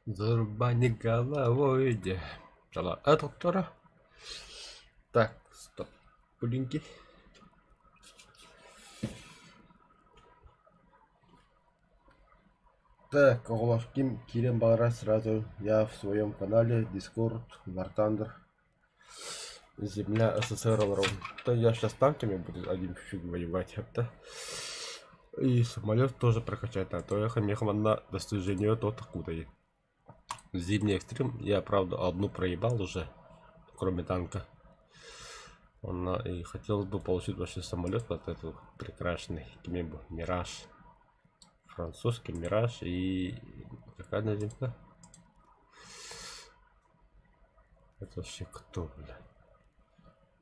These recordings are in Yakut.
Зарубани головой де. Доктора. Так, стоп. Блинки. Так, оҕолор ким киирэн баҕарар сразу я в своем канале Discord, War Thunder, Земля СССР олоробун. То я сейчас танками буду один фиг воевать, это. И самолет тоже прокачать надо. То я манна достижение то откуда. Зимний экстрим я, правда, одну проебал уже, кроме танка. Он и хотел бы получить вообще самолет вот этот прекрасный, кем Мираж. Французский Мираж и какая новинка? Это вообще кто, бля?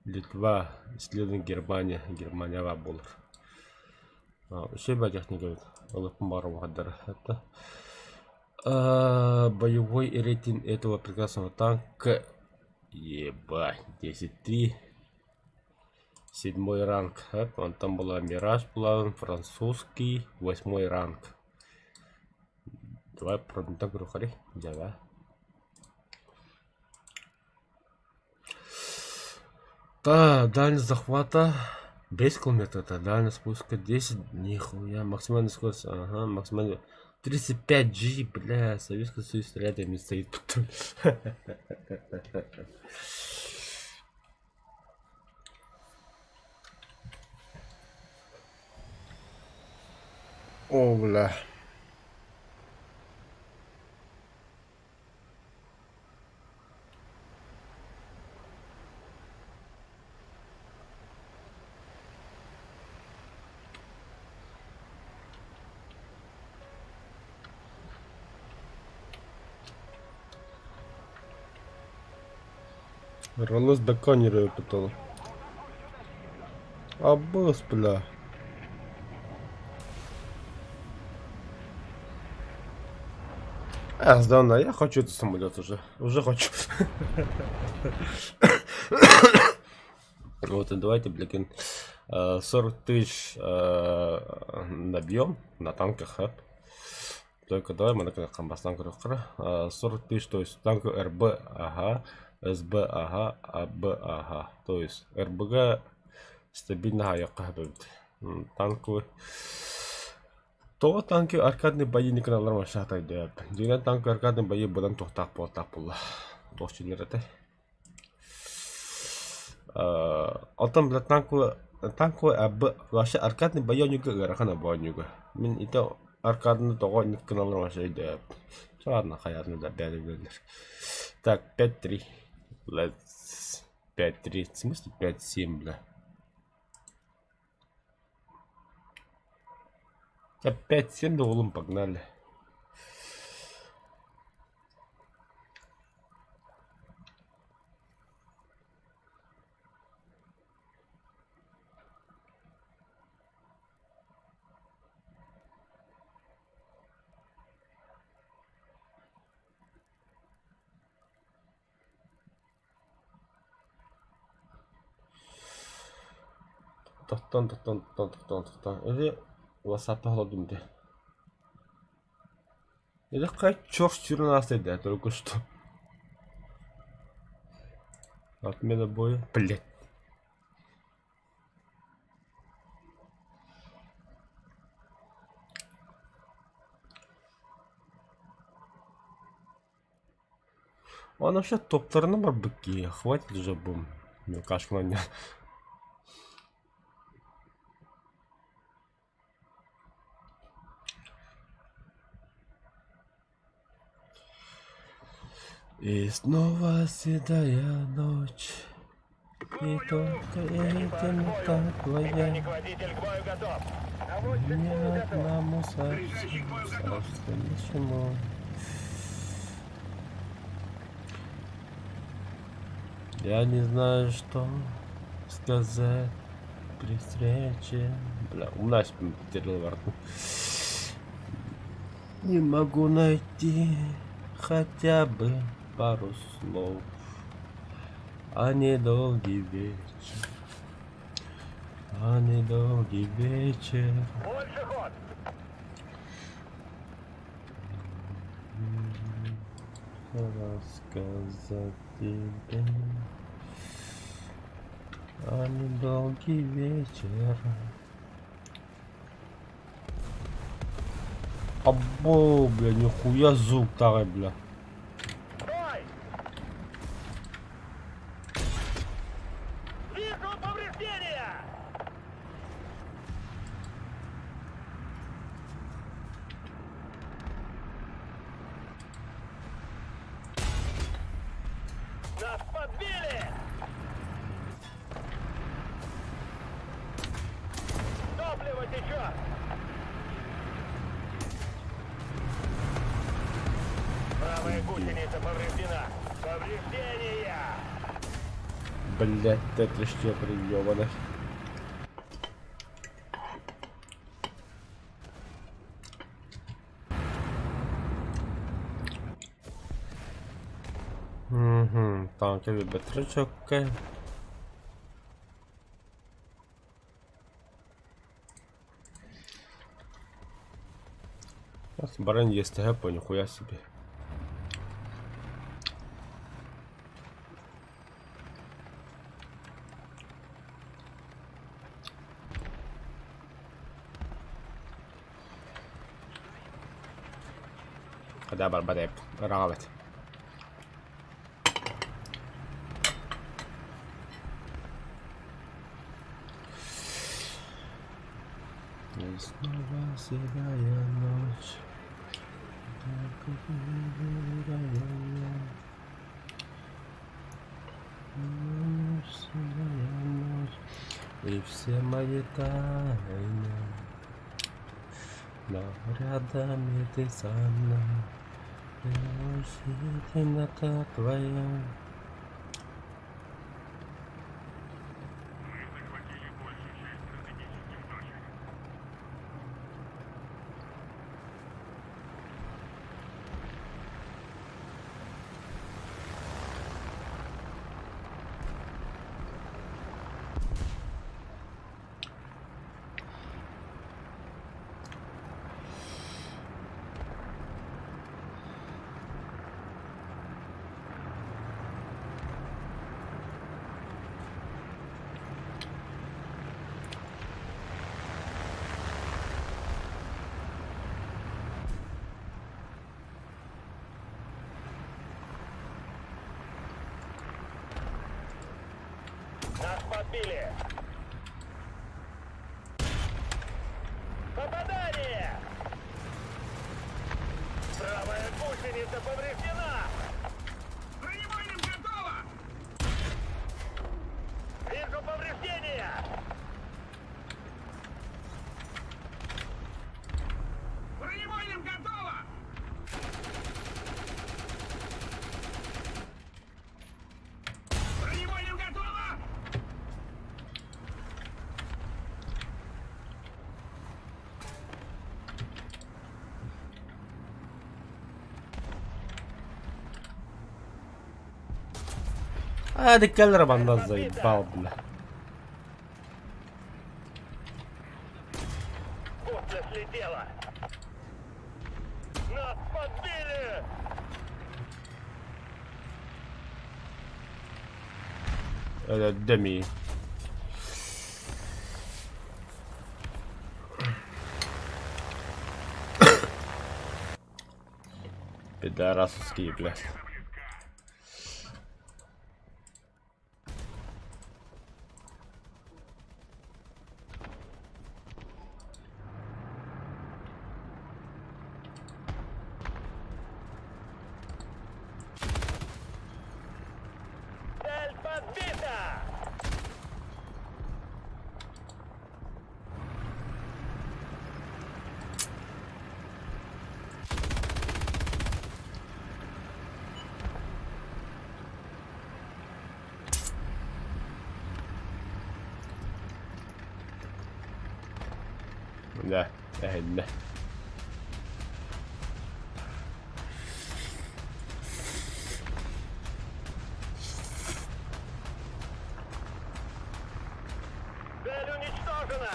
Литва, исследование Германия, Германия буолар. Үчүгэй техника эбит. Ылыппын баҕарар Это боевой рейтинг этого прекрасного танка ебать 10-3 седьмой ранг. Онтон была Мираж была французский восьмой ранг. Давай продукт көрүөххэ дьэ Да, дальность захвата 10 километров, это дальность спуска 10, нихуя, максимальная скорость, ага, максимальная 35 G, бля, Советский Союз рядом не стоит потом. О, бля. Ролос Даконеры пытал. Аббас, бля. А, сдана, я хочу этот самолет уже. Уже хочу. Вот, и давайте, блин, 40 тысяч набьем на танках, а? Только давай мы бастан 40 тысяч, то есть танк РБ, ага, СБ, ага, АБ, ага. То есть РБГ стабильно будет. Танковый. Тоҕо танки аркадный бои не каналлар машата деп. Дигэн танк аркадный бои быдан туохтаах буолтаах буолла. Туох чилер этэй. Оттон бля танковый танковый АБ вообще аркадный бои оонньууга ыарахан оонньууга. Мин ити аркаданы тоҕо инник гыналлар вообще өйдөөбөт. Ладно, хайаатын да бэйэлэр билэллэр. Так, 5-3. Let's 5-3. В смысле 5-7, бля? 5-7 да уолум погнали. Тохтоон, тохтоон, тохтоон, тохтоон, тохтоон. Или WhatsApp холодум дии. Или какая черт 14 да, только что. Отмена боя. Блять. Он вообще топтарына барбыт киһи, хватит уже бу мелкашкалар. И снова седая ночь, и только темнота твоя. Мне одному совсем, совсем ничего. Я не знаю, что сказать при встрече. Бля, у нас Не могу найти хотя бы пару слов, а недолгий вечер, а недолгий вечер. Больше ход! Рассказать тебе о недолгий вечер. Або, бля, нихуя звук такой, бля. Стой! Вижу повреждения! Нас подбили! Топливо течет! Правая гусеница повреждена! Повреждения! Блять, Т-34 ёбаный. Угу, танковый батрачок. Баран ЕСТГ по нихуя себе. Хада барбат эбит, ыраах эбит. И снова седая ночь. Только Ночь, седая ночь, и все мои тайны. Но рядом и ты со мной, и ночь, и темнота твоя. Нас подбили! Попадание! Правая гусеница повреждена! Бронебойным готово! Вижу повреждения! Бронебойным готово! Бронебойным готово! А, да келлер нас заебал, бля. Гусля слетела! Нас подбили! Это Деми. Пидорасовские, бля. Цель подбита! Да, да. Цель уничтожена!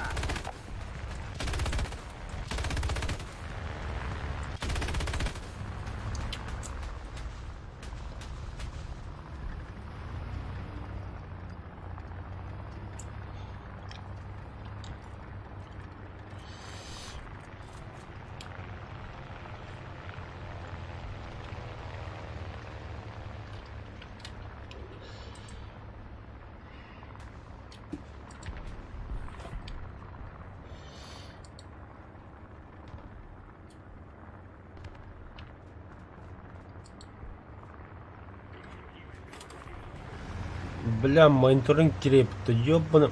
Бля, мониторинг кириэппит ёбана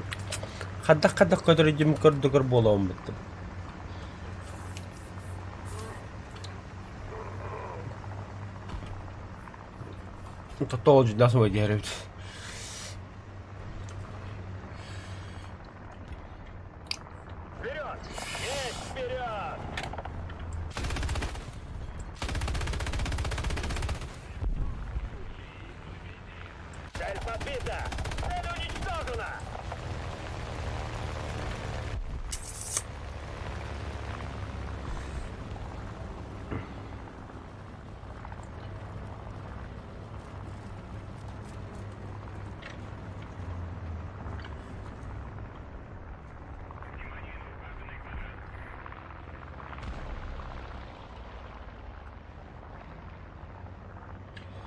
хайдах-хайдах көтөрүйдүм көрдөгөр буолабын быттым. Тотоол дьүдас диэрэбит. Вперед! Есть вперед! Цель подбита! Цель уничтожена!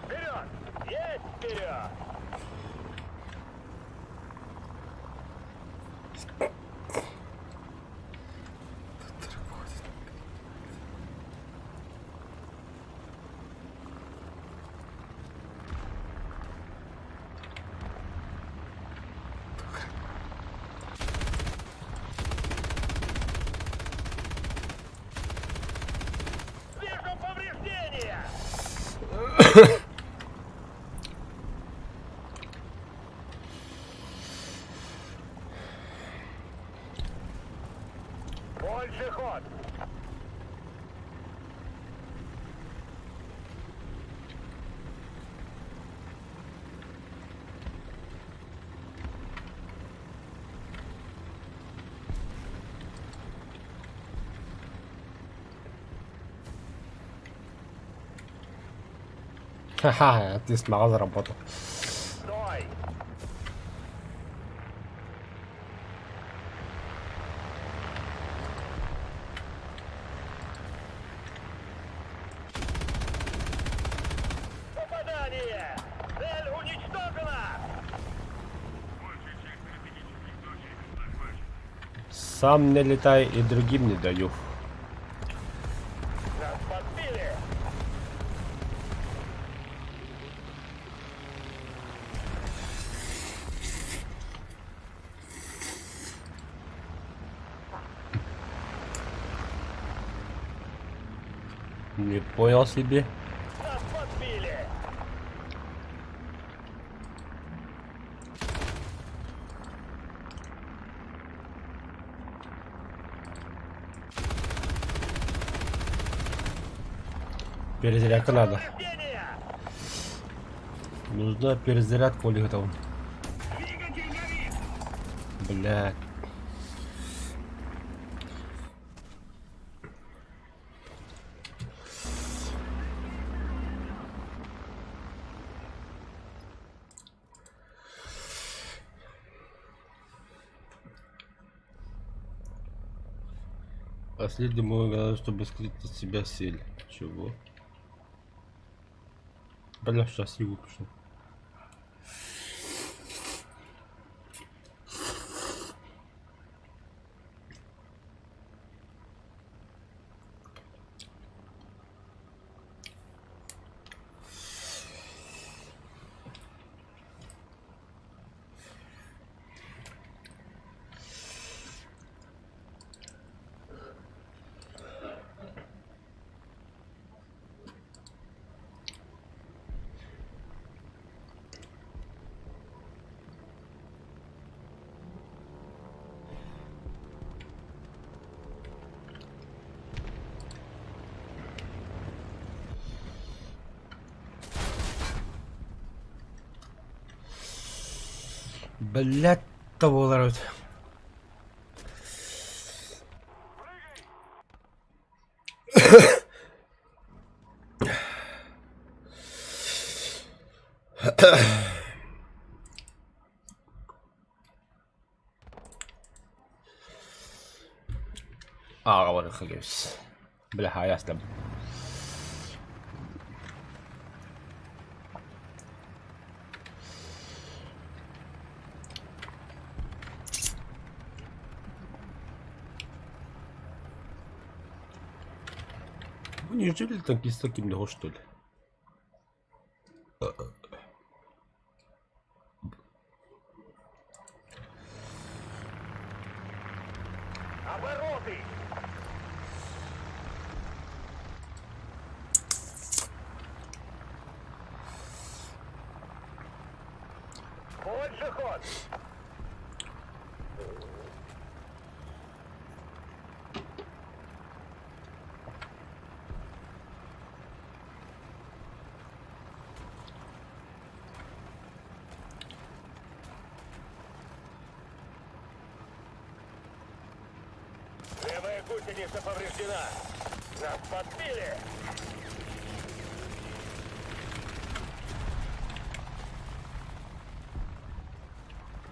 Вперед! Есть вперед! Вижу повреждения! Больше ход! Ха-ха, ты смогла заработал. Стой! Попадание! Цель уничтожена! Сам не летай и другим не даю. Нас подбили! Не понял себе. Нас подбили! Перезарядка надо. Повреждения! Нужна перезарядка у там. Двигатель горит! Блядь. Последний мой чтобы скрыть от себя сель. Чего? Бля, сейчас его выпущу. Блять, того народ. Ааҕабар кэбис. Бля, хайаастам. Вы неужели танкиста кимдеho что ли? Больше ход! Левая гусеница повреждена! Нас подбили!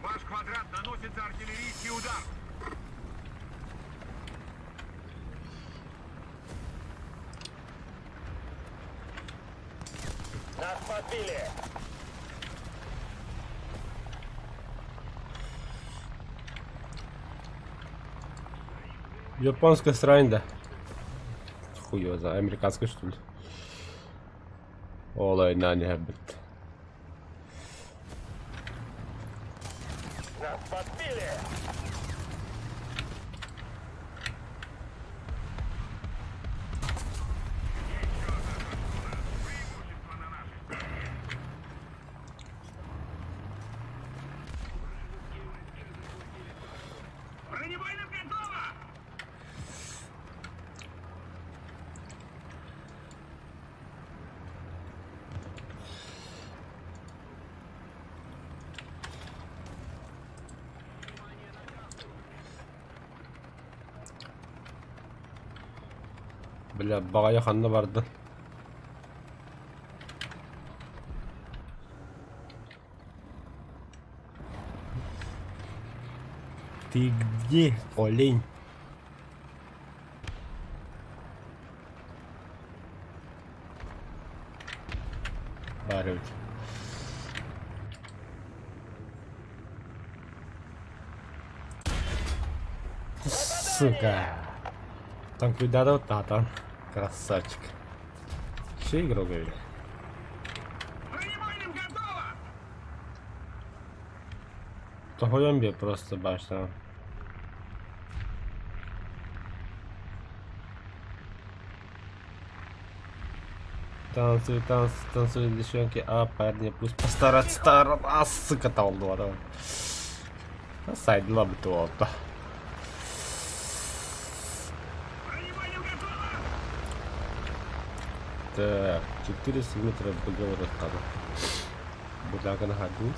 Ваш квадрат наносится артиллерийский удар. Нас подбили! Японская срань, да. Хуй его знает, американская что ли? Олай, на не бит. Нас подбили! Бронебойным готово! Бля, баҕайы ханна бардын? Ты где, олень? Баар эбит. Сука. Танкуйдада татан. Красавчик. Все игрок говорили. Бронебойным готово! Тоһуйан биэ просто башта. Танцуй, танцуй, танцуй, девчонки, а парни пусть постараться, а, сука, талдуа, Сайдла туолта. Бронебойным готово! Так, 400 метров договора там. Будаган хадут.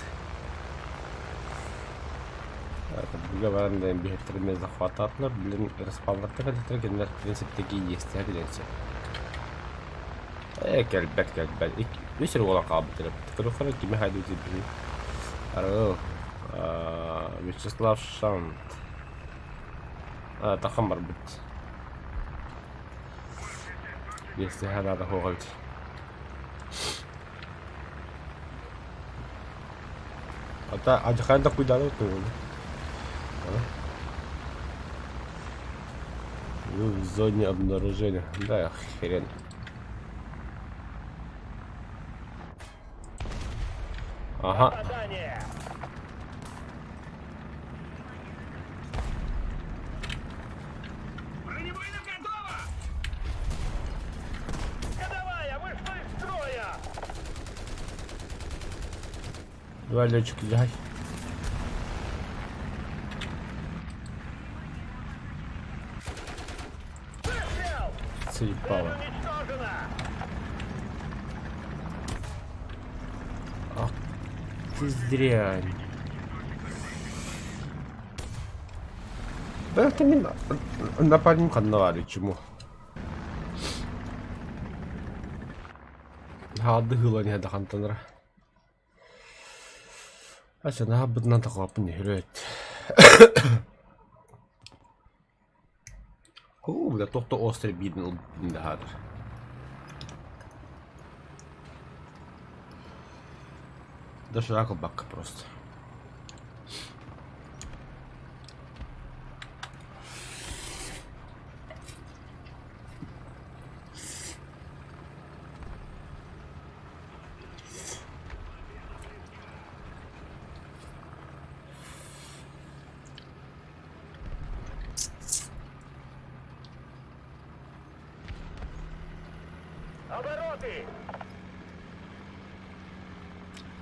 Договорын биһиттэрин захвататлар, блин, респауннартан кэлбиттэр кинилэр в принципе такие есть, диэн Э, кэлбэт, кэлбэт. Үс эрэ уола хаалбыт эрэ. Көрөххө кими хайдыы билин. Арыл. Вячеслав Шант. Тахан барбыт. Если надо хоҕойт. Ата адьахан да куйдааны тугун. Вы в зоне обнаружения. Да, хрен. Ага. Попадание! Бронебойным готово! Ходовая вышла из строя! Давай, летчик, лягай. Выстрел! Цель Заебало. уничтожена! Ах ты дрянь. Да это не напарник ханна чему. Хаадыгыла не дахантанра. Ася наабытынан тахлапын хүрөт. Оо, бля, тохто острый биден хадыр. Доширак бакка просто. Обороты!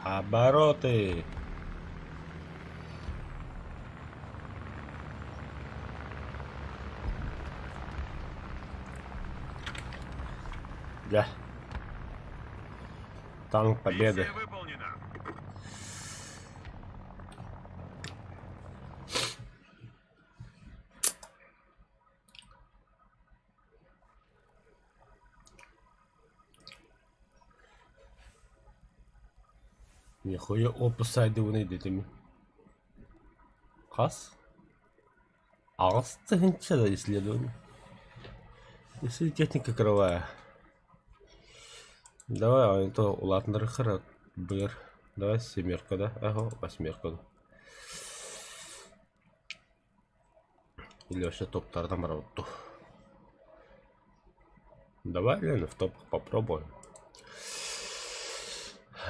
Обороты! Дьэ. Танк Победы. Миссия выполнена. Нихуя опус сайдыбын өйдөтүм. Хас? Аҕыс тыһыынча да исследование. Если техника кровая. Давай, а то улаатыннарыахха быар. Давай семерка да, ага, восьмерка да. Или вообще топтардан барабыт дуу. Давай, Лена, в топах попробуем.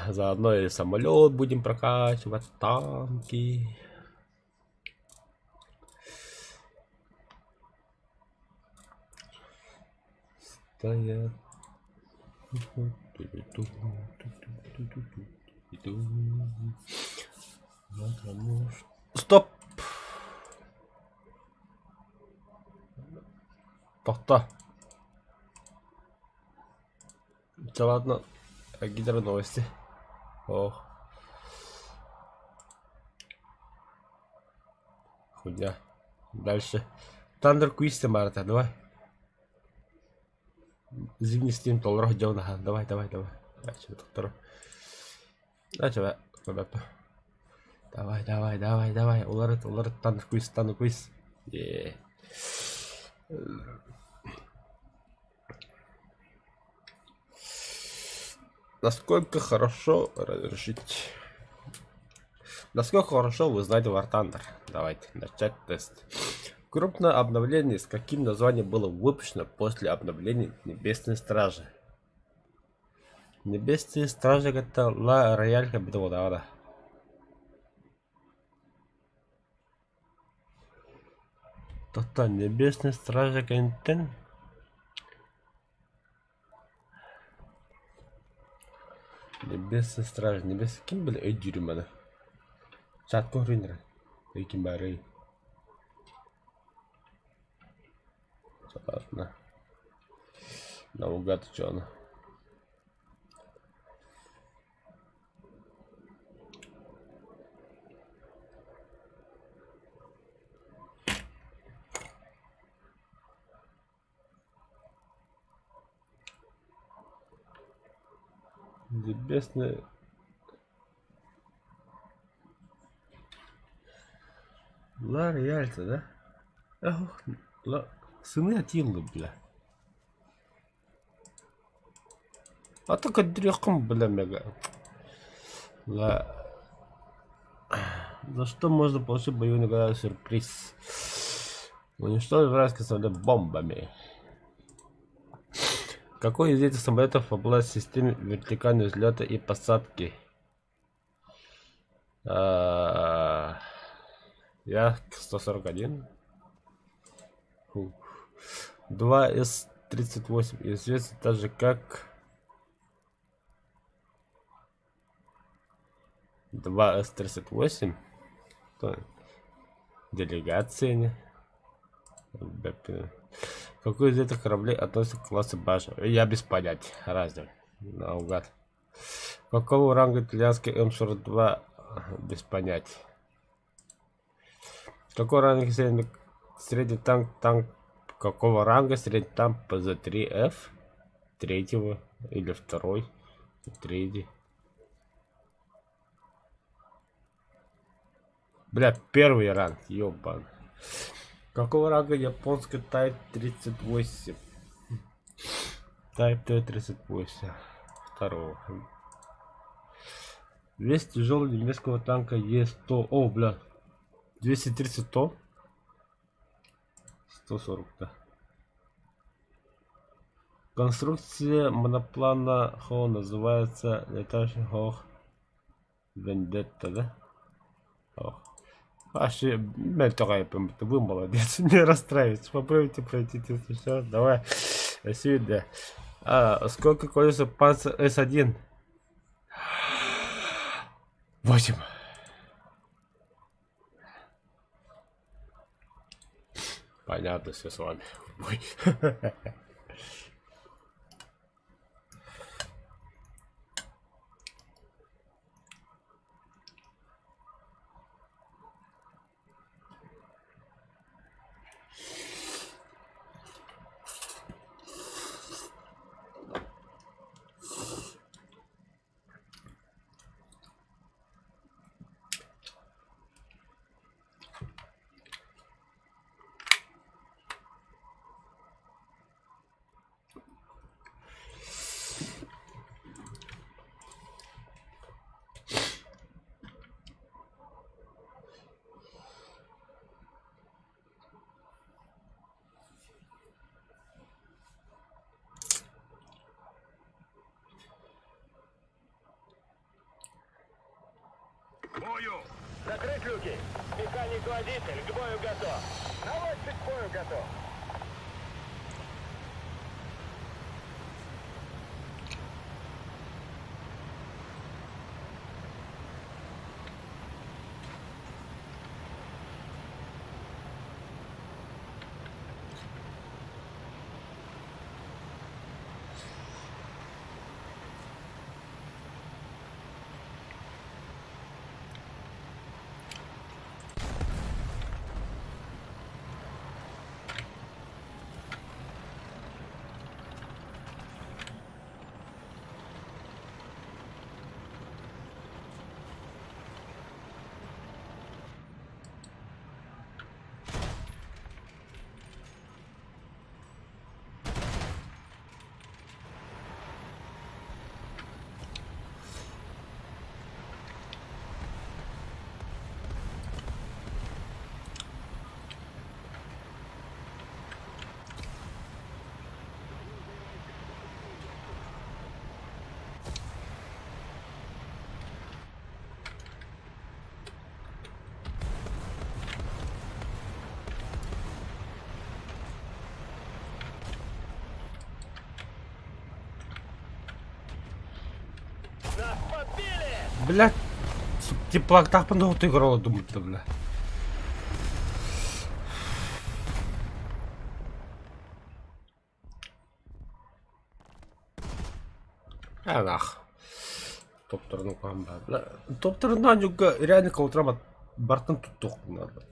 Заодно и самолет будем прокачивать, танки. Стоят. Стоп! Тохто. Чэ ладно, гидроновости. Ох. Хуйня. Дальше. Тандер Квист Марта, давай. Зимний стим толорох дьон аха. Давай, давай, давай. Давай, давай, давай, давай. Уларыт, уларыт, Тандер Квист, Тандер Квист. Е. Насколько хорошо разрешить? Насколько хорошо вы знаете War Thunder? Давайте начать тест. Крупное обновление с каким названием было выпущено после обновления Небесной Стражи? Небесные Стражи это Ла Рояль да. Тота Небесные Стражи кэнниттэн Небесные Стражи Небес ким били өйдүүрүм аны Чатка көрүнэр ким баарый Ладно наугад дьону Небесные Ла Риальто, да? Ох, ла... Сыны Атиллы, бля. А только дрехом, бля, мега. Ла... За что можно получить боевой награду сюрприз? Уничтожить вражеский самолет бомбами. Какой из этих самолетов обладает системой вертикального взлета и посадки? А, Як-141. 2С-38 известен также как 2С-38. Делегация. Какой из этих кораблей относится к классу Баша? Я без понятия. Разве? Наугад. Какого ранга итальянский М42? Без понятия. Какого ранга средний, средний танк, танк какого ранга средний танк ПЗ-3Ф? Третьего или второй? Третий. Бля, первый ранг, ёбан. Какого ранга японский Type 38? Type Т-38. Второго. Вес тяжелого немецкого танка Е100. О, бля. 230 тонн. 140, да. Конструкция моноплана Хо называется летающий Хох Вендетта, да? Ох. Вообще, вы молодец, не расстраивайтесь. Попробуйте пройти тест еще. Давай. Спасибо. А, сколько колеса Панцер С1? 8. Понятно все с вами. Ой. бою! Закрыть люки! Механик-водитель к бою готов! Наводчик к бою готов! Нас подбили! Блядь, теплоктахпын тоҕутуйгар олордум бля. Анах. Топтарынан куһаҕан баар. Бля, топтарынан дьукка реально кылтыра бартын туттуох надо.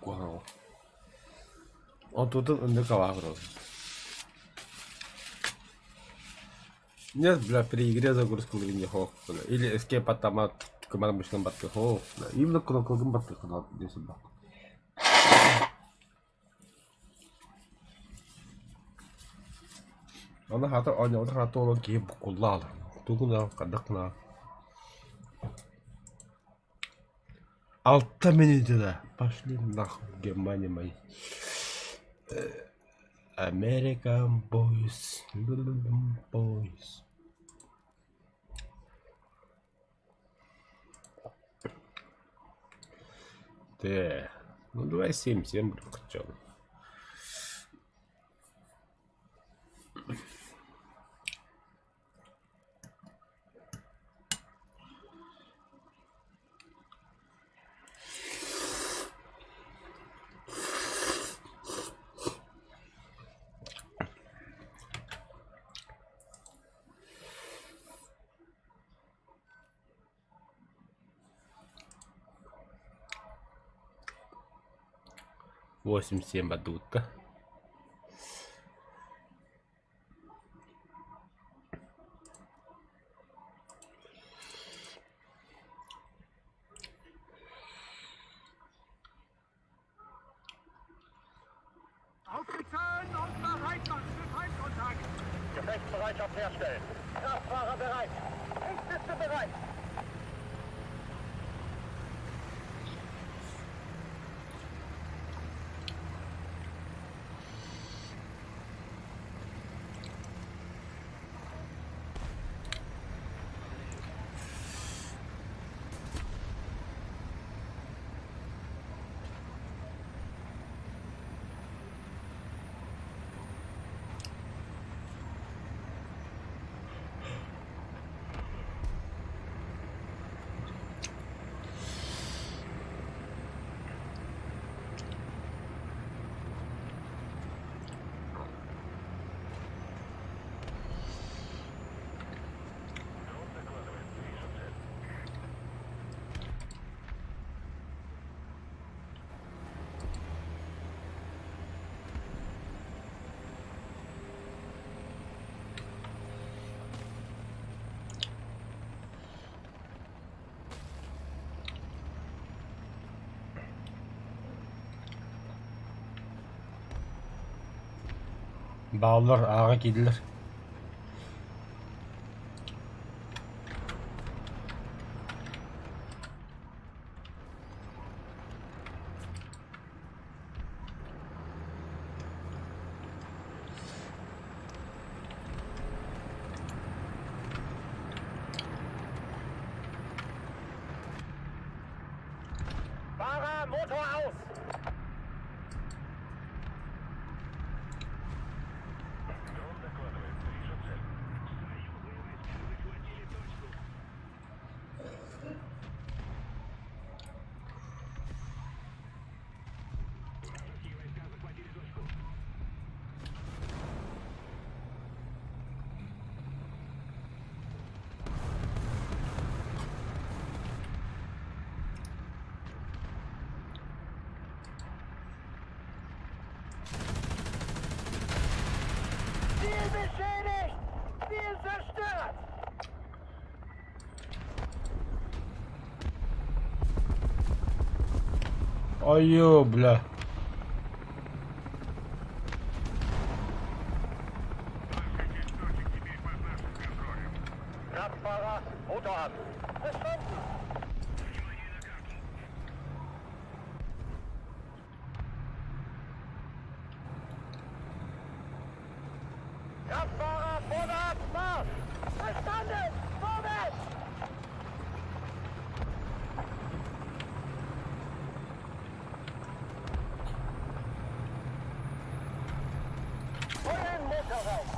Куһаҕан. Онтутун ыннык алаах Нет, бля, при игре загрузка не хох, бля. Или escape автомат команда мышынан баттых, бля. Именно кнопкалгын баттых десем бак. Аны хата оонньообутар хата олон киһи буккулла алар. Тугуна, хардахна. Алта минутада. Пошли нахуй, Германия мои. American Boys. Boys. Т. Ну давай 7-7 хотя бы. 8-7 бадутта. Auf die Zahlen und bereit machen für Feindkontakt! Gefechtsbereitschaft herstellen! Kraftfahrer bereit! Richtpiste bereit! Бааллар ааҕа киирдилэр Beschädigt! Ziel zerstört! Айыы, бля. Kraftfahrer, Motor an. Verstanden! Kraftfahrer, vorwärts, Marsch! Verstanden! Vorwärts! Vollen Motor raus!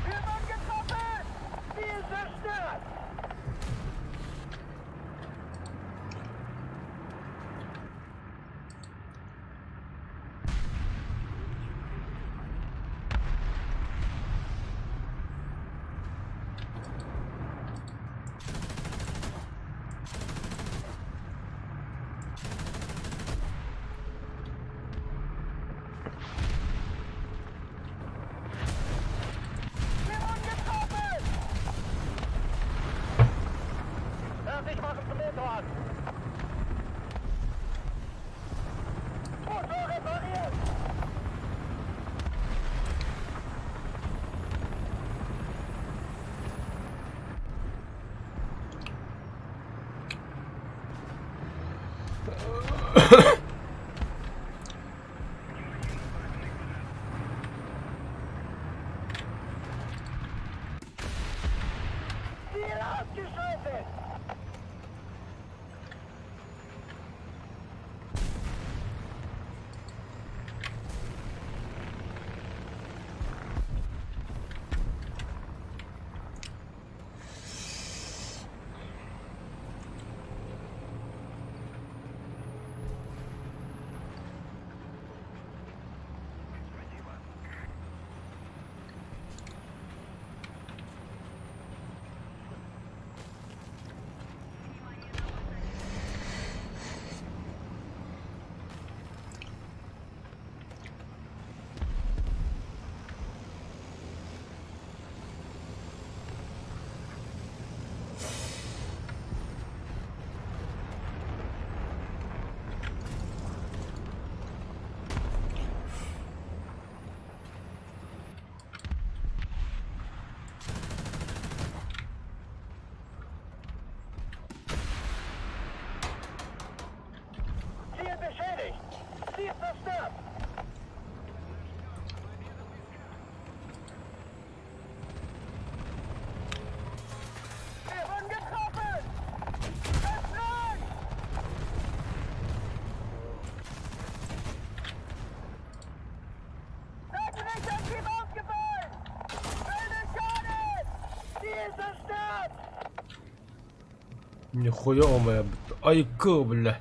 Wir wurden getroffen! Ziel zerstört! Wir wurden getroffen! Fertig machen zum Motor an! Motor repariert! Ziel ausgeschaltet! Ziel beschädigt! Ziel zerstört! Wir wurden getroffen! Es brennt! Seitenlichtantrieb ausgefallen! Schaden! Ziel zerstört! Нихуя моя айка, бля.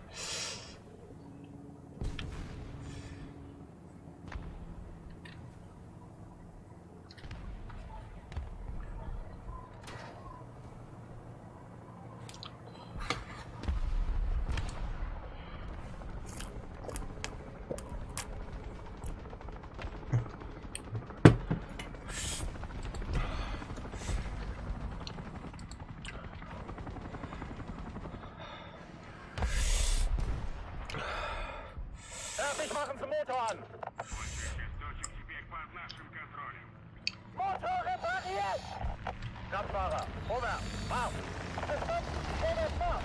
Fertig machen zum Motor an! Motor repariert! Kraftfahrer, vorwärts, marsch! Verstanden, vorwärts, marsch!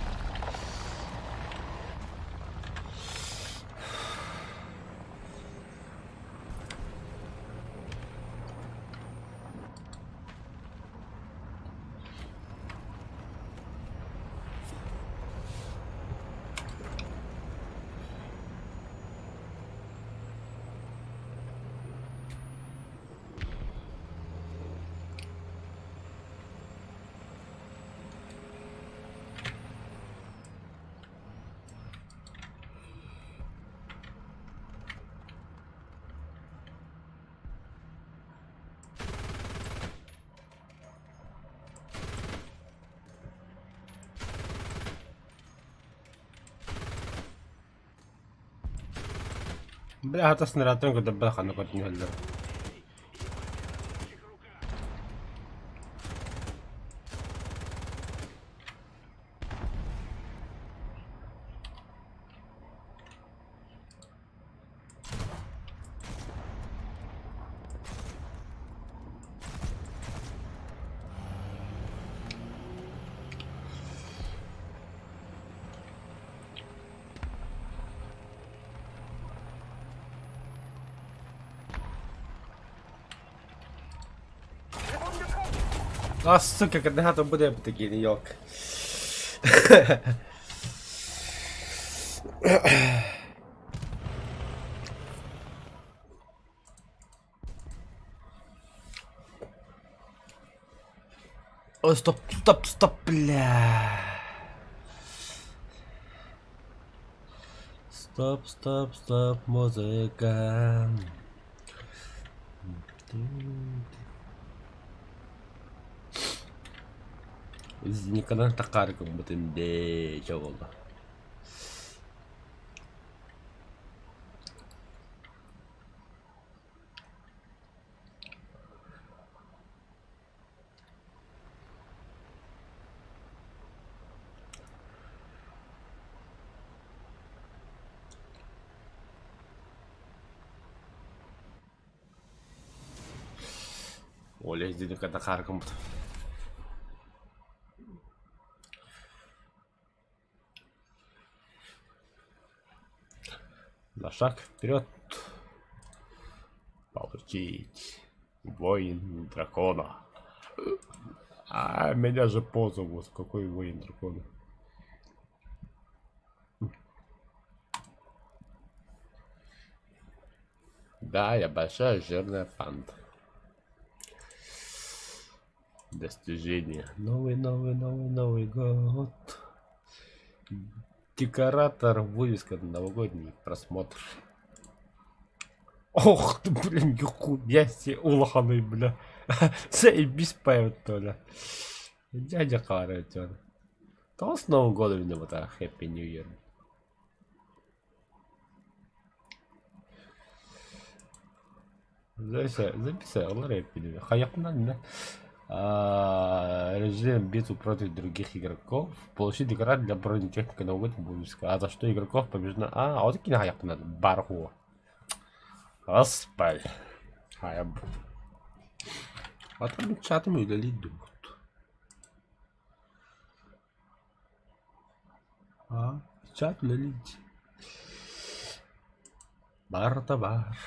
Бля, хата снарядтарын көрдөрбө ханна көрдүнөллөр. А, сука, когда там буде такие, ёлка. Ой, стоп, стоп, стоп, бля. Стоп, стоп, стоп, музыка. Никогда такар гыммытын дee буолла. Оля Зиникада хаар гыммыт. На шаг вперед. Получить воин дракона. А, меня же позовут. Какой воин дракона? Да, я большая жирная панда. Достижение. Новый, новый, новый, Новый год. Декоратор, вывеска, новогодний просмотр. Ох ты, блин, нихуя себе, улаханы, бля. Заебись поет, Толя. Дядя харает, он. То с Новым годом виновата, Happy New Year. Записал Happy New Year. Хаякнан, Режим битву против других игроков. Получить декорат для бронетехники новогодний вывеска. А за что игроков побеждена? А, вот такие хаякнан. Барху. Господи. Хаяб. А там чатами удалить думают. А, чат удалить. Бар бар.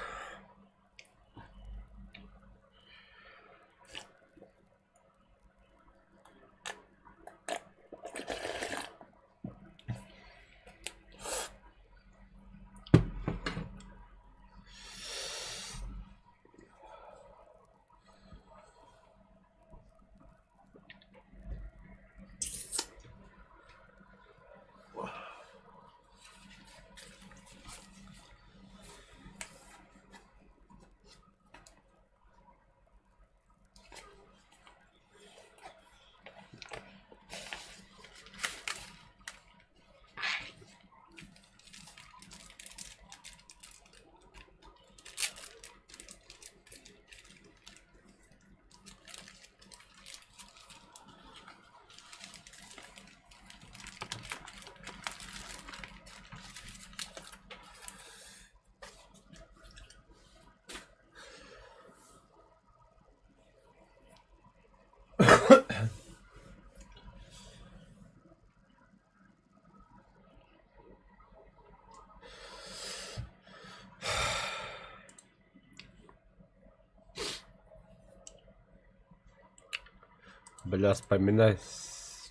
Бля, вспоминай,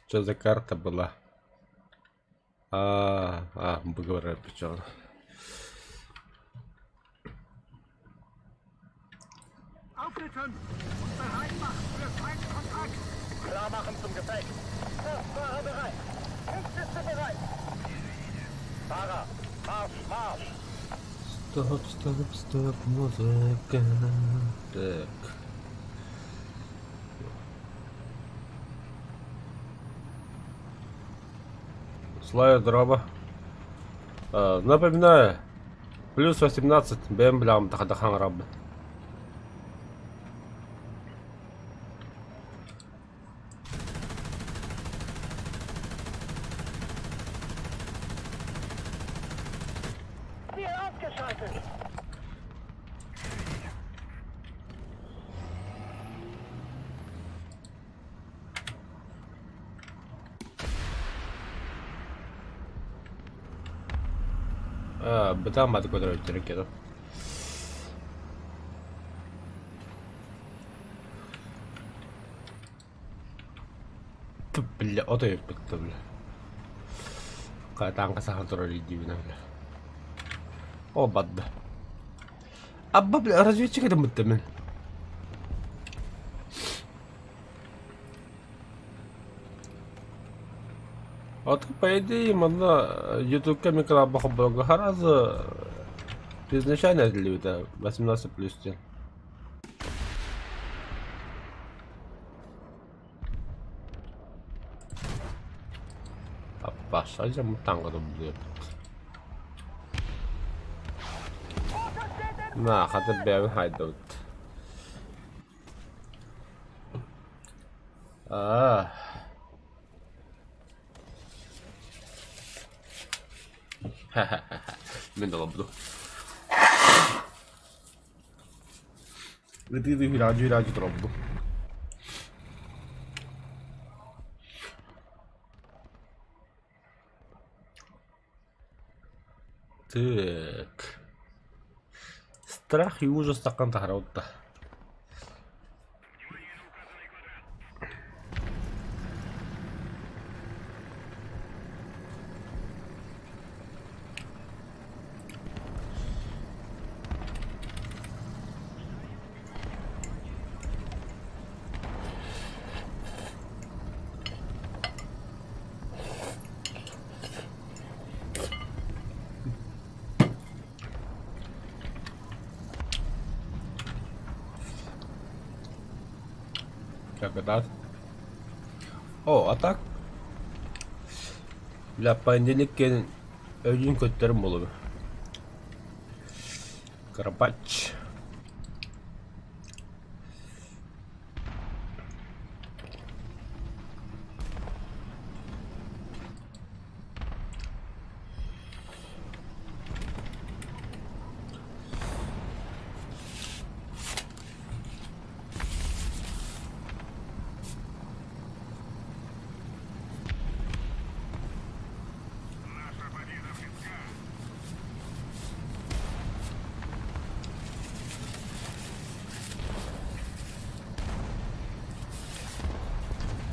что за карта была. А, говорю, причем. Aufsitzen und bereit machen für Feindkontakt. Klar machen zum Gefecht. Fahrer bereit. Kampfsitze bereit. Fahrer, Marsch, Marsch. Стоп, стоп, стоп, музыка. Так. Слава дроба. Напоминаю, плюс 18 бэм блям тахадахан раб. Ziel ausgeschaltet. ああ、豚までこれ言ってるけど。Бля, отой ыппытта бля. Тааҥка саһан турар диибин бля. О, бадда. Абба, бля, разведчик этим мин. А то, по идее, манна ютубка микроба холбоорго сразу изначально этиллибитэ 18 плюс диэн. Аппаша дьэ таҥара булуйаппыт. На, хата бэйэбин хаайдыбыт. Аа. Мин да олорбутум. Ытыы-ытыы үрэҕи туруорбутум. Так. Страх и ужас таххан таһаарабыт да. Как это? О, а так? Бля, понедельник кэлин өйдүүн көттөрүм буолуо. Карабач.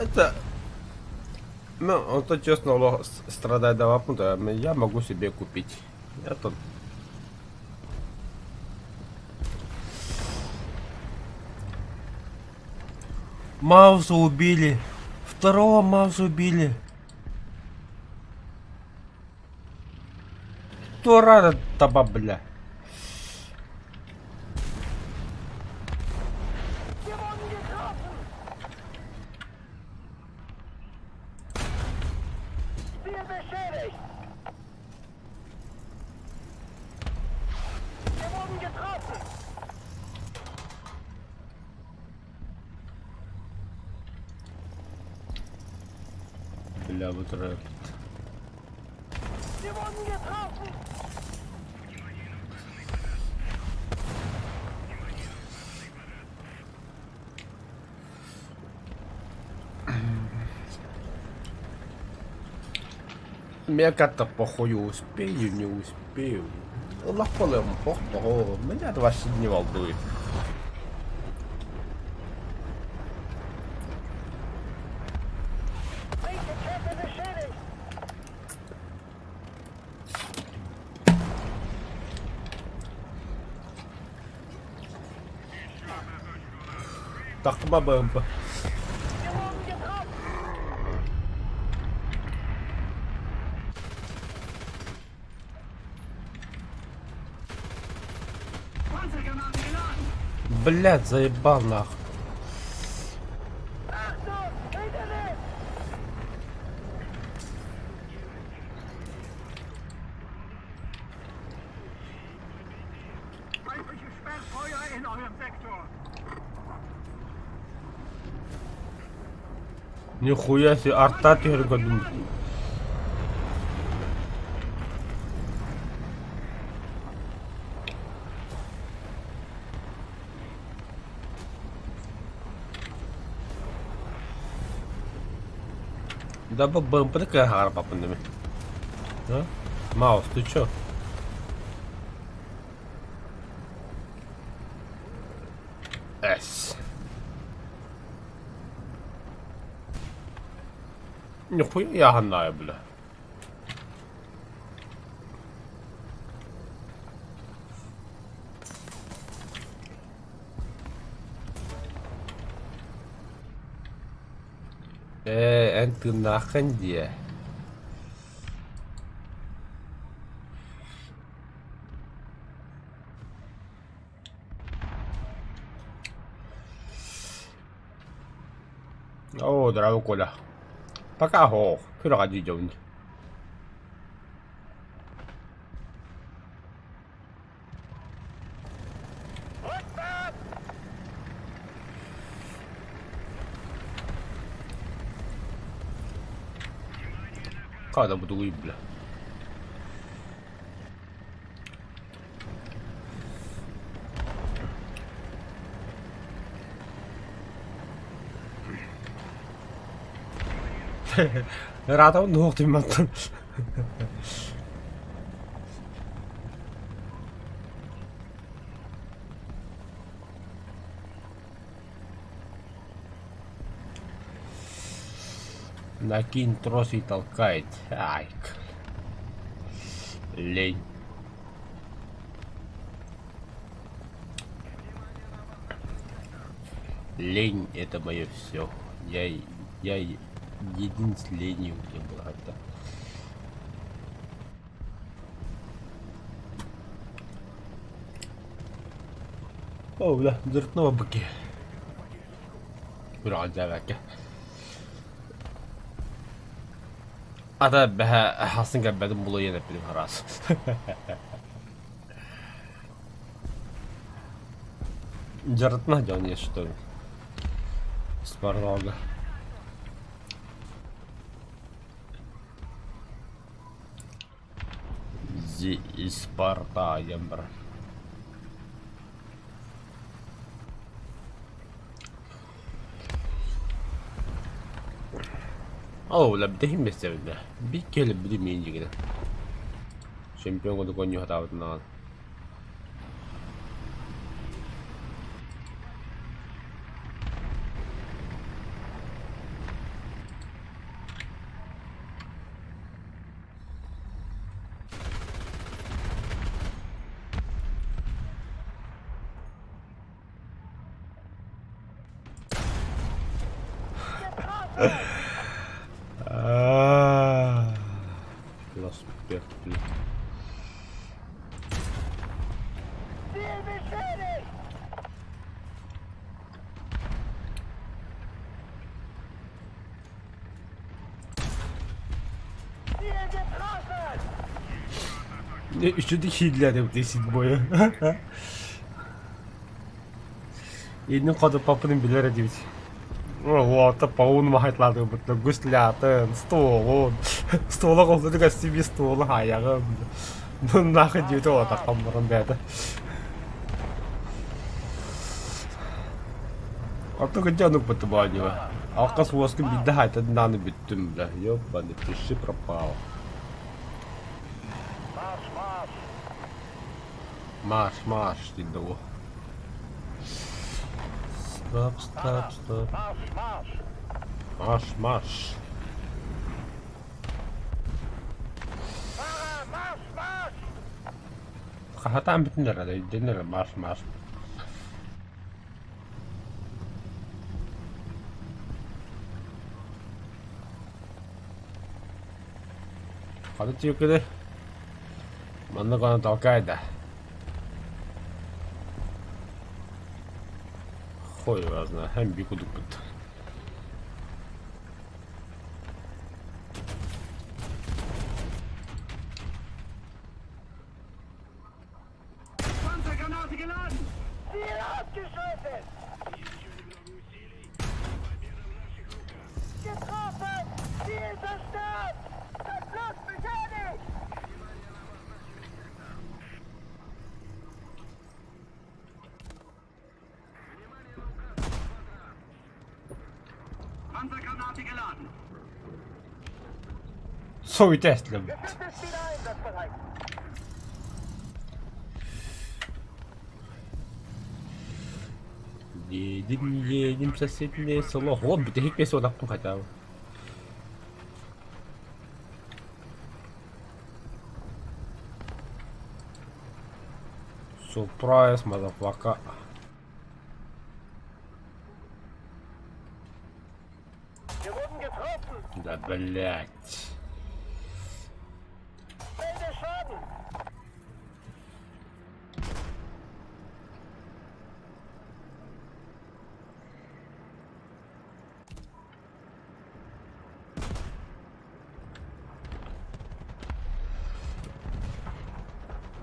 Это, ну, он-то честно лох страдает давапунта, я могу себе купить. Я тут Мауса убили. Второго Мауса убили. Тура таба, бля. Бля, вот рэп. Мне как-то похую, успею, не успею. Лахпалым, похто, меня это вообще не волнует. Такма БМП. Блядь, заебал нахуй. Нихуя себе, арта түһэрин көрдүм. Да бу БМП-ны кыһаарбаппын дими. А? Маус, ты чё? С. Нихуя яһанная, бля. Ээ, эн тыыннааххын диэ. Оо, здорово, Коля. Пока һоох, күрэҕэ дьон. Хата бутугуй бля. Ыраатабын да уохтуйматтан. Накинь трос и толкает. Ай, лень. Лень это мое все. Я, я един с ленью не было это. О, бля, дыртного быки. Үрэҕэ Ата бэһэ хасын кэлбэтин булуйан эппитим араас. Дьарытына дьон я что Спарнога. Спарта диэн барар. Оо, лэбдэһин бэстэбинэ. Бик кэлбити миин дьигинэ. Чемпион курдук оонньуу сатаабытын Үчүгэй киирдилэр эбит седьмое. Иннин хотуппаппын билэр этибит. Уота паун маһайтлаатыбыт гуслятын, столун, стола холлугар сиби столу хаайаҕым. Нахуй диэбит уотаххам баран бэйэтэ. Оттон кырдьа оннукпут оонньууга. Алкас уоскун биирдэ хаайтан даҕаны бүттүм бля. Ёбаный пиши пропал. Марш, марш! Марш, марш диэн да Стоп, стоп, стоп. Марш, марш! Марш, марш. Пора, марш, марш! Хаһатаан бүтүннэр эрэ, өйдөнөр марш, марш. Хата түөкүлэ маннык ону толкай да. Хуй его знает, һәм бик удукпут. Panzergranate geladen! Ziel abgeschossen! Getroffen! Ziel zerstört! Verschluss beschädigt! Panzergranate geladen! Суетясь Geschütz ist wieder einsatzbereit! Едем, едем в соседнее село. О, бүтэһик бэс уонахпын хотя бы. Surprise, motherfucker. Да блять.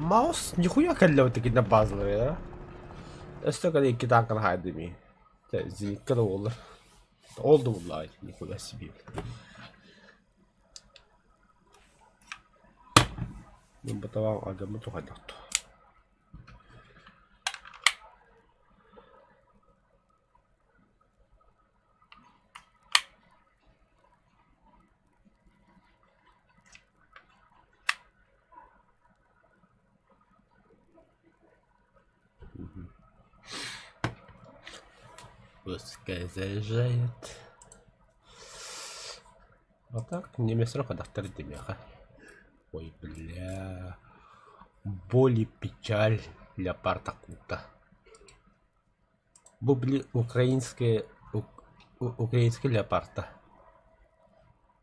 Маус нихуя кэллэ итиннэ базалары Өссө кэлин икки тааҥканы хаайдым ии. Зенитка да буоллар. Ол да буоллаҕай нихуя себе. Мин бытабаҕым алдьаммыт тухайдах дуо. Пускай заезжает. А так немецтэр хайдахтар димиэхэ. Ой, бля. Боль и печаль леопарда кута. Бу били украинская украинский леопарда.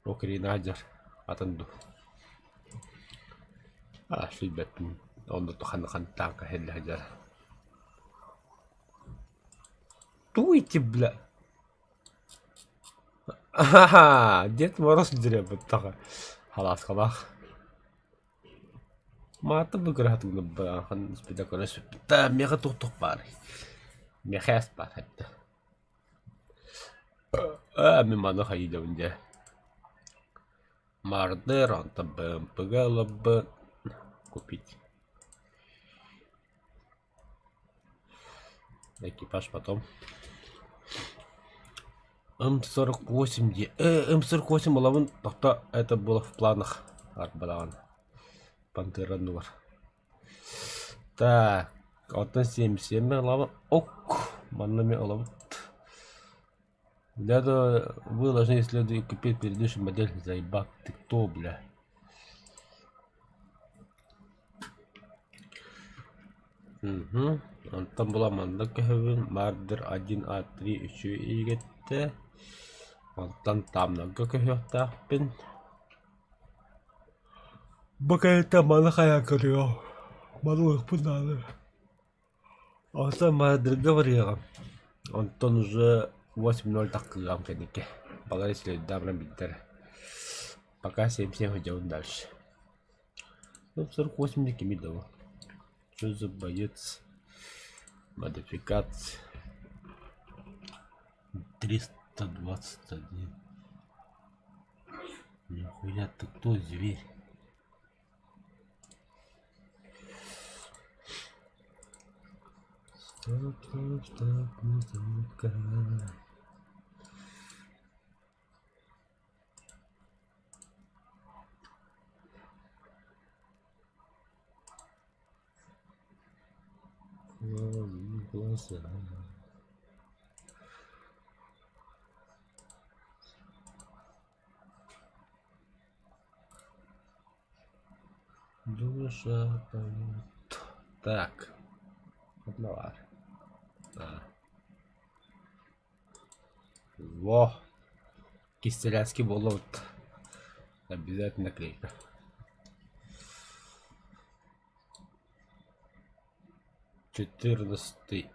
Украина дьар атын дуу. А билбэппин онно ханна тааҥка иһиллэ сылдьар. Тугуй ити бля Дед Мороз дириэбиттаҕа халааскалаах. Маата бу көрө миэхэ туох баарый? Миэхэ ас баар этэ. Ээ мин маны хайыыбын дьэ. Мардер онтон БМП-га ылабын купить. Экипаж потом. М48 дии. М48 ылабын тохто это было в планах арбадаҕын. Пантера оннугар. Так, оттон 77 ылабын. Ок, манна эмиэ ылабыт. Для этого вы должны исследовать и купить предыдущую модель. Заебал. Ты кто, бля? Мгм. Онтон була манна көһөбүн Мардер 1А3 үчүгэй иигэттэ. Онтон Тамнарга көһүөхтээхпин. Бу кэнниттэн маны хайаан көрүөм. Маны ылыахпын наада. Онтон Мардерга барыаҕым. Онтон уже 8-0 таххыаҕым кэнники. Балай следовательно билдэр. Пока 7-7 сылдьабын дальше. Ну, 48 кими да Что за боец? Модификация. 321. Нихуя ты кто, зверь? Стоп, стоп, стоп, музыка. Глаза. Душа поет. Так. Одновар. А. Во! Кистеляцкий болот. Обязательно наклейка. 14-й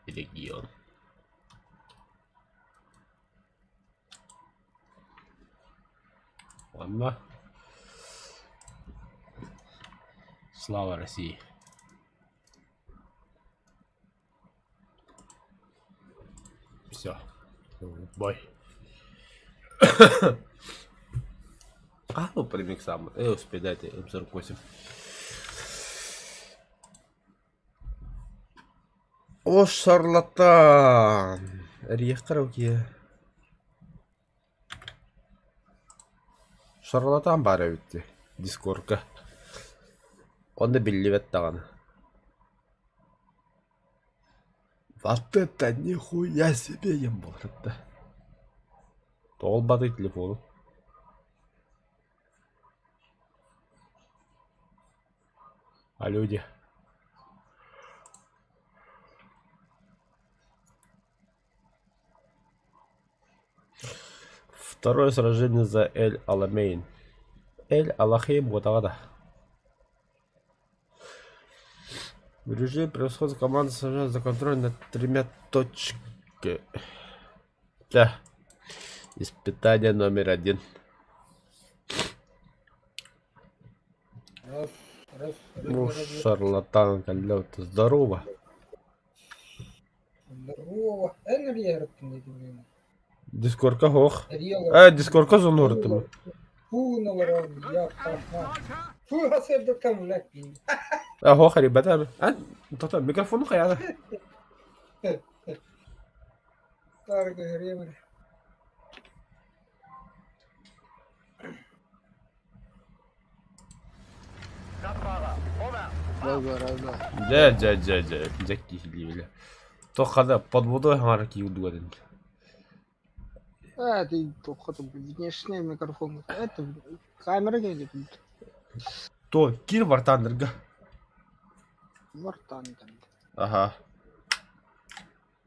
регион. Ладно. Слава России. Все. Бой. А, ну примик сам. Успей дайте М48. О, шарлатан! Эрийэх караоке. Шарлатан баар эбит дии, дискорка. Онно биллибэт даҕаны. Вот это нихуя себе диэн буолар да. Тоҕо телефону? А люди? Второе сражение за Эль-Аламейн. Эль-Алахейм буотаҕа да. В режиме превосходства команда сражается за контроль над тремя точками. Да. Испытание номер один. Раз, раз, раз, Ну, раз, раз. шарлатан, каллё, здорово. Здорово. Эн эрийэртин Дискорка хох. Эрийэлэр. Э, дискорка зонууртум. Пууналар я паха. Фу, хасырдаттан блядь. Э, хох, ребята. А, тота, микрофону хайада. Тарга хремер. Дьэ, дьэ, дьэ, дьэ, дьэ киһилиибилэ. Туохха под водой хаҥара киирдугатын. А, ты туох внешний микрофон. Это камера где То, кир вартаннарга. Вартан там. Аха.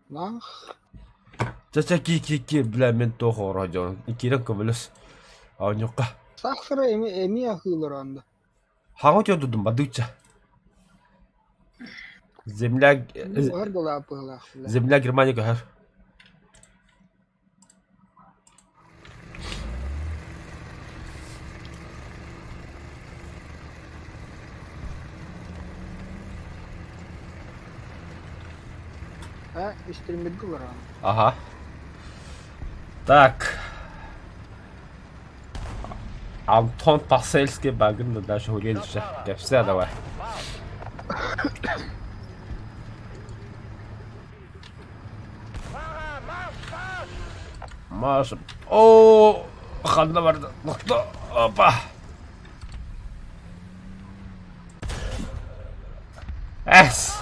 Нах. Чэ, чэ, ки, ки, ки, бля, мин туох оҕоро дьон. Киирэн көмөлөс. Оонньуохха. Сахара эми эми ахыылар анда. Хаҥа тиэрдудум бадыыча. Земля, Уһар былаапыһылаах бля. земля Германия көһөр. А, истремит аны. Ага. Так. Антон Посельский багын даже урелище. Кэпсээ давай. Маш. О, ханна барда. Нокто. Опа. Эс.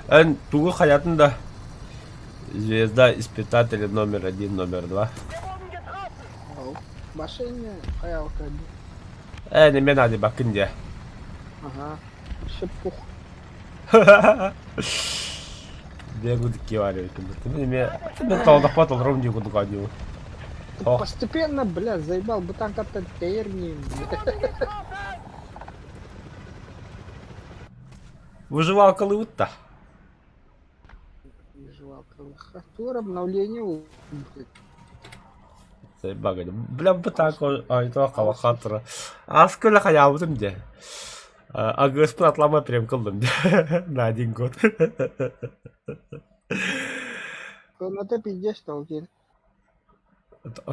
Эн тугу хайатын да звезда испытателя номер один, номер два. Машина хаялка. Э, не надо бакын де. Ага. Вообще пух. Бегу кивали. Мен талдақпат олром дей кудук адью. Постепенно, бля, заебал бы там как-то терни. Выживалка лывытта. Выживалка. Тур обновление. Заебагани. Бля, бытак айто калахатра. Аскыла хаябытым де. Агыспын атлама прям кылдым де. На один год. Ну ты пиздешь толкин.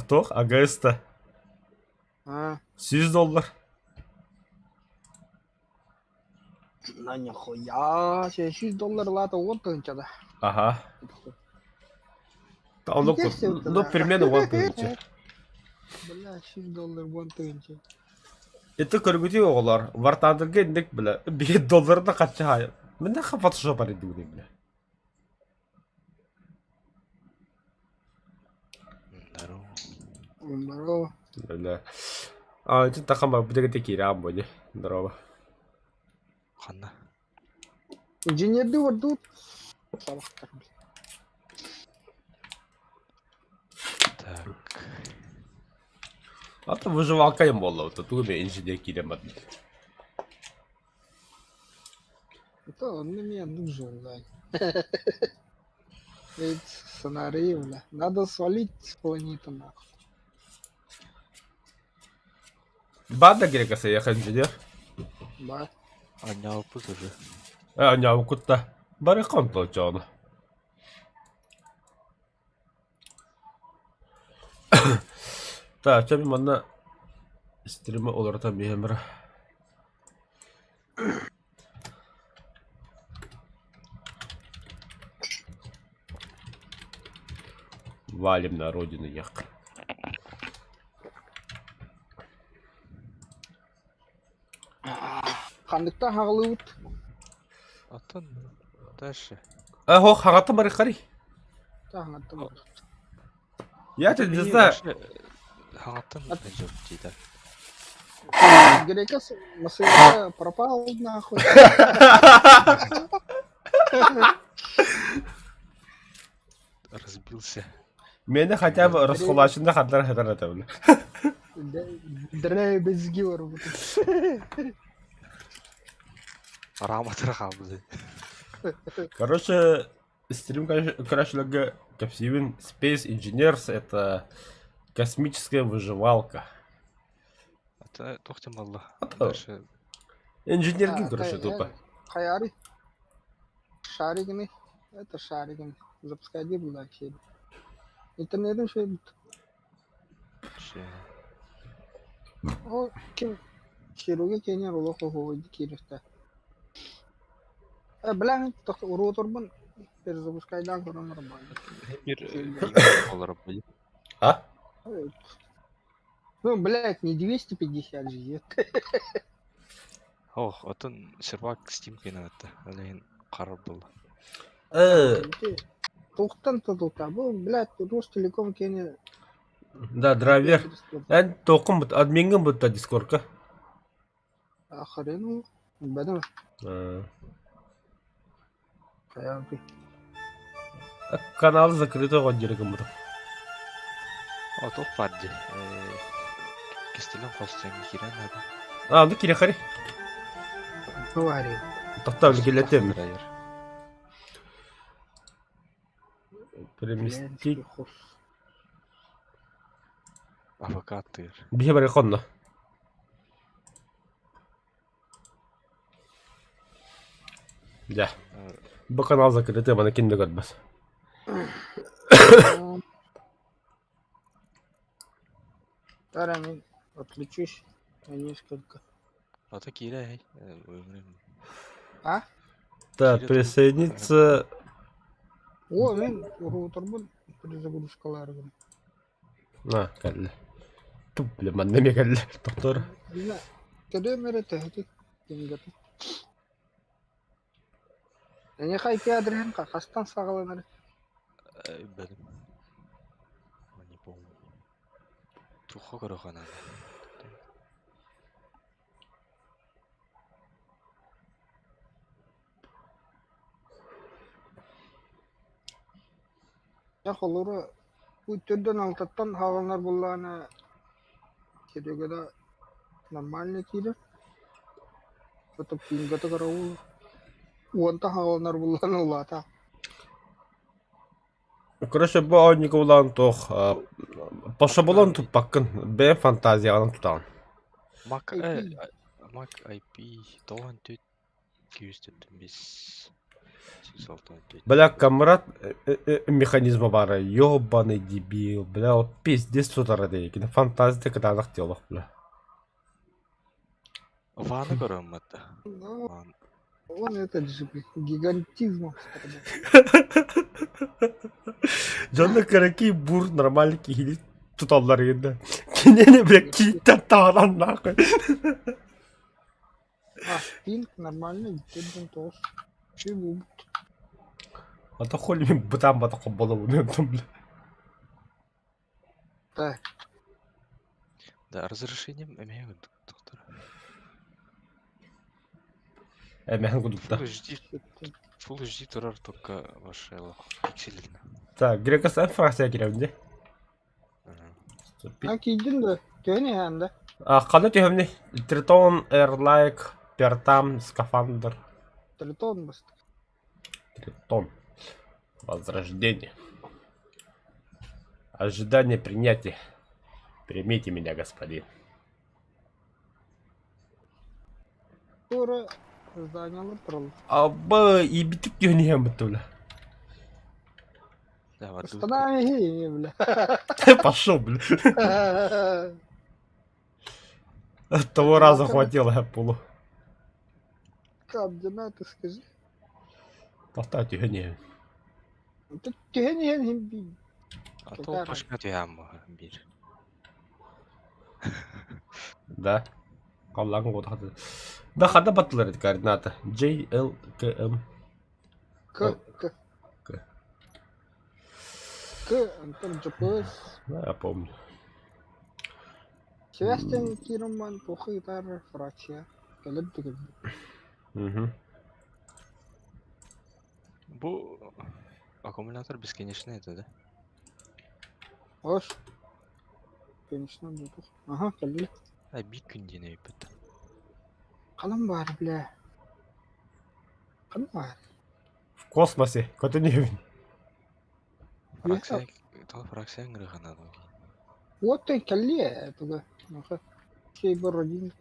Тох, АГС-та. А. 100 доллар. На нихуя, 100 доллар лата он тысяча Ага. Ну, ну, примерно он тысяча. Бля, 100 доллар он тысяча. Это көргүтүү оҕолор, вартаандырга инник бля, биир долларына хачча Мында фотошоп бар дууни бля. Здорово. Здорово. Бля. А, это тахама будет кирам будет. Здорово. Ханна. Инженерди ордут. Так. А то выживалка им болла, вот тут мен инженер кирем бат. Это он мне нужен, да. Ведь сценарий, бля. Надо свалить с планеты, нахуй. Бада грека я инженер. Ба. Анньаалпыт уже. Э, ньаукутта. Бары конто чоно. Так, чөм манна стрима олоротон биһэмэр. Валим на родину ехать. Ханныкта хаҕалыыбыт. Оттон дальше. Э, хо, хаҕата бары хари. Таһаҥаттан Я тебе не знаю. Хаҥаттан дьон диэтэ. Грекас массыына пропал нахуй. Разбился. Мені хотя бы расхулачында хандар хатар это бля. Дребезги барбыт. Арааматара хаалбыт. Короче, стрим короче, кэпсиибин Space Engineers это космическая выживалка. Это туох диэн буолла? А Дальше Инженергин, короче, тупо. Хайары. Шаригини. Это шаригини. Запускай була шейбит. Интернетин шейбит. Че. О, ким хирурга кенер олох оһуой киирихтэ. Э, бля, уруоторбун перезапускайдаан көрөн нормально. Мир олорор били. А? Ну, блядь, не 250 же, нет. Ох, отон сервак Steam кэнэн этэ. Ол иһин харар буолла. Туохтан тутулта. Бу, блядь, Ростелеком киэнэ Да, драйвер. Эн тоқым бут, админгин бутта дискордка. Хрен ол. Бэдэн. Канал закрытый оҕо диэри гыммытым. О, туох баар дии. Кистэлэҥ хос диэн киирэн наада. А, ну кириэхэ Говори. Тохтоо киллэтиэм. Драйвер. Переместить. Авокатыр. Биһи бары хонно. Дьэ. Бу канал закрытый, маны ким да көрбөт. Тара, мен отключусь на несколько. Ата киирэ А? Так, присоединиться. О, мен роутербун перезагрузкаларгын. На, кэллэ. Туп, бля, манна эмиэ кэллэ. Тохтоор. Көдөм эрэ төһөтүй кинигэтэ. Эйиэхэ IP адресин хастан саҕаланар? Билбэтим. Не помню. Туохха көрүөххэ наада. Дьэ холобура бу төрдөн алтаттан саҕаланар буоллаҕына Серегада нормально киирэр. Потом пингата караул уонтан саҕаланар буоллаҕына улаата. Короче, бу оонньууга улаан туох пошаболон туппаккын, бэйэҥ фантазияҕынан тутаҕын. Mac IP. Mac IP тоҕон түт 245 164. Бля, Камрад механизма баара, ёбаный дебил, бля, ол пиздец тутара диэкини фантазия кытаанах диэлэх, бля. Ваны көрөммөт да. Ну, Ван. он этот же, блин, гигантизмом страдает. Дьонно кыракий бур нормальный киһини туталлар да. Кинини бля кииттэн таҕалан нахуй. А, пинг нормальный, төрдөн тоҕус. Үчүгэй буолбут. А то хули мин бытаан батах болобун бля. Так, Да, разрешением эмиэ доктор. Эмэһэн кудукта. Full HD, Full HD турар только ваше пикселина. Так, Грекос эн фракция кирэбин дии. а киирдин да, төһөн иһээн да? А, ханна түһэмний? Тритон, Эрлайк, Пертам, Скафандр. Тритон бастык. Тритон. Возрождение. Ожидание принятия. Примите меня, господин. Туора зданиялар тураллар. Абы, ибитик түһэн иһэн бутула. Да, вот тут. Останови, бля. Пошел, бля. Того раза хватило я полу. Координаты скажи. Тоқтаа түһэн иһэн. Түһэн иһэн иһин би. А то башка түһэм биир. Да. Халлааҥ уотахата. Да хада баттылар эти координаты. J, L, К, М. К, К. К. К, Антон GPS. Да, я помню. Сибээстэн киирэн баран туохха ыытаар фракция кэлэр да кэлбит. Мгм. Бу аккумулятор бесконечный это, да? Ош. Конечно, буолбут. Аха, кэллэ. А биир күн диэн өйбүт. Ханан баар, бля? Ханан баар? В космосе. Көтөн иһэбин. Фракция, тоҕо фракция ыҥырыахына Вот ты кэллиэ туга. Аха. Сейбор один.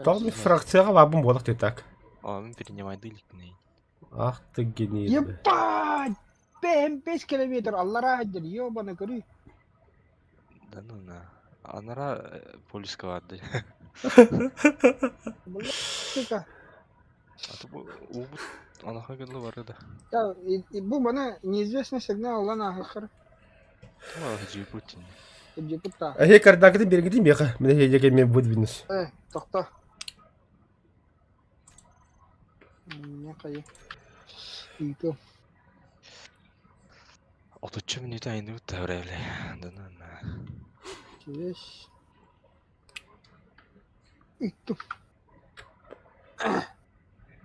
Тоҕо фракцияҕа баабын буолах ты так. О, мин принимайды иликпин. Ах ты гений. Ебать! ПМ 5 километр аллараа сылдьар, ёбана көрүй. Да ну на. Анара полиска барды. Бля, сука. А то бу уубут анаха кэллэ бары да. Да, и бу мана неизвестный сигнал ылан ааһыххар. Тоҕо Дьипутин. Дьипутта. Эһи кардакыты бергитин меха. Мен эһи мен выдвинусь. Э, тохто. Не хайы. Ыйтым. 30 мүнүүтэ айныбыт да өрөөлэ. Да ну на. Вещь. Ыйттым.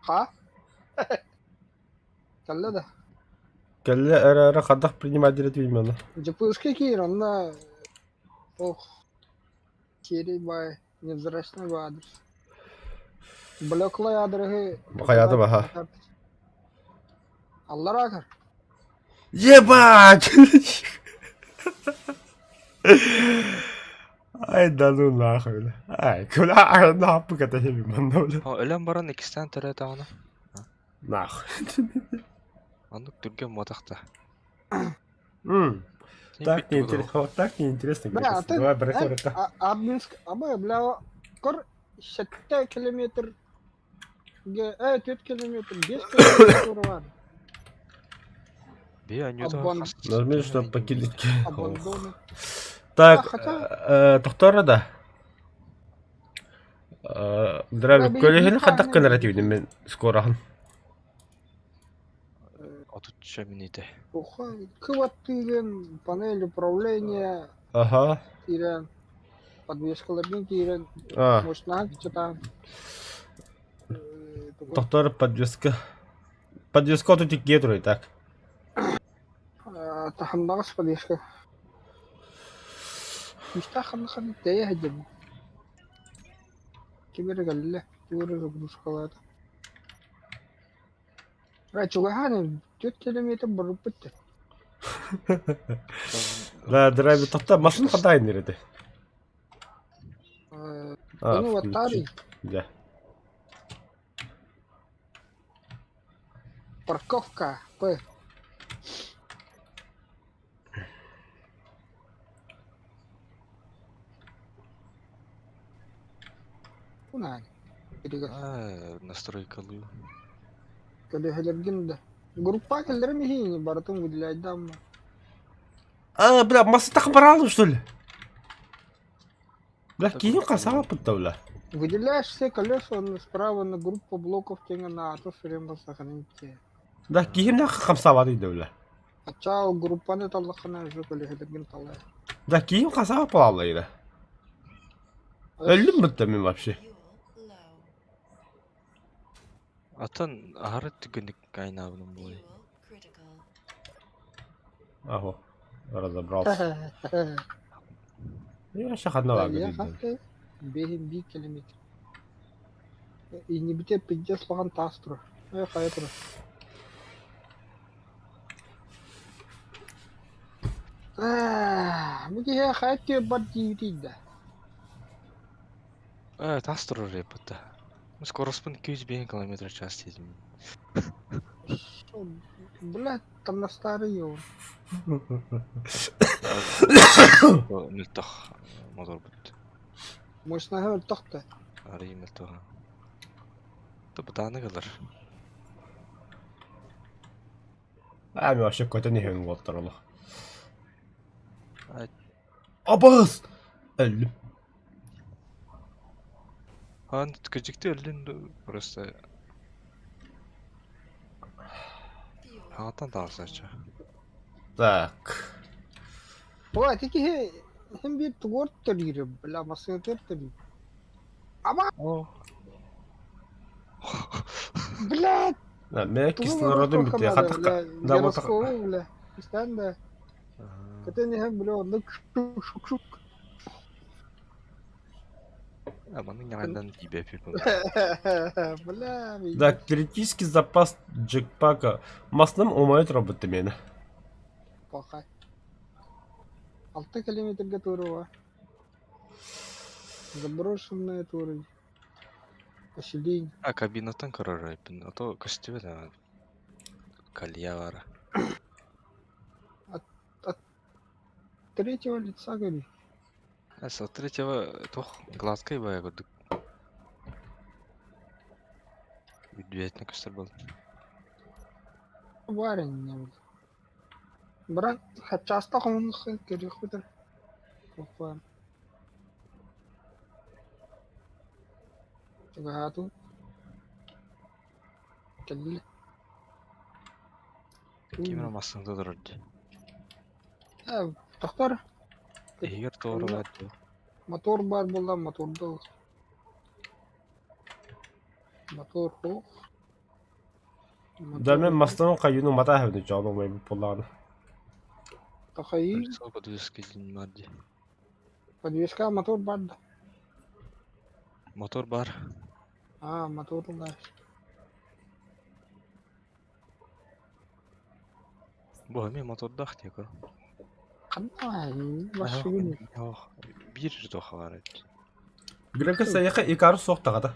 Ха? Кэллэ да. Кэллэ эрэ хадах принимать именно. Дьапыыска киир, онно ох Серий бай, невзрачный адрес. Блеклый адреһы Хайата баха. Аллараа көр. Ебать! Ай да ну нахуй. Ай, куда нахуй это хеби манна. Өлөн баран иккистээн төрөөтөҕүнэ Нахуй. оннук түргэн буотахта. Так неинтересно, вот так неинтересно. Бля, а ты- Давай, бросай это. Админск, абы, бля, көр 7 километр 4 километр, 5 километр бар. Би анюта Абон. Нажми, чтобы покинуть. Абандоны. Так, А, хотя- тохтора да. Здравия, көлөһүн хадах көнөр этибин мен скораһын. 33 мүнүүтэ. Уха, кыбаттыгын, панель управления, Ага. киирэн, подвескаларбын киирэн, А, мощнаан чытаан. тохтор подвеска. Подвеска тут иккиэ турай так. Таханнаҕас подвеска. Күүстээх ханна ханна тэйэ сылдьабын. Ким эрэ кэллэ, тугу эрэ загрузкалаата. Э, чугаһаан 4 километр барбыт да. Да, драйвер тохтор машина хадайын эрэ А, Ну, вот включи. Да. Парковка П. Кунаан. А, настройкалыы. Көлөһөлөргүн да. Группа кэллэрим иһиини барытын выделяйдаамма. А, бля, масса так брал, что ли? Бля, киһим хасааппыт да, бля. Выделяешь все колеса он справа на группу блоков теңе на ато сүрен басаханын те. Да, киһим да хамсаабат да, бля. Ачаа группаны таллахана уже көлөһөлөргүн талай. Да, киһим хасаап буолаллар да. Өллүм бутта мен вообще. Атын аһары түгэнник айнаабыным буолай. Ахо, разобрался. Я вообще одного Бэһин биир километр. Иннибитэ пиздец улахан таас турар. Э, хайа турар. Бу киһи хайа түө бар диибитий да. Э, таас турар эппит Скороспун 205 км час диэтим. Бля, там на старый его. Мөлтөх моторбут. Мощнаһы өлтөх да. Арый мөлтөх. Тыбытааны кылар. А, мен вообще көтөн иһэн уолтар олох. Ай. Абас! Өллүм. Ан кыжыкты өллүн просто хаатан таасача. Так. О, ити киһи син биир тугуор төрүүрэ, бля, массыынатыгар төрүүр. Ама, О. блядь, Да, Мен тугу кислородум оҥоруохха бүтүө. наада, Хатык бля, да вот городского, бля, истэн да, көтөн иһэн, бля, оннук шук-шук-шук. А маны ньаҕайдан тиийбэппин. Бля, Да, критический запас джекпака. Масным умает роботы мені. Пахай. 6 километрга туруга. Заброшенная тура. Поселение. А кабинаттан көрөр а то көстүбэт aa. Калья бара. Третьего лица, говорит. А с третьего туох гладкай бая курдук. Бүдүэтин көстөр был. Барин не был. Брат, часто он көрүөхпүтэр. Кухуан. Чугаһаату. Кэллэ. Ким массыында турар дии. Э, тохтор. Иһигэр туора баар дуу. Мотор бар буолла, моторда ол. Мотор суох. Да мен мастан каюну мата хэвни жолу май буллааны. Тахайы, Колесо подвеска диэн баар дии. подвеска мотор бар да. Мотор бар. А, мотор да. Бу эмиэ мотордаах дии көр. Ханна машина. Ох, биир туох баар эбит. Грека саяха икар суох тагата.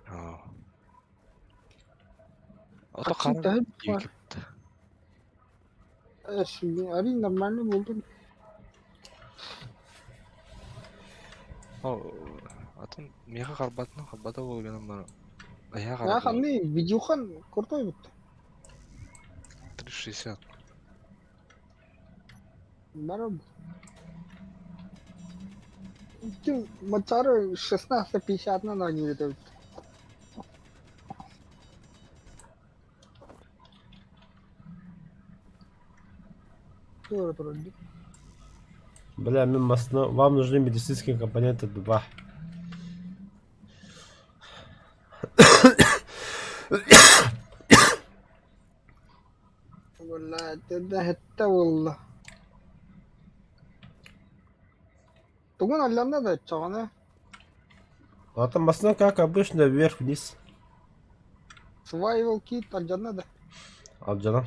Аа. Ото Хаксын хара таһын бар. диэки. Ари нормально булдум. О, атын миэхэ харбатына харбата буолуо гынан баран. Эһээ Я харбата. ханны видюхан крутой бит. 360. Бар. Ты мотор 1650 на ноги это. Тура тура. Бля, мен масна вам нужны медицинские компоненты 2. Бля, это это والله. Тугун алланна да чаҕана А там масна как обычно вверх-вниз. survival kit алдьанна да Алжана.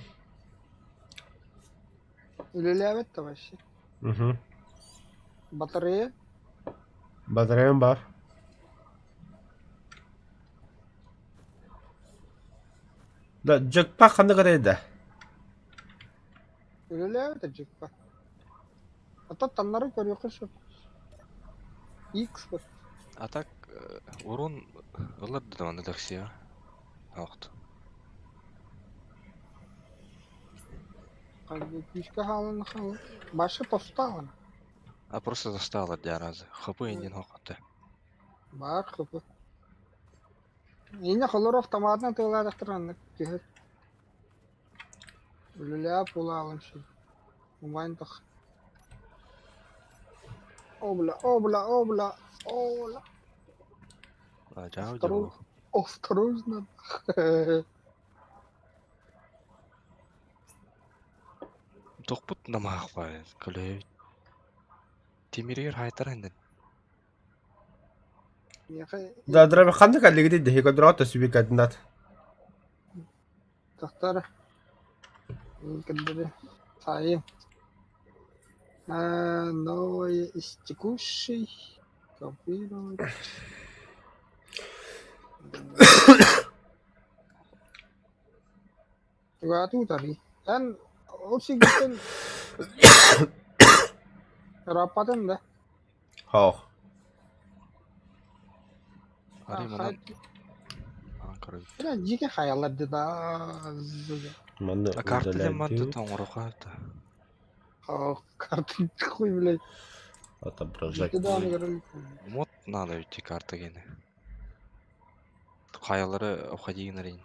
үлэлээбэт да вообще. Угу. Батарея Батареям бар. Да, джекпак ханна да. үлэлээбэт джекпа. Ата таннары көрүөххэ сөп. X бар. А так урон ылар да аны таксига. Аахт. Күүскэ хаалан хаалан. Башы тостаалан. А просто достала для раза. ХП иннин хокоты. Баар хыпы. Инне холор автоматынан тыылаадахтар аннык түһэр. Үлэлээп улаалан ши. Умайн тах. Обла, обла, обла, обла. А жау Второй. жау. Осторожно. Тохпут намаах бай. Көлө. Тимиригер хайтар энден. Да, драби ханна каллигди дехи кадрата сүбикаднат. Тахтар. Каддары. Саи. Новое из текущей. Копировать. Тугаату тари. Эн ол сигиттен рапатын да. Хоо. Ари манан. Көрө. Бля, дьике хаяларды да. Манна А карта дем манты тоңоруха та. Карты хуй, блядь. Отображать. Куда он говорит? Мод надо ведь карта гене. Хаялары обходигин арин.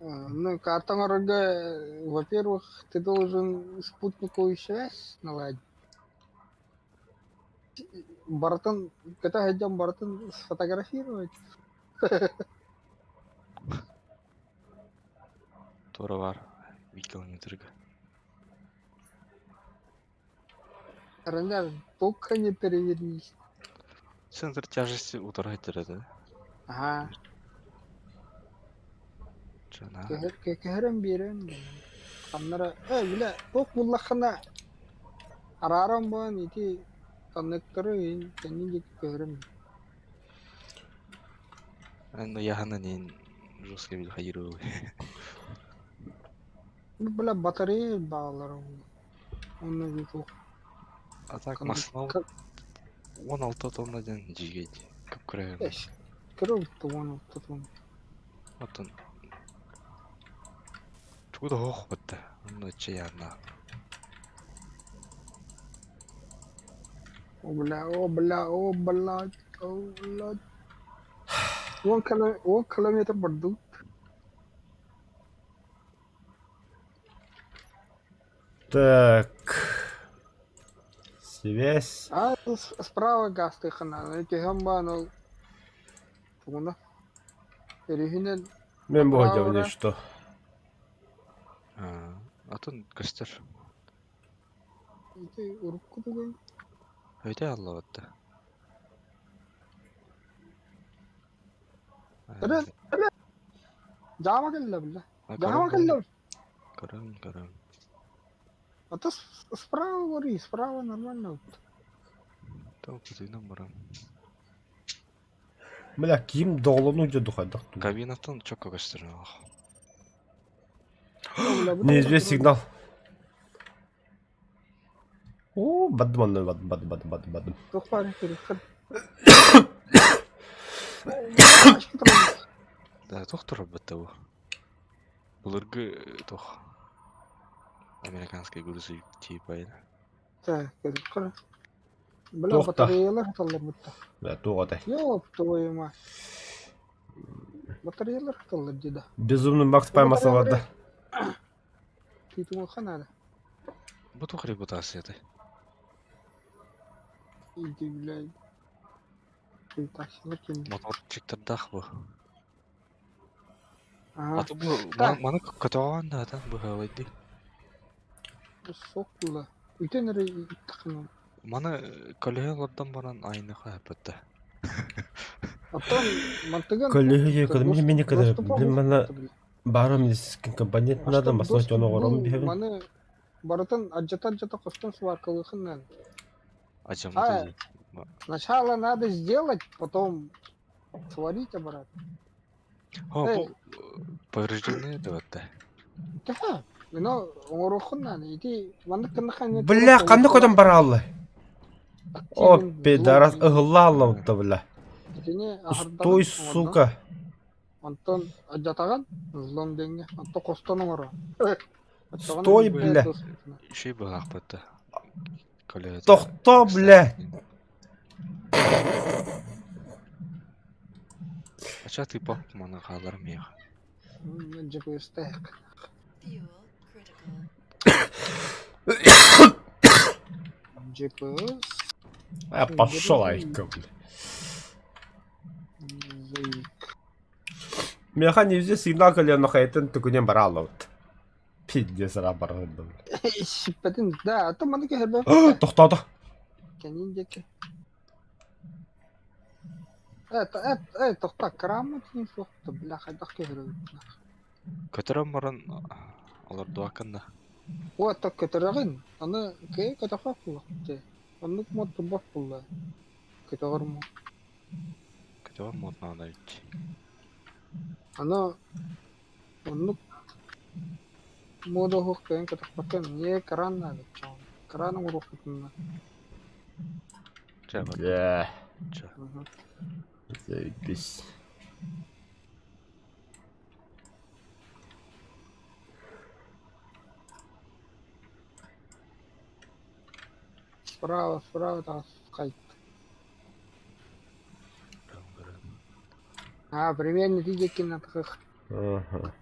Ну, карта оҥорорго, во-первых, ты должен спутниковую связь наладить. Барытын көтө сылдьан барытын сфотографировать. Туора баар биир километрга. Ренер, только не перевернись. Центр тяжести утары сылдьар этэ. Ага. Чана. Кэһэрэн биэрэн ханнара э бile туох буллаххына арааран буолан ити коннекторы кэннин диэки көһөрөн Эн ыйаһынан иин жестко бил хайырыы. Ну, бля, батарея баалара онно туох А так массыына 16 тонна диэн дьиигэй дии. Көп-күрэ Кыра 16 тонна. Оттон тугу да суох батта. Онно чайааннаах. О, бля, о, бля, о, блядь, о, блядь. 10 километр бардым. Так. Связь. А справа газ тыхана, түһэн баан ол тугуна. Өрүһүнэн Мен бу не что. Атын көстөр. Ити урукку тугай. Өйдө аллабатта. Эрэ, эрэ. Жаама кэллэ биллэ. Жаама кэллэ. Көрөм, көрөм. А то справа гори, справа нормально. Толкутуйнан баран. Бля, ким доҕолону дьэ духайдах туу. Кабинаттан чокко көстөр. Неизвестный сигнал. О, бадым анны, бадым, бадым, бадым, бадым, бадым. Туох баар көрүөххэ. Да, туох турар бу? Былыргы туох американский грузовик типа Так, көрүөххэ. Бля, Туох та? батареялар хаталлар бутта. Бля, туох этэй? Ёб твою мать. Батареялар хаталлар дии да. Безумный Макс поймался вода. Тыытымыахха наада. Бу туох репутацията? Иди, блядь. Репутация ким? Моторчиктардаах бу. Ага. А то бу Так. маны көтөҕөн да atan быһаалайды. Сок була. Үтен эрэ иттахына. Маны көлөһө олордон баран айныха эппэтте. Оттон мантыган Коллеги, когда мне меня когда блин, мана бары медицинский компонент надо, маслать он оҕором биһэбин. Маны барытын адьата-адьата хостон сваркалыхын надо. Ажамыты. Сначала надо сделать, потом сварить обратно. О, бу поврежденные да Да, но оҥоруоххун наада. Ити маннык гыннахха Бля, ханна көтөн барааллай? О, пидорас, ыһылла аллабытта, бля. Итини Стой, сука. Онтон адьатаҕын, злом дэҥҥэ, онтон хостон оҥоро. Стой, бля. Үчүй быһаахпытта. Көлөһө. Тохто, бля. Ача тыпа маны хаалар миэх. GPS-тээх. Fuel critical. GPS. А, пошел, айка, бля. Зайк. Меха не везде сигнал колено хайтен түкүнен бара аллабыт. Пиздец, ра бара Сиппэтин, да, а то маны кэһэрбэ. Тохтоото. Кэнин диэки. Э, э, тохта, крамут не суохта, бля, хайдах кэһэрэ. Көтөрөн баран олордуаккан да. О, так көтөрөҕүн. Аны кээ көтөхөх буллахты. Оннук мод турбах булла. Көтөҕөр мо. Көтөрөн мод наада бит. Аны оннук мода хух кээн көтөхпөккөн не кран надо. Кран оҥоруохпутунна. Чэ, бар. Бля. Чэ. Заебись. Справа, справа таас хайт. Көрөн, көрөн. А, примерно ти диэкин атахых. Ага.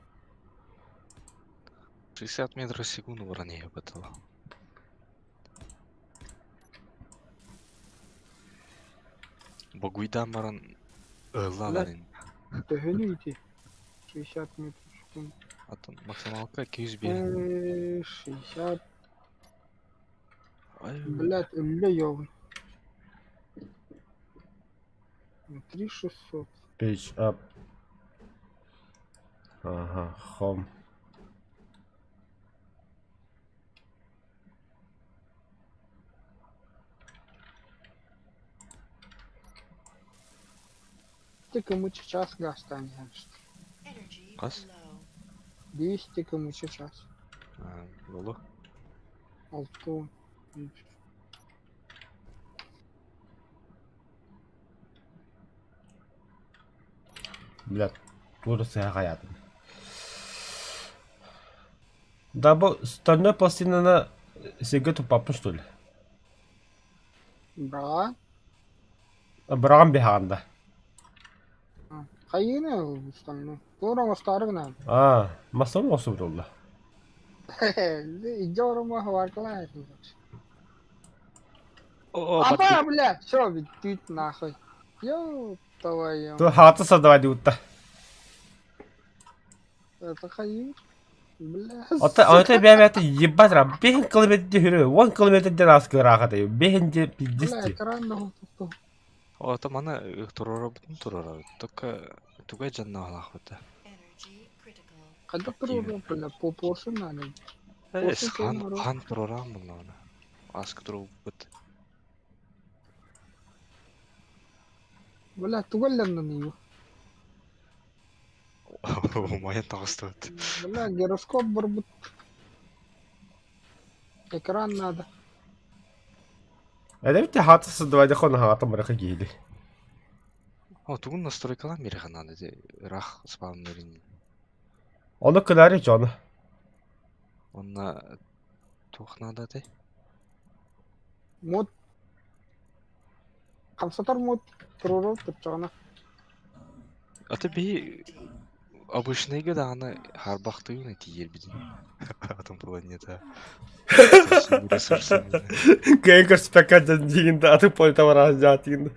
60 метров в секунду баран иһэбит ол. Богуйдаан баран ыһыллаалар Блядь, ини. төһөнүй ити? 60 метров в секунду. Атын максималка 205. 60. Ай, Блядь, өллө ёбун. 3600. Page up. Ага, home. 200 км час газтаан иһэн Energy Хас? low. 200 км час. А, Болу. Алты. Блядь, тура сыһа хайаатым. Да бу стальной пластинаны сиргэ туппаппын что ли? Да. Быраҕан биһаҕын да. Хайыыны устаҥны. Туора оҥостоору гынан. Аа, массам оҥостубут буолла. Илдьэ орума хаваркалаан О, Апа, бля, все, бүттүүт нахуй. Ёб твою. Ту хаата создавай диутта. Это хайыыр. Бля. Ота ота бэбэт ебать ра бэһин километр хүрү 10 километрден аас кыраахата бэһин де Бля, пиздец. экран нахуй тохто. Ото маны туруорабытын туруорабыт. Только тугай дьаннаалаахпыт. Energy critical. Хайдах туруору, бля, по поршень надо. Эс Поршень хан туруору. хан туруораан буллаҕына. Ааска туруорбут. Бля, тугалланна Умайан таҕыстыбыт. Бля, гироскоп барбыт. Экран надо. Эдебит хаата создавай хон хаата бараха киһили. О, тугун настройкалаан биэриэххэ наада ити ыраах спавнерин. Ону кынари дьону. Онно туох наада этэй? Мод. Хамсатар мод туруору турчаҕына. Аты биһи обычныйга даҕаны хаарбахтыын тиийэрбитин. Атын планета. Ресурсы. Кыайан көрсүпэккэ дьон диигин да атын планета бараан дьаатыгын.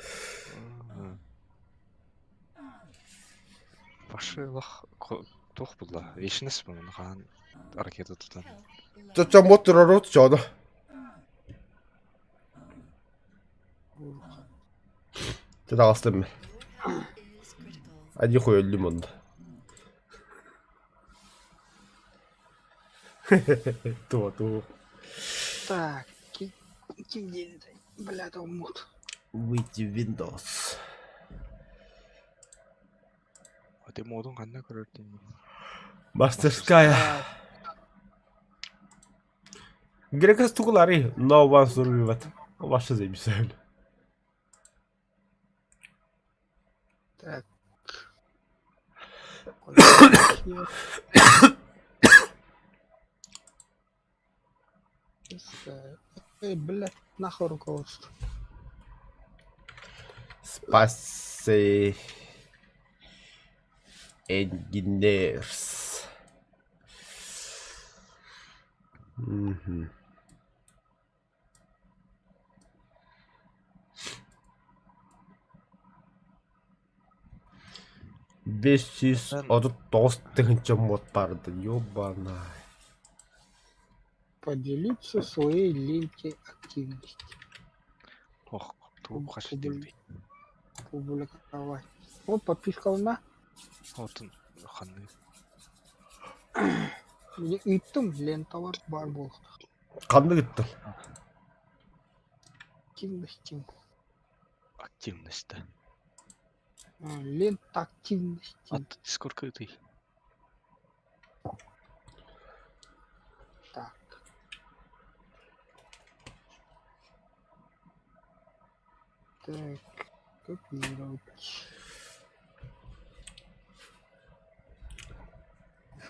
Башы лох туох булла? Вечность бу хаан ракета тутан. Health low. Чочо мод туруору дьону. Ты таҕыстым. Your health is critical. Ади хуй өллүм онно. Туо туо. Так, ким диэн Бля, это мод. Выйти в Windows. Ати модун ханна көрөр дии. Мастерская. Грекас тугулари no one survived. Вообще заебись. Так. Эй, блядь, нахуй руководство. Space Engineers. Мгм. 539 тыһыынча мод барды, ёбана. Поделиться своей ленте активности. Ох, тугу хас диэбит. Публиковать. О, подписка на. Отун ханны. Ыыттым ленталар баар буолуохтаах. Ханнык ыттын? Активности. Активность да. Лента активности. Ат сколько ты? Так. Так, копировать.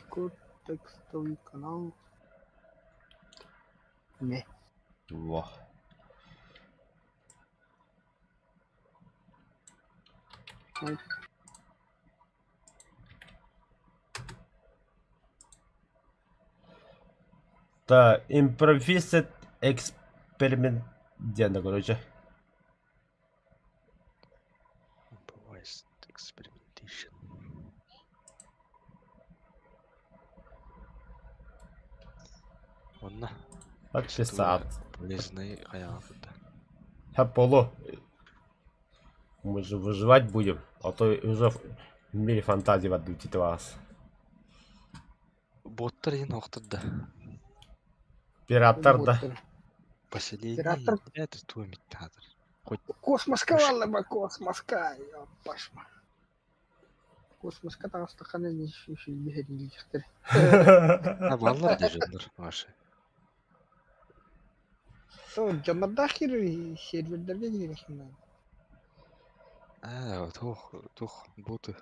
Код текстовый канал. Не. Во. Ой. Да, Improvised Experiment диэн короче. Improvised experimentation. Онно Подписаться. полезный хайаҕа Хаполо. Мы же выживать будем, а то уже в мире фантазии отдутит вас. Боттар иһин охтор да. Пираттар да. Поселение Пираттар- это туо миттаатар. Хоть Космоска валлаба, космоска, ёппашма. Космоска таҕыстаххына биһэрилиэхтэр. а баллар дежоннор ваши. То дьоннордоох киирэр сервердэргэ киириэххин наада. Аа, туох туох боты.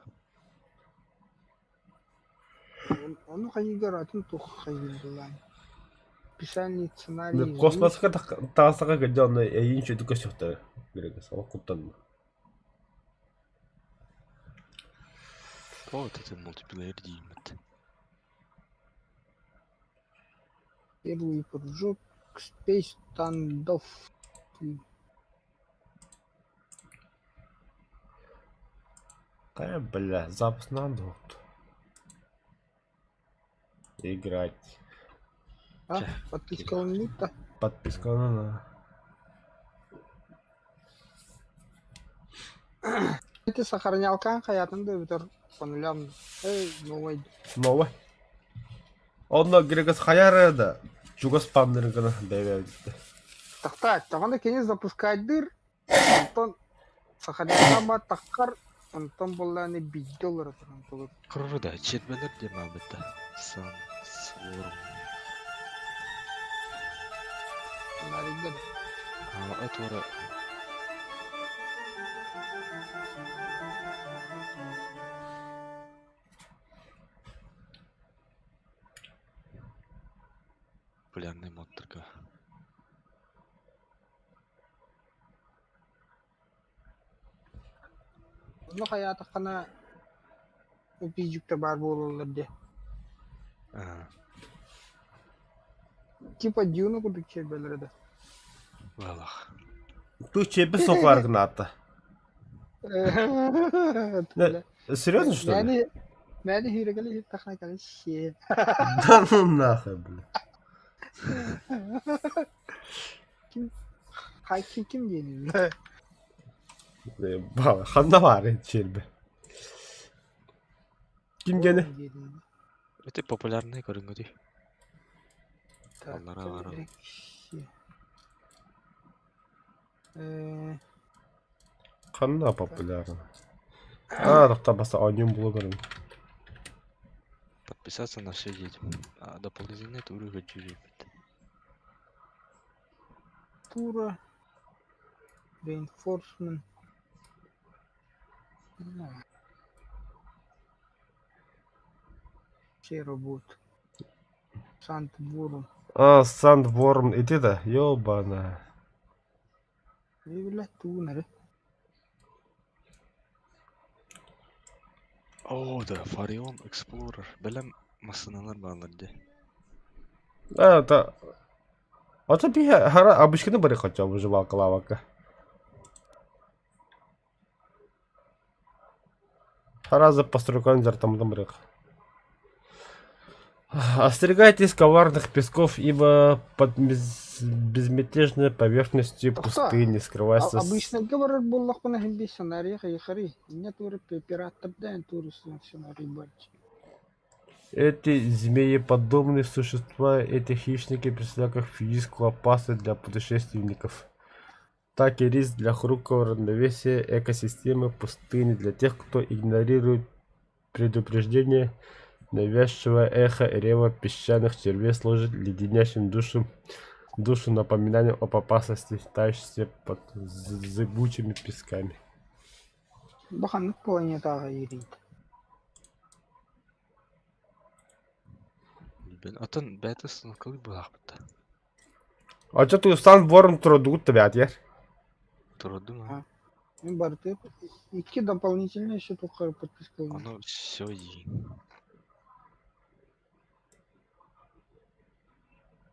Ону хайыгар атын туох хайыыллаан. Писальный сценарий. Космоска таҕыстахха кырдьа онно эйиин үчүгэйдик көрсүөхтэрэ. Билэгэ куттанна. Вот это мультиплеер дииммит. Первый прыжок Space Standoff. Э, бля, запуск надо вот. Играть. А, подписка он Подписка на. Ити сохранялкаан хайатын да бүтэр по нулям. Эй, новый. Новый. Онно Грегос хайара да. Чугас паннырыгына бэйбэбитте. Так, таҕаны кини запускайдыр, онтон сохранялкаан таххар, онтон буоллааны биирдэ олоро туран тугу. Кырыр да, чербелер демабыта. Сан сворм. Нарыйда. А это Популярный модторга. Онно хайаатаххына пиздюктар баар буолаллар дии. А, Типа Дюна курдук чербэлэрэ да. Валах. Ту чебе соқларгын ата. Серьезно, что ли? Мэни мэни хирэгэли хиттахна кэлэн сиэ. Да ну нахуй, бля. Ким хайки ким диэнин. Бала, ханна бар чербе. Ким гene? Это популярный көрүҥү Аллара бары. Ханна популярна. А, тоқта баса онюм блогерым. Подписаться на все едем. А дополнительный туры хочу ребят. Тура. Reinforcement. Все работают. Сандворм. А, Сандворм, иди да, ёбана. Бля, туунары. О, да, Фарион Explorer. Бэлэм массыналар баалар дии. А, это... А то би хара обычканы бары хотя бы выживалка лавака. Хараза постройкан там там Остерегайтесь коварных песков, ибо под безмятежной поверхностью пустыни скрывается... Обычно говорят, буоллахпына иһин биир сценарий хайыхарый. Инньэ туора пираттардаан турусын сценарий барчы. Эти змееподобные существа, эти хищники представляют как физическую опасность для путешественников, так и риск для хрупкого равновесия экосистемы пустыни для тех, кто игнорирует предупреждение навязчивое эхо рева песчаных червей служит леденящим душу, душу напоминанием об опасности, тающейся под зыбучими песками. Бу ханнык планетаҕа иирийдэ. Атын бэйэтэ станокалыы быһаахпыта. А что ты Сандворм трудут тебя, я? Турдум а. Мин барыта икки дополнительные еще только подписка. Оно все и.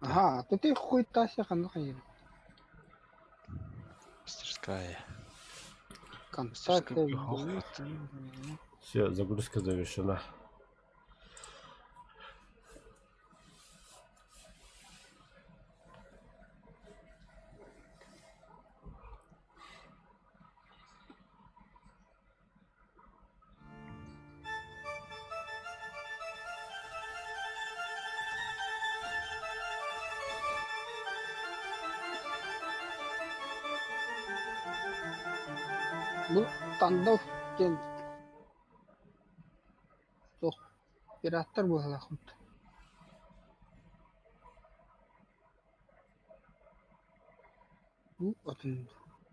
Ага, то ты хуй тася ханна хайыр. Мастерская. Контакты. Мастерская хохот. Все, загрузка завершена. Бу Тандов диэн суох пираттар быһыылаахпыт. Бу атын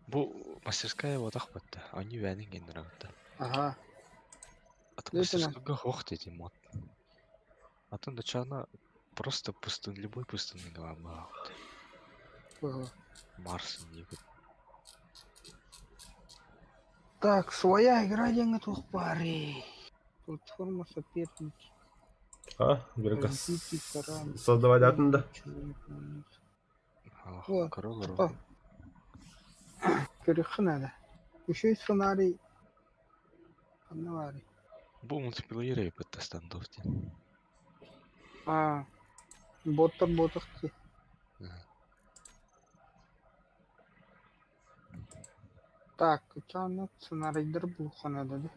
Бу мастерская буотах батта. Они бээнин геннерабытта. Аха. Атын мастерскойга хох дети мод. Атын дачана просто пустын, любой пустынный голова. Марс не Так, своя игра диэҥҥэ туох баарый? Платформа соперники. А, Верка, создавать атын да? Король Көрүөххэ наада. Үчүгэй сценарий ханна баарый? Бу мультиплеер эбит стандоф диэн. Аа, боттар буотах дии. Так, чаана сценарийдары булуохха наада дуу?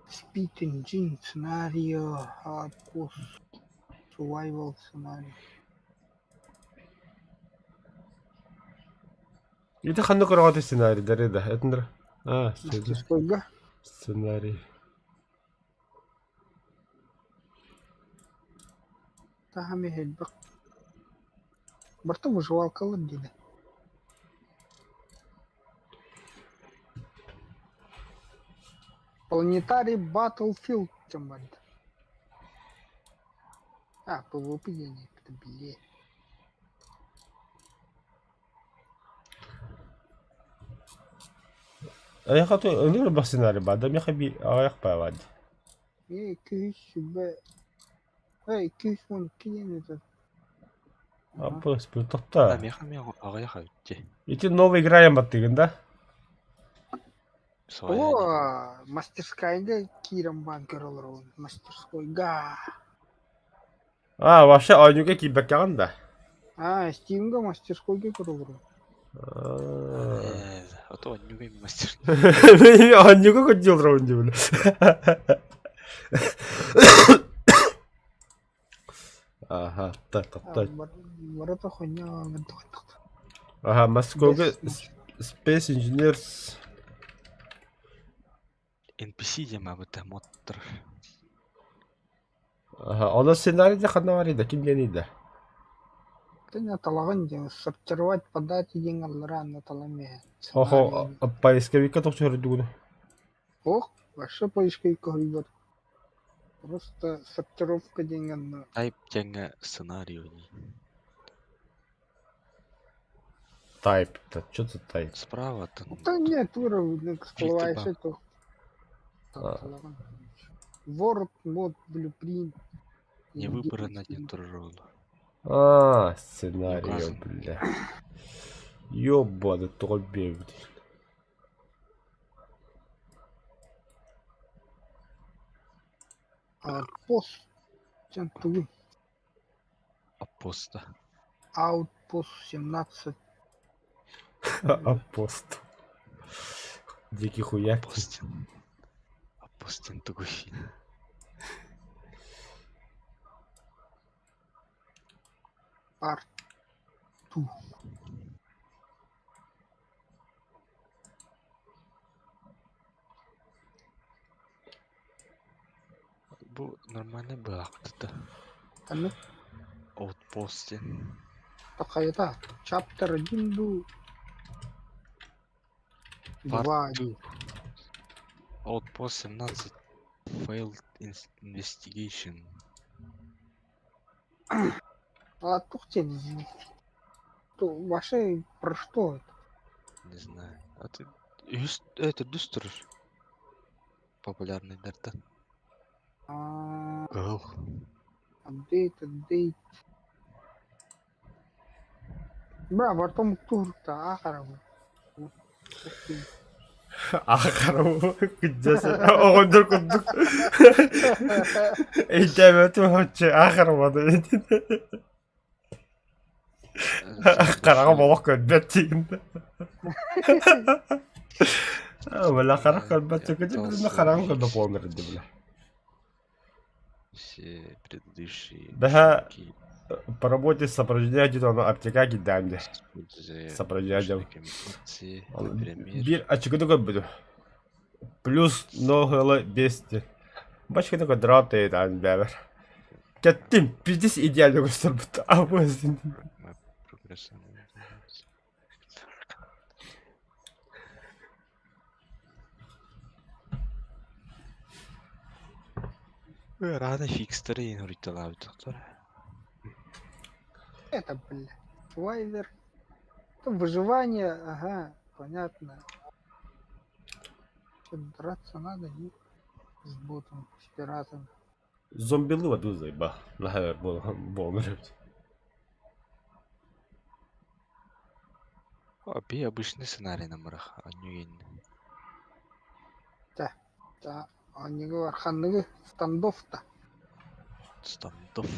Speed Engine сценарио, Hardcore Survival сценарий. Ити ханнык көрөҕөтүй сценарийдары да этиндер а Мастерскойга сценарий таһам элбэх. Барыта выживалкалар дииллэр. Планетарий Battlefield диэн барда. А, PvP диэн это билиэ. Айаха то өнөр бах сценарий баар да миэхэ би аҕыйах баҕа Ээ, 200 сүбэ Эй, 212 диэн этэр. Аппыс тохто. Миэхэ эмиэ аҕыйах эбит дии. Ити новая играем баттыгын да? О, мастерскайга киирэн баан көрө олоробун. Мастерскойга. А, вообще оонньууга киирбэккэҕин да? А, Стимга мастерскойга көрө олоробун. Э, а то оонньууга мастер. Оонньууга көрдүү олоробун диибин. Аха, так, так. Барыта хонья Ага, Москвага Space Engineers NPC диэн баабыта модтар. Аха, онно сценарий ханна барый да, ким диэний да? Ты талаҕын диэн сортировать по дате диэн аллара анна талан иһэн. Охо, поисковикка тохсуһар Ох, вообще поисковик көрүйбэт. Просто сортировка диэн анна. Type диэҥҥэ сценарий дии. Type, да, что за type? Справа там. Да нет, тура всплываешь это. А. Word, мод, Blueprint. Не выбрано диэн турар ол. А, сценарий, Указан. бля. Ёбаный трубе, блин. Outpost. Диэн тугуй? Апоста. Outpost 17. Апост. Дикий хуяк. Апостин. Апостин тугуй. Part 2. Бу нормальный быһаахтыта. Ханнык Outpost диэн. такайта. Chapter 1 дуу. Part 2 2. Outpost 17. Failed investigation. А туох диэн То вообще про что это? Не знаю. А ты үһүс э төрдүс турар. Популярныйдартан. А, Кыһыл. Апдейт, апдейт. Бра, потом турта, ахарабы. Ахарабы кыдьас оҕонньор курдук өйдөөбөтүм оччо ахарабады хараҕым олох көрбөт диин бля харах көрбөт хараҕым көрбөт буолан эрдэ бля Все предыдущие Бэһэ такие по работе сопровождение ону аптека киирдээн дии используя сопровождение коммуникации, например, биир ачыкыны көрбүтүм плюс ноль биэс диэн бачканы көрдөрөөт тэйитаан бэбэр кэттим пиздец идеально көстөрбүт абыс прогресс. Рано фикстеры инуритталаабыттар. Это, бля, Свайвер. Это выживание, ага, понятно. Что, драться надо, нет? С ботом, с пиратом. Зомбилыы дуу заеба наһаа буолан эбит Би обычный сценарий намырах, анюин. Да, да, аньыгы бар ханныгы стандоф-то. Стандофф.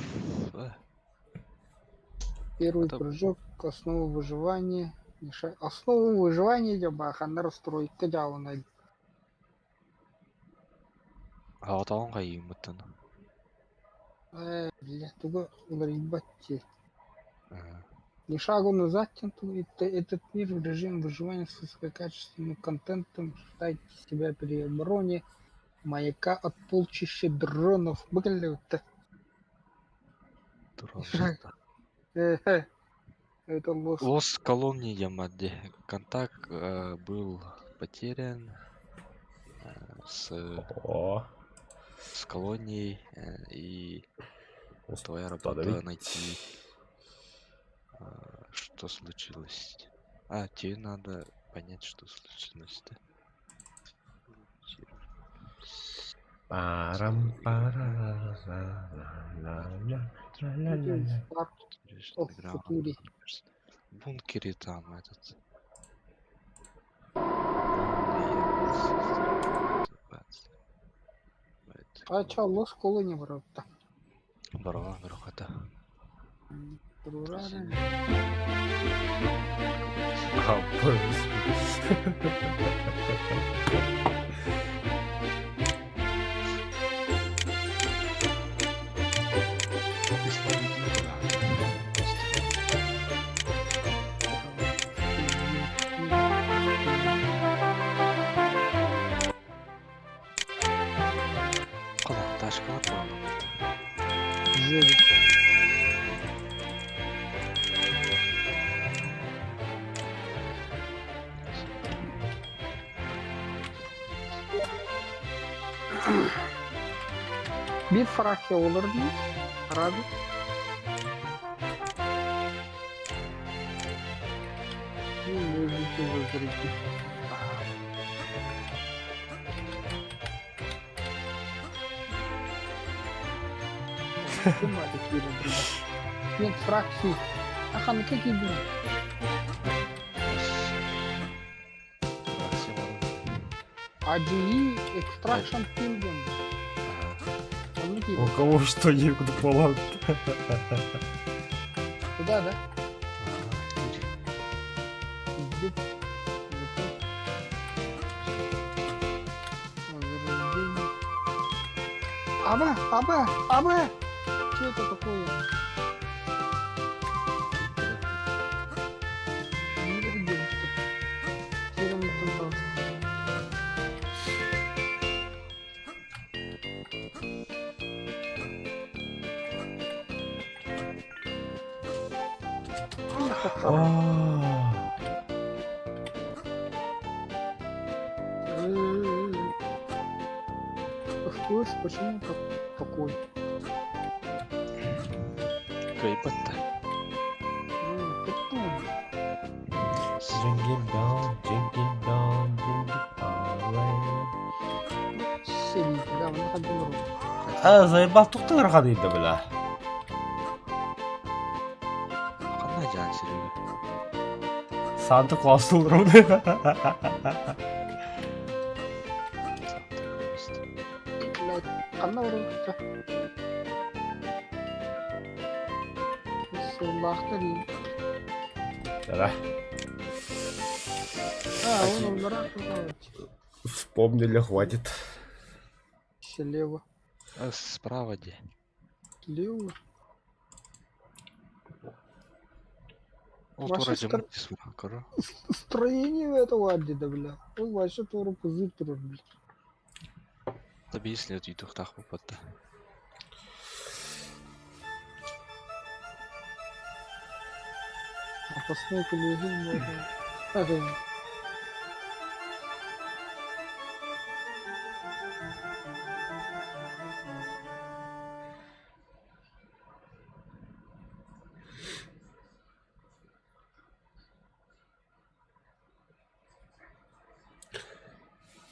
Первый Это- прыжок, основа выживания. Основу выживания дьаба ханнар стройка дьаалына. Аҕатаҕын хайыыммыттан. Э, бля, тугу уларыйбат дии. Ни шагу назад, тем это, этот мир в режим выживания с высококачественным контентом. Считайте себя при обороне маяка от полчища дронов. Выглядит Это лос. Лос колонии Ямаде. Контакт был потерян с, О, с колонией и твоя работа Установить. найти, что случилось. А, тебе надо понять, что случилось, да? Парам парара-ла-ла-ла-ла-ла-ла. Парк of Futuri. В бункере там этот. А чё, лос колония барабта. Барва, грохота. А, боже. Ташкалар Жевик. Bir фракция olur дии. Раби. Ну, можете возродить. Нет фракции. Аха, ну какие были? AGE Extraction Team диэн. Онно У киирэр. кого что есть буолан. Туда, да? Пиздец. Возрождение. Аба, аба, аба! Что это такое? Не видел, что. Серым там О, FPS почему так, такой? Кайбатта. Ну, потом. Jingle bell, jingle bell, jingle all the way. Серии, да, он ходил. А, заебал, тухтан рахады бля. дьаан Серега. Санта Клаус олорон. Санта Клаус. Блядь, ханна барабыт? Сыллаахтар дии. Да. А, он олорор турар. Вспомнили, хватит. Слева. А справа где? Слева. Ол Ваша тура стор- дьоммут дии көрө. Строение этого адида, бля. Ол вообще тура пузырь турар, бля. Да биис лет үйтүхтаах буолбатта. Опасные коллеги, бля.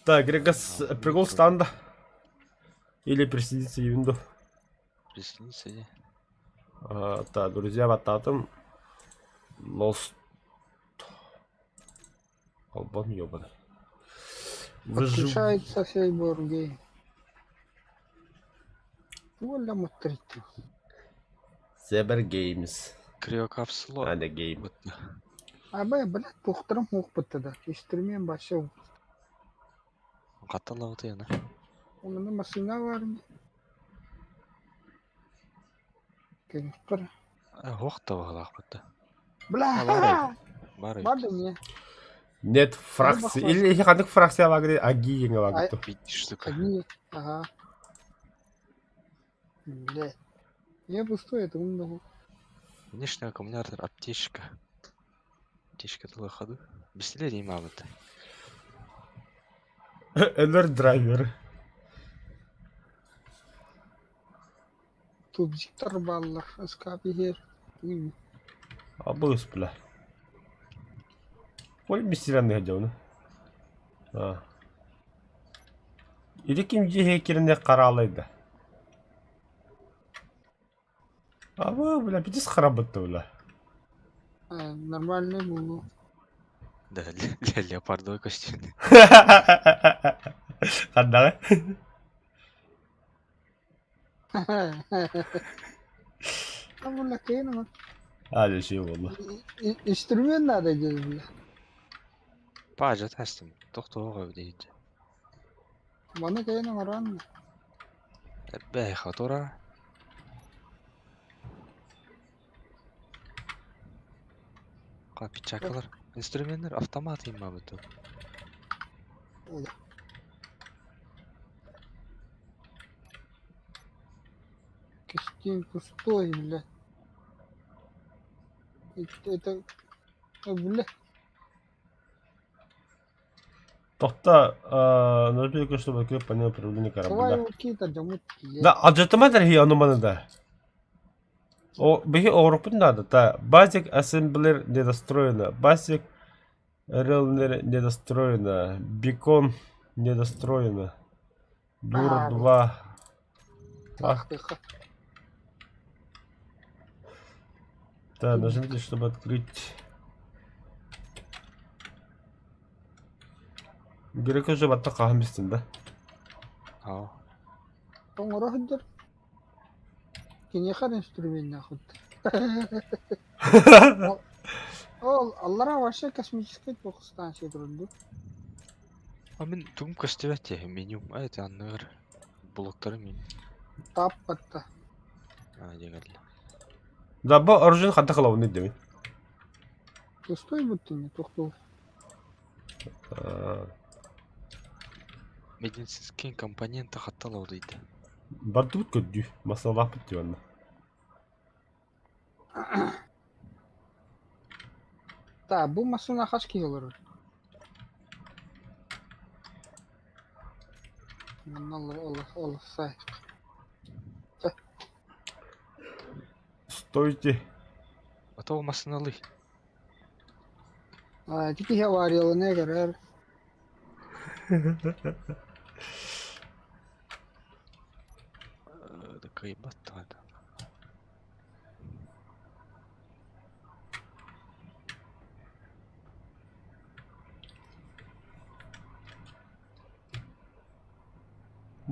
Так, Грегас, прикол станда. Или присоединиться Юнду. Присоединиться дии. А, так, друзья, вататым. Лост. Албан ёбаный. Выжив... Подключается Сейборгей. Воля матрит. Зебер Геймс. Криокапсула. А, не гейм. Вот. Абай, блядь, тухтарым хух да. Инструмент вообще. Хатталабыт яна. У меня машина в армии. Кенктер. Хох табалаах бутта. Бля! Баар Баар Барды мне. Нет фракции. Или ханнык фракция лагри аги ең лагы. Видишь, штука. Одни. Ага. Бля. Я пустой, это умного. Внешний аккумулятор, аптечка. Аптечка тылы ходу. Бестелер имабыт. Элер драйвер. Тубзиктар баллар. Скапи хер. Абыс, бля. Коль мистерянный ходил, А. Или ким дьиэ киринэ харалайда. Абы, бля, пиздец харабытты, бля. Нормальный был. Да, для леопардовой костюм. Ханнаҕа? А бля, кейн, А, дьэ, буолла. Инструмент надо делать, бля. Пажа тастым. Тохтоого дейт. Маны кейн ран. Бэй хатура. Капичакалар. Инструменттер автомат имабыт. Костюм пустой, бля. Это, бля. Тохта, нажми, чтобы открыть панель управления корабля. Твою какие-то дьомут. Да, алдьатыма дэрһи ону маны да. О, биһи оҕорукпут наада та. Basic Assembler недостроено. Basic Railner недостроено. Beacon недостроено. Дур А, 2. Ах ты, ха. Да, нажмите, чтобы открыть. Gerek уже батта хаһан бистин да? Аа. Тоҥоро сылдьар. Киниэхэ эрэ инструмент нахуй. Ол аллара вообще космическай туох станция турар дуу? А мин тугум көстүбэт дии меню. А это анныгар блоктары мен. Таппатта. А дегелле. Да, бу оружие ханта кылабын дебин. Пустой будто не тохтуу. Медицинский компоненты хатталау дейт. Бардыбыт көрдүү. Масалаахпыт дии Та, бу массыына хас киһи олорор? Манна олор олор сай. Стойте. А то массыналый. А, ити киһи авариялана көрөр. Такой баттада.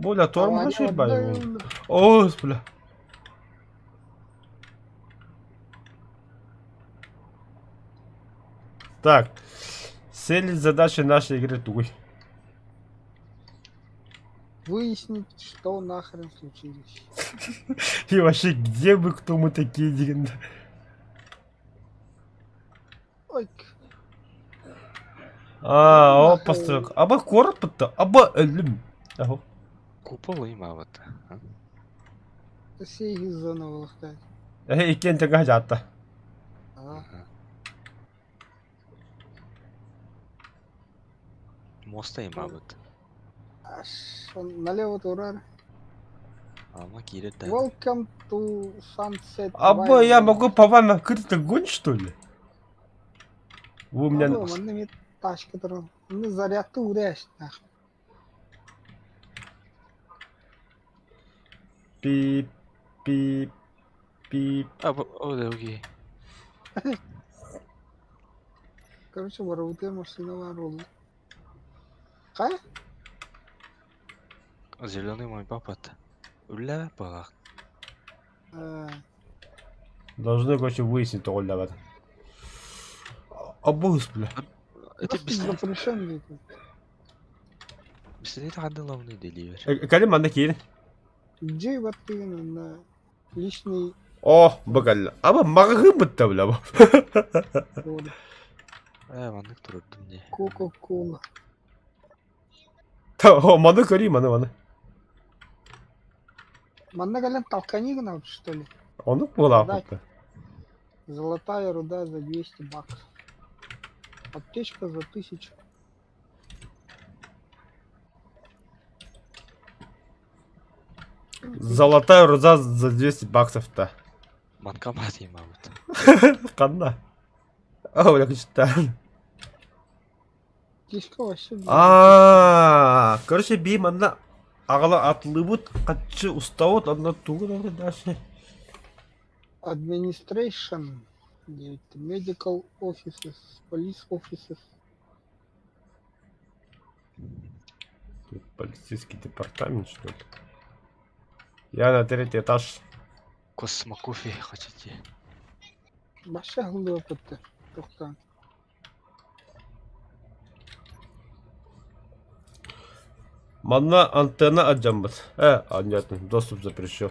Бля, тормоз ебать. О, бля. Так, цель задачи нашей игры тугуй. Выяснить, что нахрен случилось. И вообще, где мы, кто мы такие, диэн. Ой, А, о, постройка. Аба куорат аба өллүм. Аһо. Купол има вот. Сейги зона болохтай. Э, иккиэн тэҥэ дьаатта. А, Моста има вот. аж он налево турар. Ама киирэр да. Welcome to Sunset Аба, я Valley. могу по вам открыто гонь, что ли? Вы у меня... Алло, манна мет тачка турар. Ну зарядты уряш нахуй. Пип, пип, пип. А, о, да, окей. Короче, воровутая машина воролла. Хай? Зеленый мой папа-то. Үля балах. Должны, короче, выяснить, то в этом. Абус, бля. Это Просто запрещенный. пистолет хандыловный деливер. Кэлин манна киирин. Где вот ты на личный О, бакалла. Аба маҕаһыын бытта, бля. роль. Э, маннык турурдум не. Кока-кола. О, маны көрүй, маны, маны. Манна кэлэн толкани гына, что ли? Оннук буолаах Да. бытта. Золотая руда за 200 баксов. Аптечка за 1000. Золотая руда за 200 баксов-то. Банкомат има вот. Ханна. О, бля, кычтан. Аптечка вообще... блин, А, короче, би манна аҕала атлыбыт, хаччы уставыт, онно тугун ол дальше. Administration. Medical offices. Police offices. Тут полицейский департамент, что ли? Я на третий этаж. Космокофе хотите? Баша опытты. Тоқтан. Манна антенна алдьаммыт. А нет, доступ запрещен.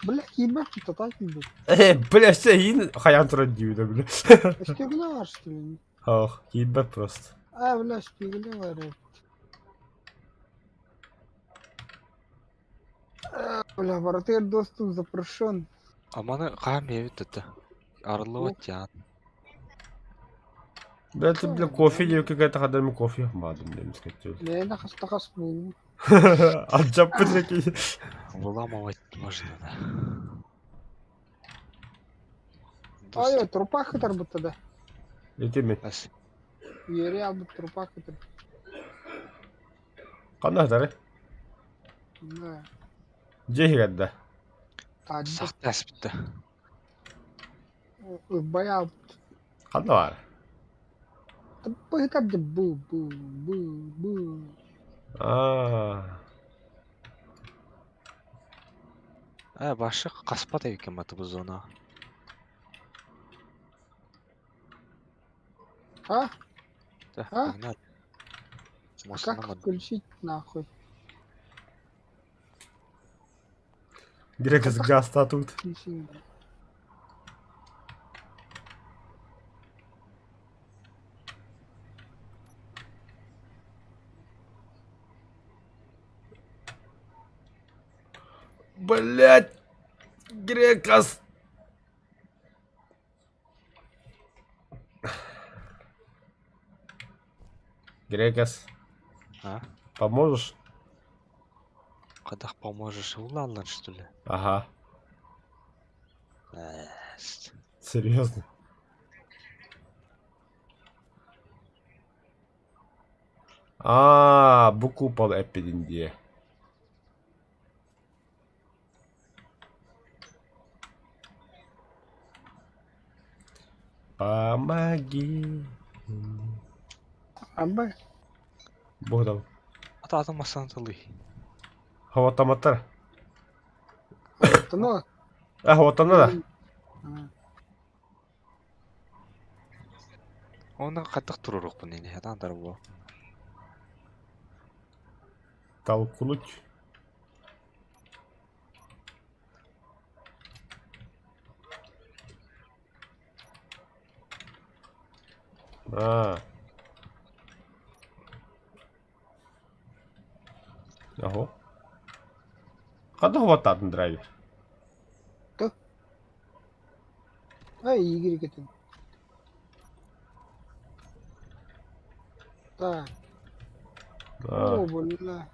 Бля, ебать, это так не будет. Бля, все, хайаан турар дии, бля. Шпигля бар, что ли? Ох, ебать просто. А, бля, шпигля бар. Бля, вратарь доступ запрещен. Аманы хаан бэйэбит это. Арыллыбат диэн. Бля, это, бля, кофе или какая-то ходами кофе. Мадам, блин, сказать. Лена хастахас был. Алдьаппыт какие. Выламывать можно, да. Ай, Доступ. трупах хытар бытта да. Ити Ас. Үөрэ албыт трупах хытар. Ханна дары? Да. Дьиэ да. Тадды. Сахта аспытта. Ыбай албыт. Ханна бар? Быһытар да бу бу бу бу. А. Э, башы хаспат эбиккин баты бу зона. А? Да, А? погнали. Мост Как на включить нахуй? Грека с гаста тут. Включи. Блять! Грекас! Грекас, А? поможешь? Хайдах поможешь? Улаллан, что ли? Ага, Э, серьезно. А, бу купол эппитиҥ дии. Помоги. Арбай. Богдан. Ата атын массыына талый. Хаватаматтар. Оттоно. А, хаватана да. Оны хайдах туруоруохпун ини, хатаан дар буо. Толкнуть. А. Ого. Ханна хубаттаатын драйвер? Ай, Игорь кетин. Так. А. О, бля.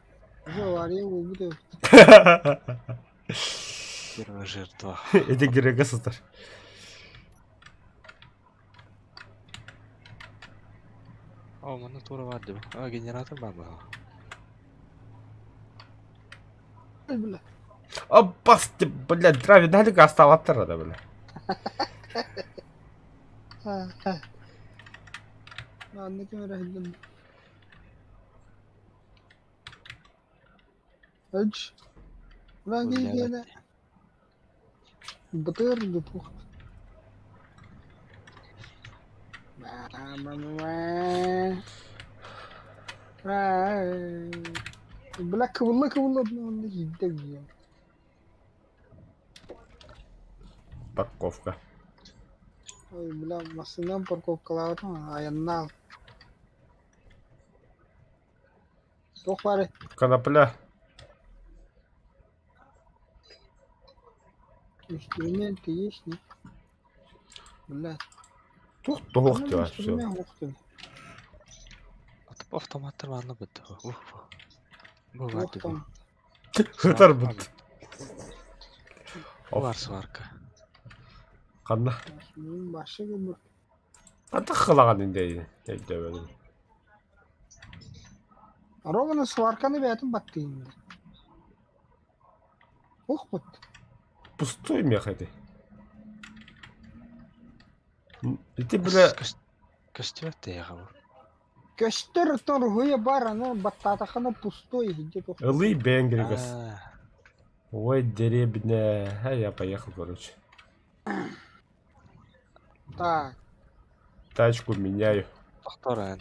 Уже авария буолбут эбит. Первая жертва. Эти герега сытар. О, манна туора баар дии. А, генератор баар быһа. Ай, бля. Опас ты, блядь, драйвер дали оставаттар да, бля. Манна ким эрэ иһиллэн. Үч. Бля, киһиэнэ. Бытыр дупух. Бля, кыбылла кыбылла онно иирдэ диэн. Парковка. Ой, бля, массыынан парковкалаабытым айаннаал. Туох баарый? Конопля. Инструменты есть, нет? Блядь. Тух тух Ну, тебя все. инструмент ух ты. Атып автоматтар манна бытты. Ух. Бу бар Туох дии. там. Хытар бут. Бар сварка. Ханна. Башы көмөр. Ханта хылаган инде. Өйдөбөдүм. Ровно сварканы бэйэтин баттыйын. Ох бут. Пустой мех эти. Ити бля Көстүбэт тэйэҕэ бу. Көстөр оттон руһуйа бар, аны баттаатахына пустой иһирдьэ туох. Ылый бэнгригас. Аа, Ой, деревня. А я поехал, короче. Так. Тачку меняю. Тохтор эн.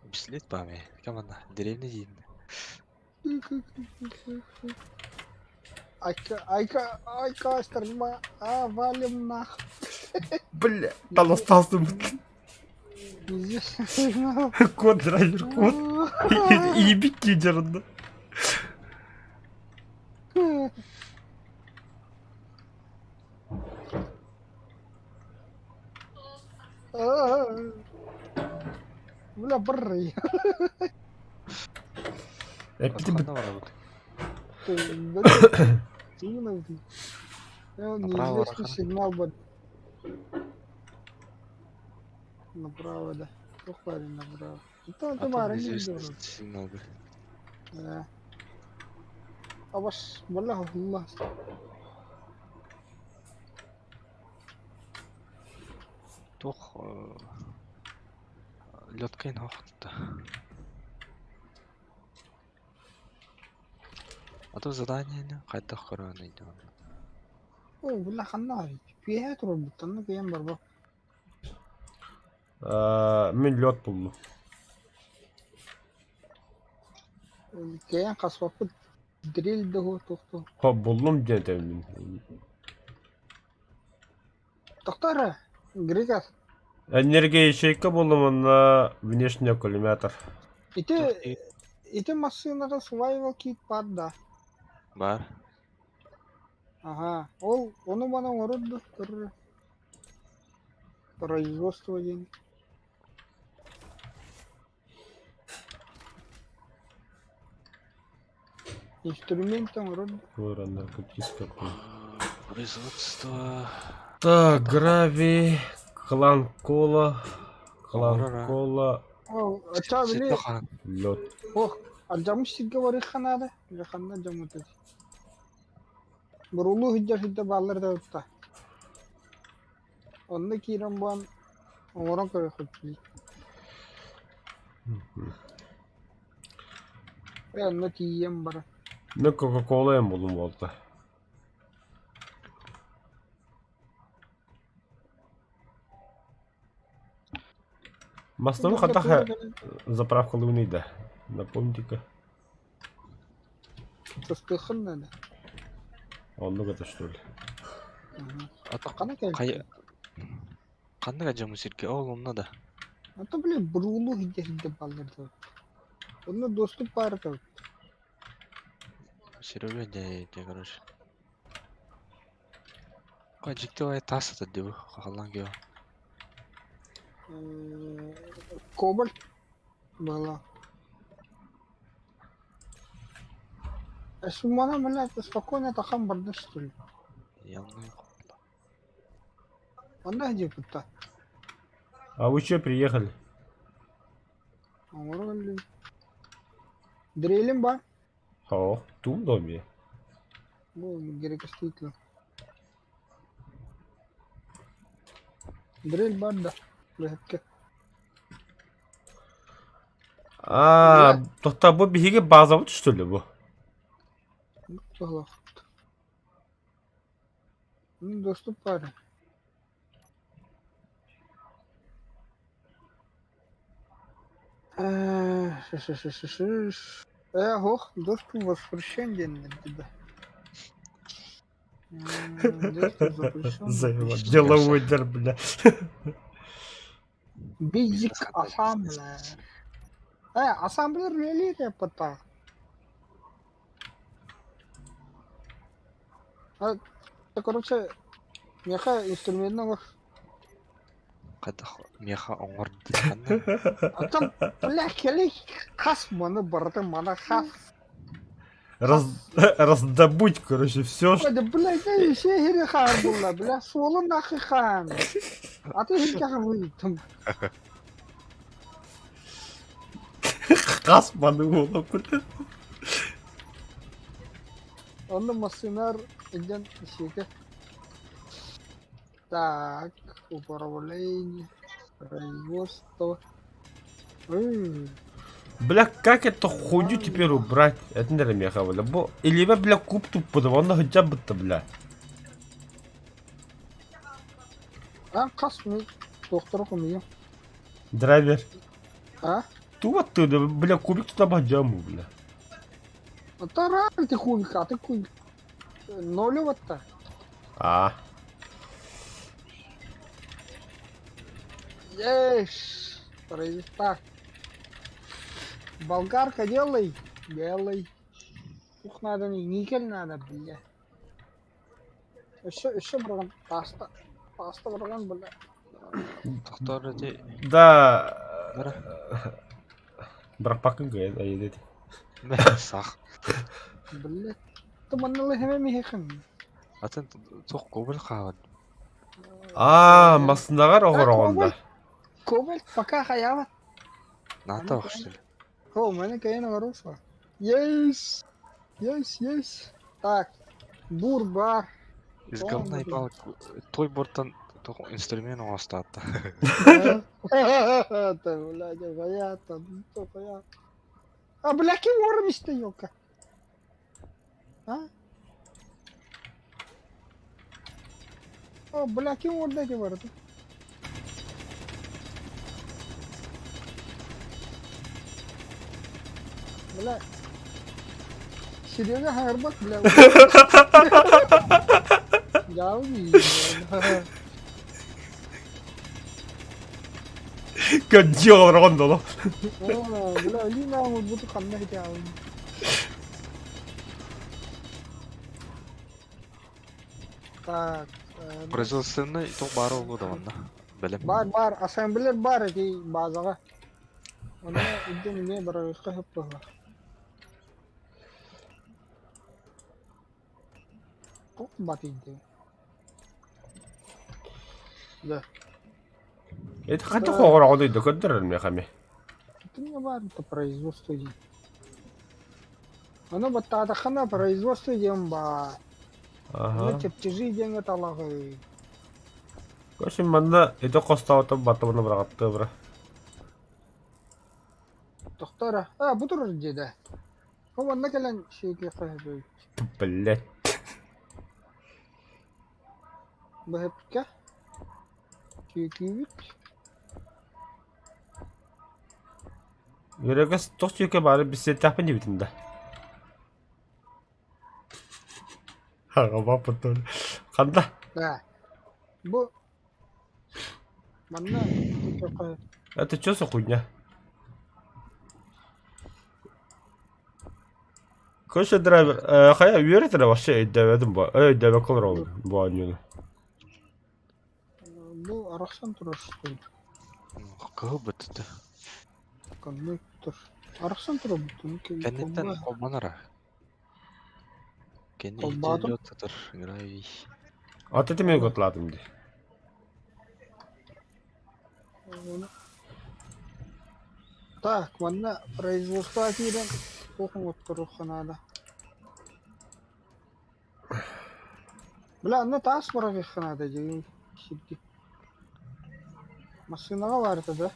Бислет баами. Камана, деревня диин. Айка, айка, айка, стрельба, а, валим нах. Бля, там остался. Здесь. Код, драйвер, код. Ебики дерна. Бля, бррр. Ханна барабыт? Неизвестный сигнал был. Направо, да. Тухвари направо. Это Атын бары неизвестный сигнал бу. Да. Абаш, бля, Allah. Туох лёткайын хоохтта. А то заданиены хайдах көрөн ыйдыбын. Ой, бля, ханна. Пиэхэ турбуттан кыйан барба. Мин лед буллум. Кыйан хаспаппыт дрель доху тохто. Хоп, буллум диэн мин. Тохтора, Григас. Энергия ячейка буллум онно внешний аккумулятор. Ити ити массыынаҕа survival kit баар да. Бар. Аха. Ол ону маны оҥорор да көрөр. Производство диэн. Инструмент оҥорор да. Кура наркотическая. Производство. Так, грави, клан кола, клан Оҥорор, а. кола, Ол ачаа били Ситэ хаан. лед. ох алдьаммыт сиргэ барыахха наада. Дьэ ханна дьоммут эти. Бурулуу сылдьар сирдэр бааллар да ытта. Онно киирэн буолан Оҥорон көрүөххүт дии. Ээ, онно тиийэн баран. Мен Кока-Кола эм булдум буолта. Мастовы хатаха заправкалыгын да. Напомните-ка. Сыстыаххын наада. Оннук это что ли? Хана кэлбит? Хайа ханнык адьамы сиргэ ол онно да. А то, блин, буруулуу сылдьа сылдьа баллар да. Онно доступ баар да. Серега дьэ дьэ короче. Ка дьикти бай таас сытар дии бу хахаллаан киһи. Кобальт была. Суммана, блядь, спокойно тахан барда что ли? Явно Онно где тут-то? А вы че приехали? Дрелим ба? О, тум доме. Бу герекеститло. Дрель бар да. Бэһэккэ. А, тоқта бу биһиги базабыт что ли бу? Туһалаахпыт. Доступ баар. Э, ох, доступ воспрещен диэн да. Доступ запрещен. Заеба, деловой дер, бля. Basic Assembler. Э, Assembler үлэлиир эппата. А, короче, миэхэ инструмент оҥор. Хайдах миэхэ оҥор ханна Оттон, бля, кэлий хас маны барыта мана хас. Раз, раздобыть, короче, все, Ой, да, блядь, да еще хири хаан буолла, бля, суолу нахы хаан. А ты хиркэҕэ выйдым. Хас маны буола, бля. Онно массыынар илдьэн исиэкэ. Так, управление, производство. М, Бля, как эту хуйню теперь убрать? Это не меха, бля. Бу, или бля, куб тупо, он хотя бы-то, бля. А, хас ми доктор хомуйа. Драйвер. А? Ту ты, бля, кубик туда бадьяму, бля. Таран ты кубик, а ты кубик. Нолеватта. А. Ешь, так. Болгарка делай, делай. Ух, надо не никель надо, бля. Еще, еще браган, паста, паста браган, бля. Тохтоор ити Да. Бара. Брапакын гайд. Сах. Бля. Ты манналы хеме михехин. Атын туох кобыл хаалан. А, масындагар оҕороҕонда. Кобальт пока хаява. Наата охшул. О, мене кайна варусла. Есть! Есть, есть. Так, бур-бар. Из говна и палок той бортан туох инструмент оҥостоото. Это, блядь, понятно, ну, понятно. А, бля, кем ормишь-то, ёлка? А? О, бля, кем ордете барыта? Бля. Серега хаҥарбат, бля. Дьаабы Кадьё олорон О, бля, Лина буду ханна хитяабын. Так. Производственный туох баара буолуо да манна. Бэлэм. Бар, бар, ассемблер бар эти базаҕа. Онно илдьэн эмиэ барарыахха сөп быһыылаах. Туох батыйдыы? Да. Это хата хоҕороҕун ыйда көрдөрөр миэхэ Итиннэ баар это производство диэн. Ону баттаатаххына производство диэн баар. Ону Ага. чертежи диэҥҥэ талаҕый. Короче, манна ити хостоотон баттабына быраҕаттыы быра. Тохтоо А, бу турар дьиэ Ол манна кэлэн сиэтиэххэ сөп Блять. Быһыпка. Сүүкүүбүт. Үөрэгас тох сүүкэ баары билсиэттэхпин диэбитим да. Хаҕабаппыт Ханна? Да. Бу манна Это что за хуйня? Короче, драйвер, хайа үөрэтэрэ вообще өйдөөбөтүм бу. Өйдөөбөккө олоробун бу оонньууну. Бу арахсан турар что ли? Кыһыл быттыта. Коннектор. Арахсан турар бутун. Кэнниттэн холбонор. Кэнни Холбоотум. лед сытар гравий. Ат ити мен котлаатым дии. Так, манна производство киирэн туох оҥотторуохха наада. Бля, анна таас быраҕыахха наада дьиҥин сирги. Массыынаҕа баар этэ да?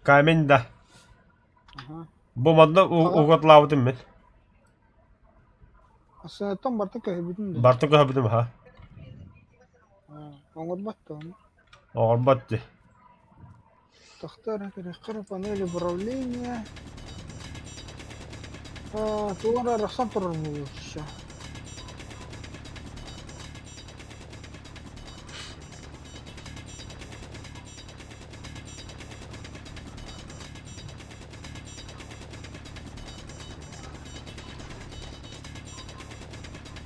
Камень да. Аха. Бу манна уготлаабытым мин. Массыынаттан барыта көһүбүтүн да. Барыта көһүбүтүм ха. Оҥорбот да ону. Оҥорбот дии. Тахтар перехор панель управления. Туора арахсан турар буолуохча.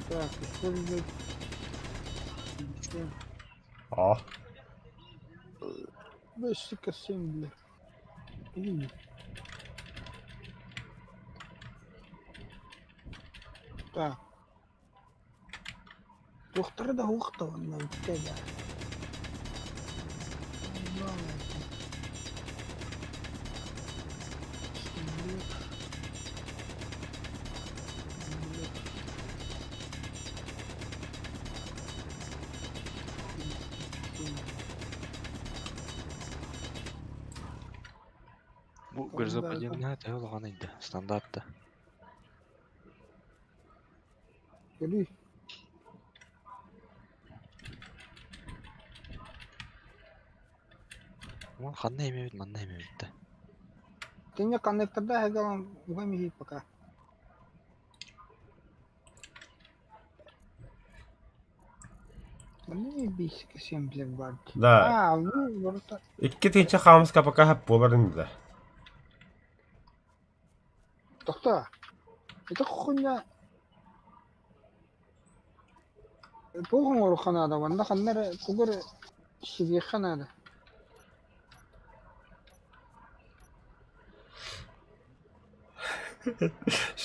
Так, использовать. Ничего. А. Basic assembly. Или Так. Туохтара да суох да онно бүттэ да. Бу грузоподъемная төһө улахан ыйда? Стандарт да. Көрүй. Уон ханна эмэбит, манна эмэбит да. Тэҥҥэ коннектордаах эгэлэн угам иһий пока. Да. Икки тыһыынча хаамыска пока буоларын да. Тохтоо. Ити хуйня туох оҥоруохха наада уонна ханна эрэ тугу эрэ сибиэххэ наада.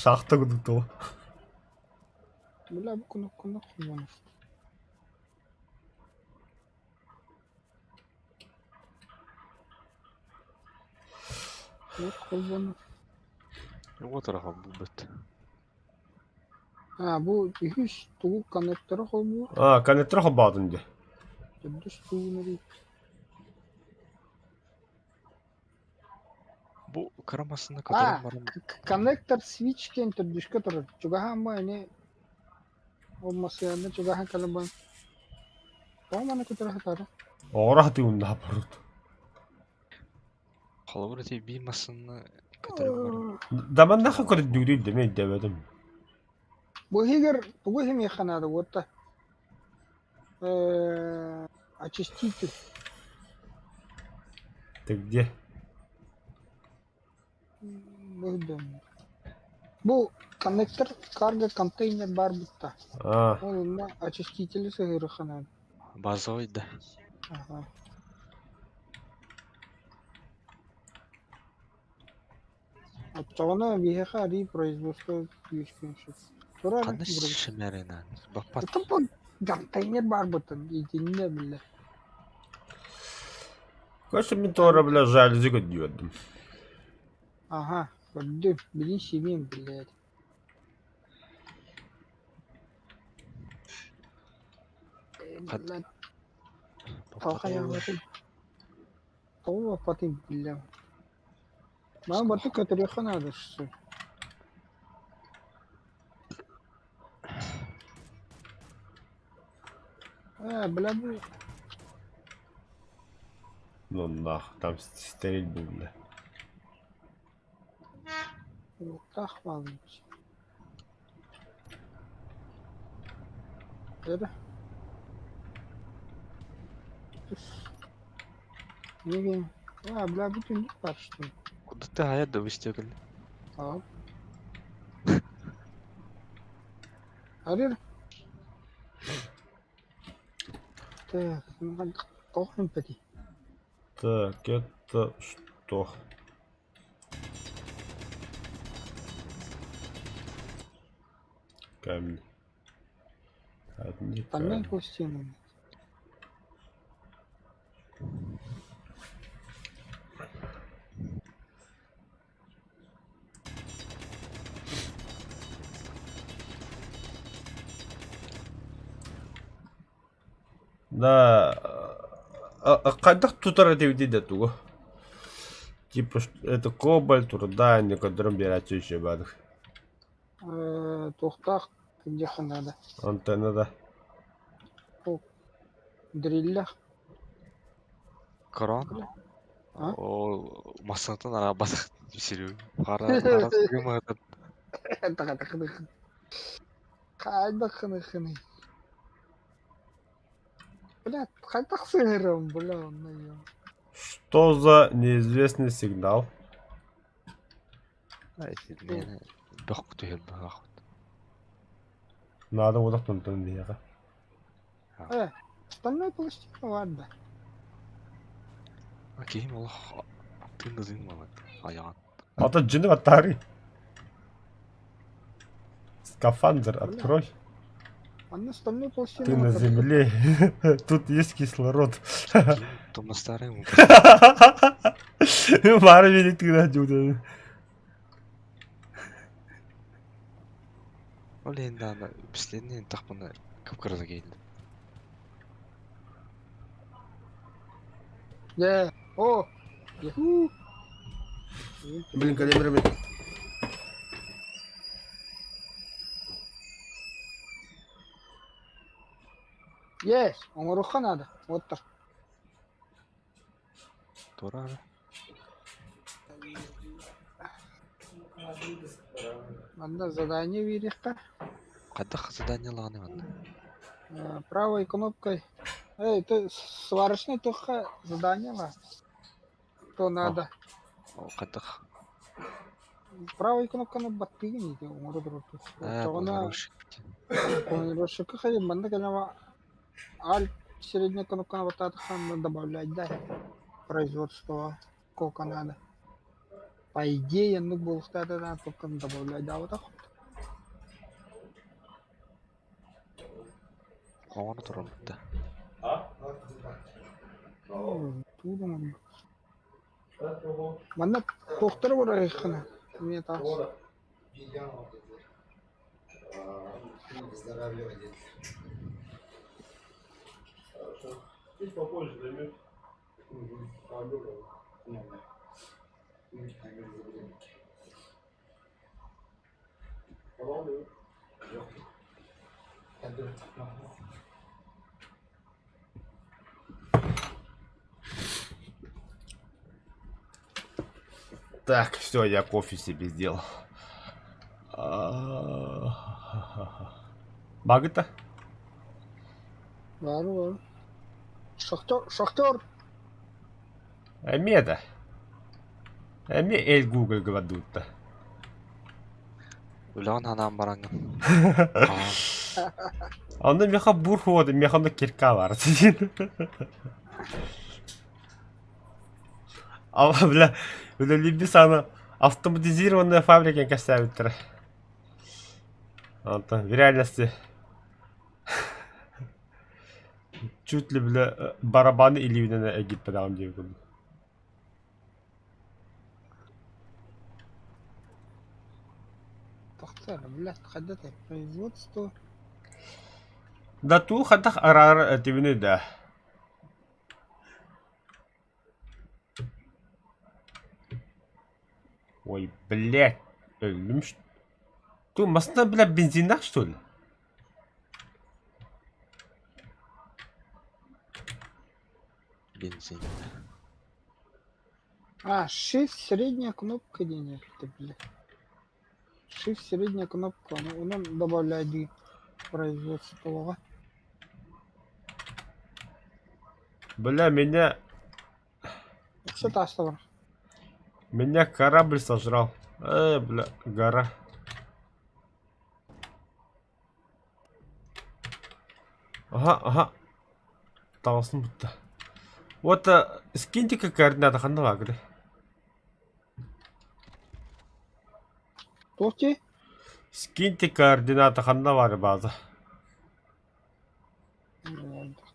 Шахта курдук тугу. Бля, бу кнопканы холбонор. Вот холбонор. Вот холбуубут. А, бу үһүс тугу коннектора холбуур. А, коннектор холбоотун дии. Төрдүс тугунарый. Бу кыра массыына А, көтөрөн баран коннектор switch диэн төрдүскэ турар. Чугаһаан ини ол массыынаны чугаһаан кэлэн баран тоҕо манна көтөрө сытара? Оҕоро сатыыбын наоборот. холобур ити биир массыынаны көтөрөн баран Да маннаха көрдүүрүй да мен өйдөөбөтүм. Бу иһигэр тугу иһимиэххэ наада уотта? Очиститель. Ты где? Бу коннектор карго контейнер баар бутта. А, Ол онно очистители сыһыарыахха наада. базовый да. Аха. Оччоҕуна биһиэхэ арыы производство үөскүөн сөп. Турар Ханна шимэринэн баппат Это бу контейнер баар бутун итиннэ биллэр. короче, мен туора бля жалюзи көрдүүрдүм. Аха, көрдүм, билин сибиэн блядь. Блядь, тоҕо Тоҕо баппатын биллэм. Маны барыта көтүрүөххэ наада что. Ээ, бля бу Ну нах, там стрельбы, бля. уоттаах бааллар. Эрэ. Неге? А, бля, бу түннүк бар что ли? Куда ты аят да выстегали? А. Арыр. Так, ну тоох эмпэти. Так, это что? Камни. Одни Поменяй камни. пластину. Да, хайдах тутар этибитий да тугу? Типа это кобальт, руда, некоторым биэрээччи баадык. Туохтаах диэххэ наада. Антенна да. Дриллях. Корон? А? О, массыынаттан араабатах сири. Хара хара тыгымыгытын. Хайдах хыны Бля, хайдах сыһырым, бля, онно ё. Что за неизвестный сигнал? Бөх түһэр бөх. Надо вот тонтон биһиэхэ. Э, стальной пластина ладно. Киһим олох тыын да тыын балат. Айаҕын. Ата дьини баттаары. Скафандр открой. Манна стальной пластина. Ты на земле. Тут есть кислород. Тома старый Бары мени тыына дьууда. Ол енді ана бісленнен тақпаны кып-кырызы келді. Дьэ, о, Яху. Блин, калибр Есть, оҥоруохха наада. Вот так. Тура Манна задание биэриэххэ. Хайдах заданиелаҕыный манна? Правой кнопкой. Эй, ты сварочный туохха задание ла. То надо. Хайдах? Правой кнопканы баттыгын ити оҥоро турар. Ээ, Тоҕуна планировщикка хайы манна кэлэн Alt средняя кнопканы баттаатахха добавлять да производство сколько надо. По идее, ну буолуохтаах да кнопканы добавлять да вот Оҥоро турар да. Тугу Манна туохтара барарыххына эмиэ таас. Так, все, я кофе себе сделал. Багыта? Баар баар. Шахтер шахтер Эмиэ да. Эмиэ эл Google гыбадуутта. Үлэҕин ханаан бараҥҥын. Онно миэхэ бур хуода, миэхэ онно кирка баар. А, бля, үлэлиирбит саҕана автоматизированная фабрика кэпсээбиттэрэ. Онтон в реальности чуть ли, бля, барабаны илиибинэн эргиппэтэҕим диэбит курдук. Тахсар, блядь, хайда производство. Да туу хайдах араар этибиний да? Ой, блядь, өллүм Туу, массыына, бля, бензиннээх что ли? Бензин. А, Shift средняя кнопка денег, это, бля. Shift средняя кнопка, ну, онон добавляй дии производствоҕа. Бля, меня... Өссө тааста бар. Меня корабль сожрал. Бля, гора. Ага, ага. Таҕыстым бутта. Вот скиньте-ка координаты ханна бааргыный? Туох дии? Скиньте координаты ханна баар база?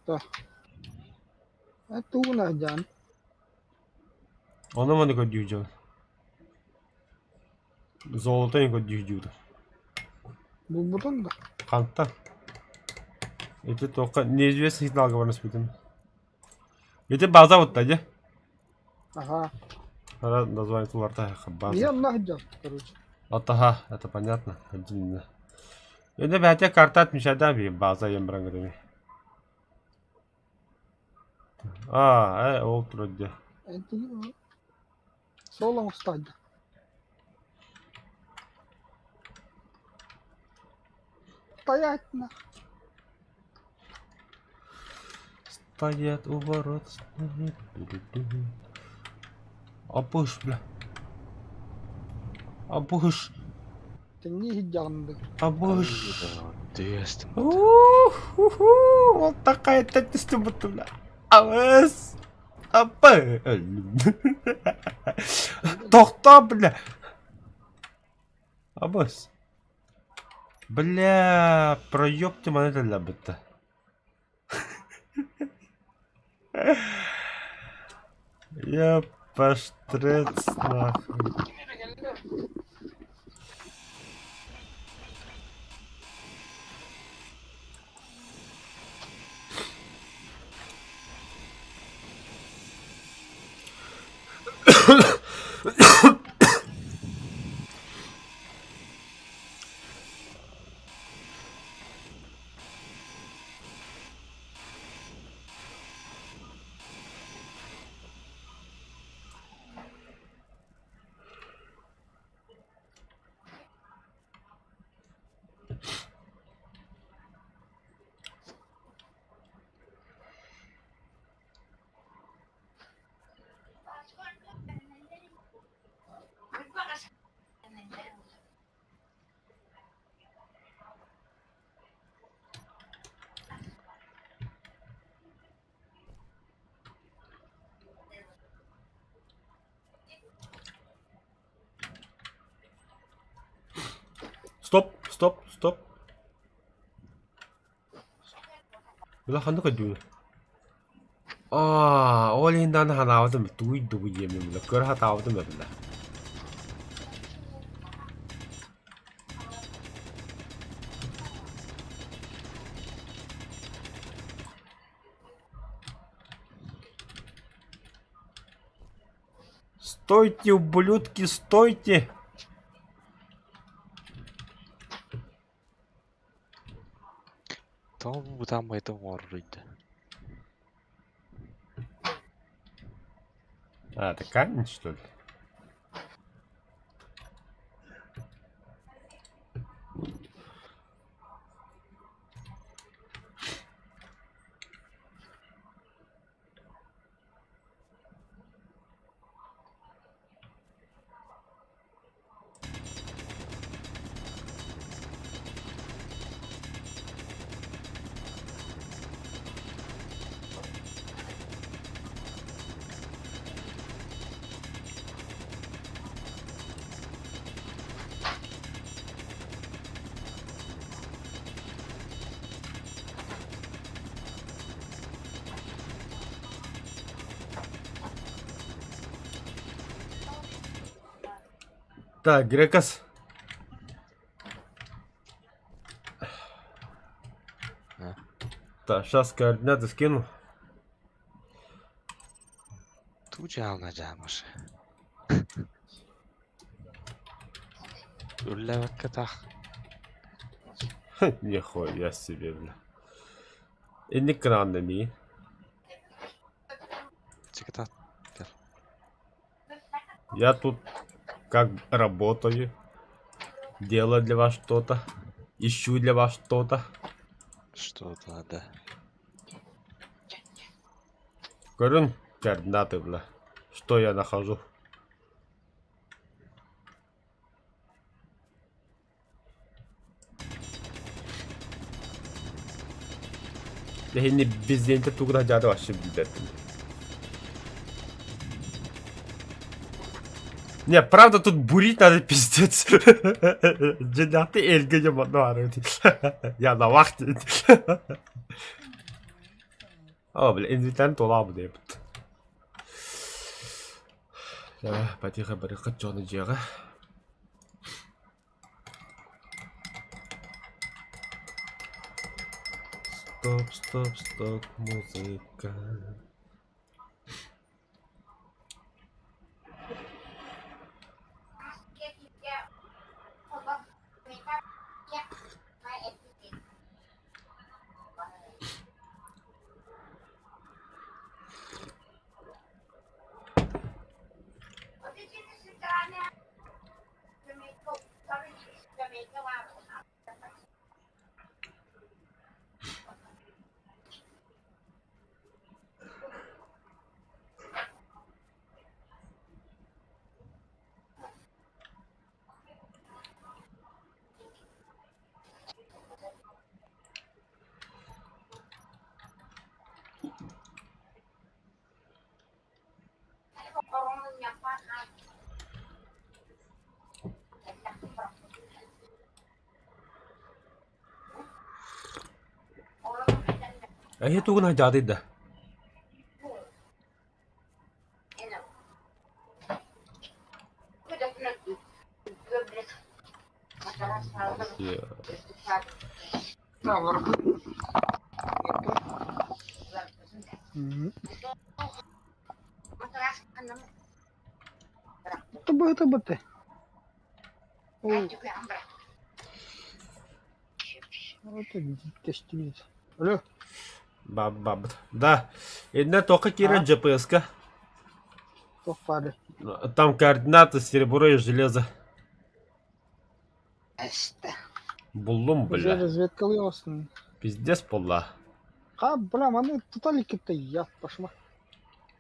Да. Тугун дьаан. Ону маны көрдүүр дьон. Золото көрдүүр дьуур. Булбутун да. Хантан? Ити туохха неизвестный сигналга баран испитим. Ити база бутта дии. Ага. Ара название туларта база. Я нахдя, короче. Вот ага, это понятно. Один. Это бәтэ карта отмечада би база ем баран А, ол турар Суол оҥостоойдо. Стоять на. Стоят у ворот. Апыш, бля. Апыш. Тэҥнии сылдьаҕын дуу? Апыш. Түөстүм. У-ху-ху, Вот такая түстүм бля. Абыс. Апа. Тохтоо, бля. Абыс. Бля, проёб ты маны тэллэрбитте. Я поштрец нахуй. Стоп, стоп, стоп. Бля, ханнык өйдүүнү? Аа, ол иһин даҕаны санаабытым тугуй дугуй диэммин бля, көрө сатаабытым да бля. Стойте, ублюдки, стойте! Тоҕо бу бытааммайта оҥороруй да? А, это камень, что ли? Так, Грекос. А? Так, сейчас координаты скину. Туу дьаалына дьаамаш. Үллээбэккэ таах. Нихуя себе, бля. Инник гынаҕын мии. Чекатат. Кэл. Я тут как работаю. Делаю для вас что-то. Ищу для вас что-то. Что-то надо. Көрүн координаты, бля. Что я нахожу? Эһини президенти тугуна дьаада вообще билбэппин. Не, правда тут бурить надо пиздец. Дьиҥнээхтик эргэ дьон манна Я на вахте. О, бля, инвентарь туолаабыт диэбит. Потихо барыхха дьону дьиэҕэ. Стоп, стоп, стоп, музыка. Эһи тугун дьаадый да? Быһыта быты. Көстүбүт. Алло. Баб Да. Иннэ тоққа киирэн GPS-ка. Туох баары? Там координаты серебро и железо. Буллум, Уже бля. разведкалыы Пиздец буолла. Ха, бля, маны тута иликкитте я пошла.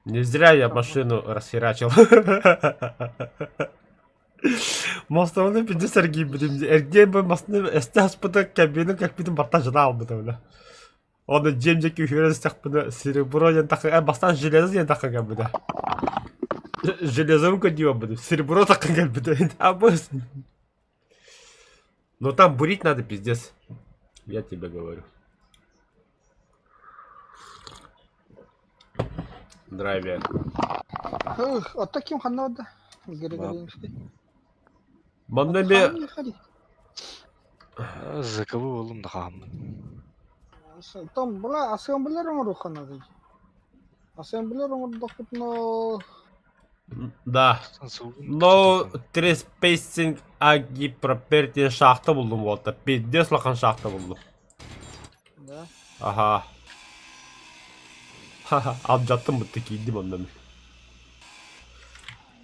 Не зря я машину расхерачил. Мостованы пиздец эргийбитим. Эргиэн бу массыына эстэ аспыта кабина кэлбитин барта жена албыта бля. Оны дьиэм диэки үһүөрэн истэхпинэ серебро диэн тахха э бастаан железо диэн тахха кэлбитэ. Железом көрдүү барбытым. Серебро тахха кэлбитэ. Абыс. Но там бурить надо пиздец. Я тебе говорю. Драйвер. Эх, а таким ханна да. Григорьевский. Манна би Заковы болум да хааммын. Там бла ассемблер оҥоруохха Ассемблер оҥордохпутуна Да. No trespassing agi property шахта булдум буолта. Пиздец улахан шахта булдум. Да. Аха. Ха-ха, алдьаттым бутта киирдим онно мин.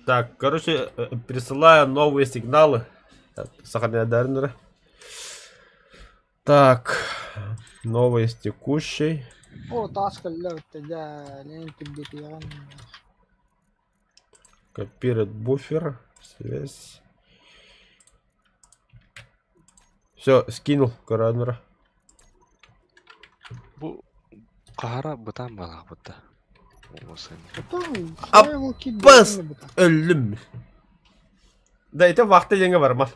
Так, короче, присылаю новые сигналы. Сохраняй Так, новость текущий. О, таас кэллэ эбит дьэ, лээн түргэтиэҕин. Копировать буфер. Связь. Все, скинул коронера. Бу хаара бытаан баалаах да. Аппас өллүм. Да ити вахта диэҥҥэ барыман.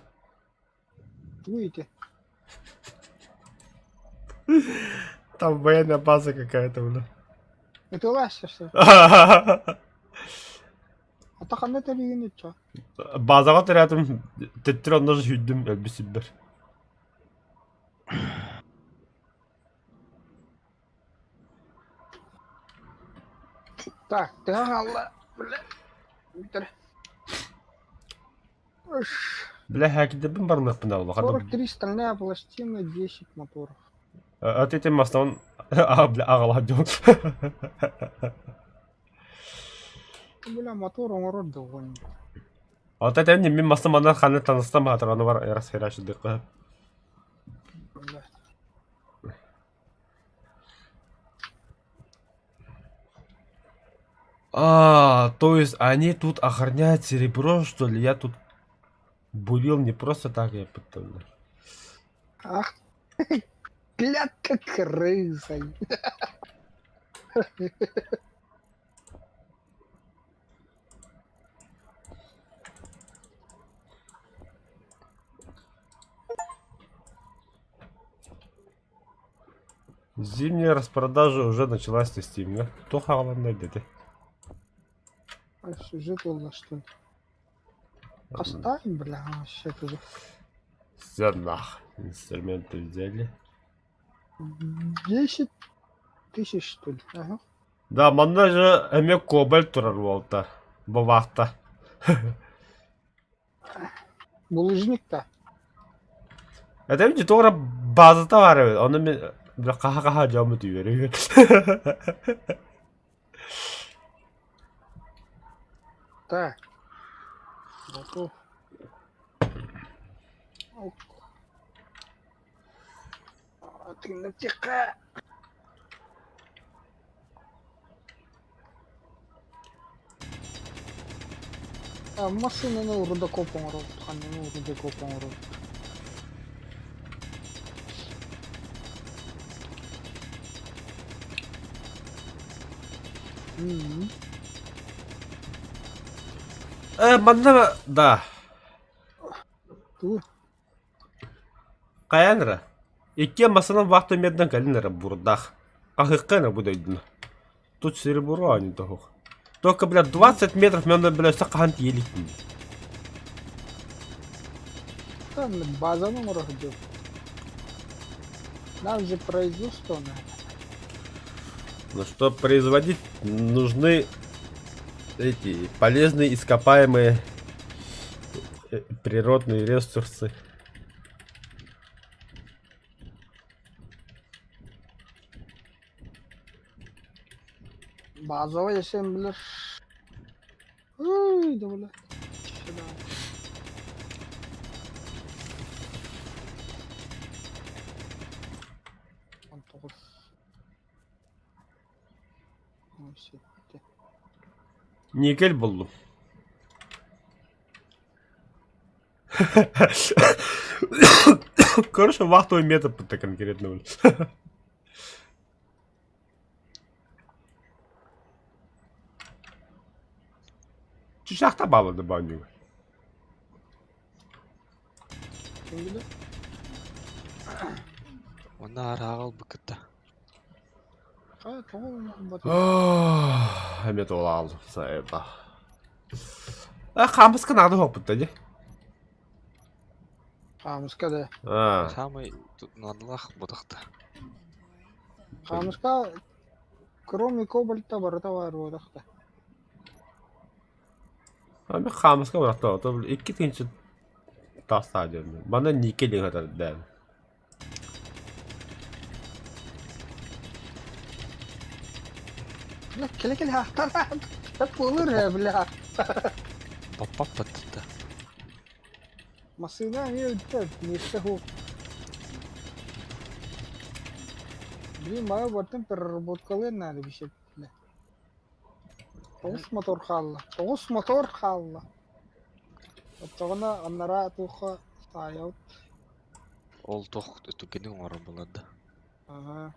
Тугуй ити? Там военная база какая-то, бля. Ытыалааччы что? Ата ханна тэрийин иччо? Базаҕа төрөөтүм, төттөрү онно сүүрдүм, өлбүт сирбэр. Так, төһө хаалла? Бля. Бүтэр. Үш. Бля, хакидебин бармыахпын да улахан. 43 стальная пластина, 10 моторов. А ты тем основан... А, бля, аҕалаах дьон. Бля, мотор оҥорор да огонь. А ты тем мин маста манна ханы таныстан баатар, аны бар раз херашыдыкка. Бля. А, то есть они тут охраняют серебро, что ли? Я тут бурил не просто так, я потом. Ах, клятка крыса. Зимняя распродажа уже началась на Steam, да? Кто хаалан дети? А сюжет был что ли? Оставим, бля, вообще тоже. Все нах. Инструменты взяли. 10 тысяч, что ли? Ага. Да, манна же эме кобальт турар буолта. Бабахта. Булыжник-то. Это ведь туора базата бар эбит. Ону мен бля хаха-хаха дьоммут үөрү. Так. Готов. Ок. А, Ты натека. А, массыынаны рудокоп оҥоробут, ханныгы рудокоп оҥоробут. М-м. Э, манна да. Туу. Хайаан эрэ? Иккиэн массыынан вахта меддан кэлин эрэ бурдах. Хаһыахха эрэ бу дойдуну. Тут серебро, а не того. Только, бля, 20 метров мен бля, өссө хаһан тиийэ иликпин. Там базаны оҥоро сылдьабыт. Нам же производство надо. Но чтобы производить, нужны эти полезные ископаемые природные ресурсы. Базовый ассемблер. Ой, да бля. Сюда. 19. 17. Никель буллум. Короче, вахтовый метод это конкретно. Чучахта баба добавлю. Ким билэр? Уонна арааҕал быкыта. Хайа, тоҕо бат- Эмиэ туолаал сайба. А хаамыска наада суохпут дии. Хаамыска да. А. Саамай наадалаах ботахта. Хаамыска кроме кобальта барыта баар буолуохта. Ами хаамыска барахта ото икки тыһыынча тахса диэн. Манна никель ыһатар дээн. Бля, кэлэ-кэлэ ахтар. Буолар ээ, бля. Паппаппатта. Массыына эмиэ бүттэ, миэстэ суох. Блин, маны бартын переработкалыан наада бишет. Бля. Тоҕус мотор хаалла. Тоҕус мотор хаалла. Оччоҕуна анараа туохха саайабыт. Ол туох түгэни оҥорор буолар да. Ага.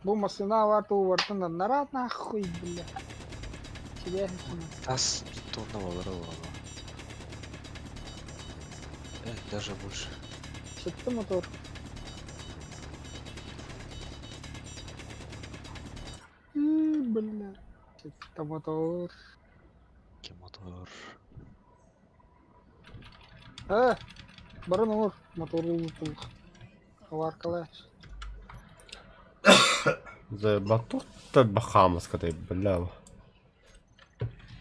Бу массыына баар тугу анараа нахуй, бля. Сибээс Тас тонна буолара буолла. Э, даже больше. Сэттэ мотор. И, бля. Сэттэ мотор. Икки мотор. Э, баран оҥор мотору ылбыт Аваркалаах. Батук бахамаскатай, бля.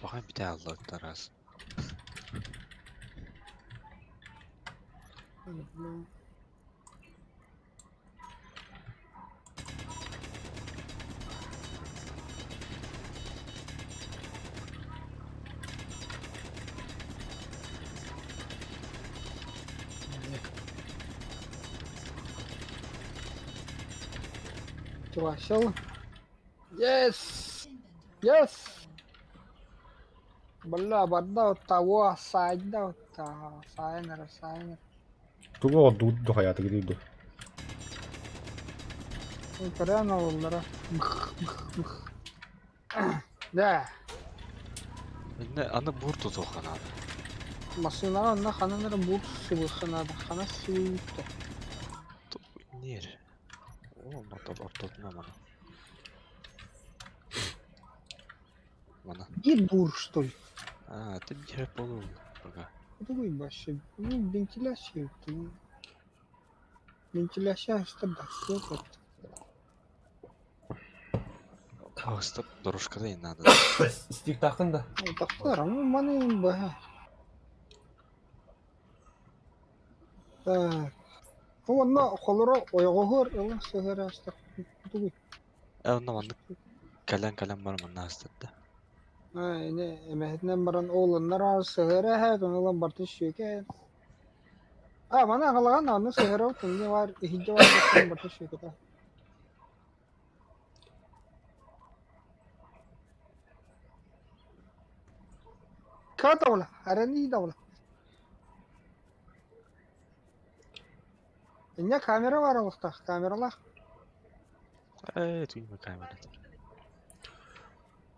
Баҕа бүтэ аллаттар раз. Чувашел. Yes! Yes! Бля, барда того сайда сайнер сайнер. Тугу оҕордубут дуо хайаатыгытый дуо? Көрөн ололлоро. Мых мых мых. Да. Иннэ аны буур тутуохха наада. Массыынаҕа онно ханан эрэ буур сыбыахха наада. Хана сүүйтэ. Нер. О, мотор ортотуна мана. Мана. Биир буур что ли? А, ты биир болу пока. Тугуй вообще. Ну, вентиляция. Вентиляция что да, вот. А, стоп, дорожка да и надо. Стиктахын да. Тахтар, ну маны баһа. Так. Онно холоро ойоҕоһор ыла сыһыра астар. Тугуй. Э, онно маннык кэлэн-кэлэн баран манна астарда. Аа, ини эмэһэтинэн баран ооланнар сыһыара эһэ, ылан бартын сүөкэ. А, маны аҕалаҕан аны сыһыарабыт инньэ баар иһирдьэ баар буолан бартын сүөкэтэ. Катаула, арани даула. Инньэ камера баар олохтоох, камералаах. Э, түймэ камера.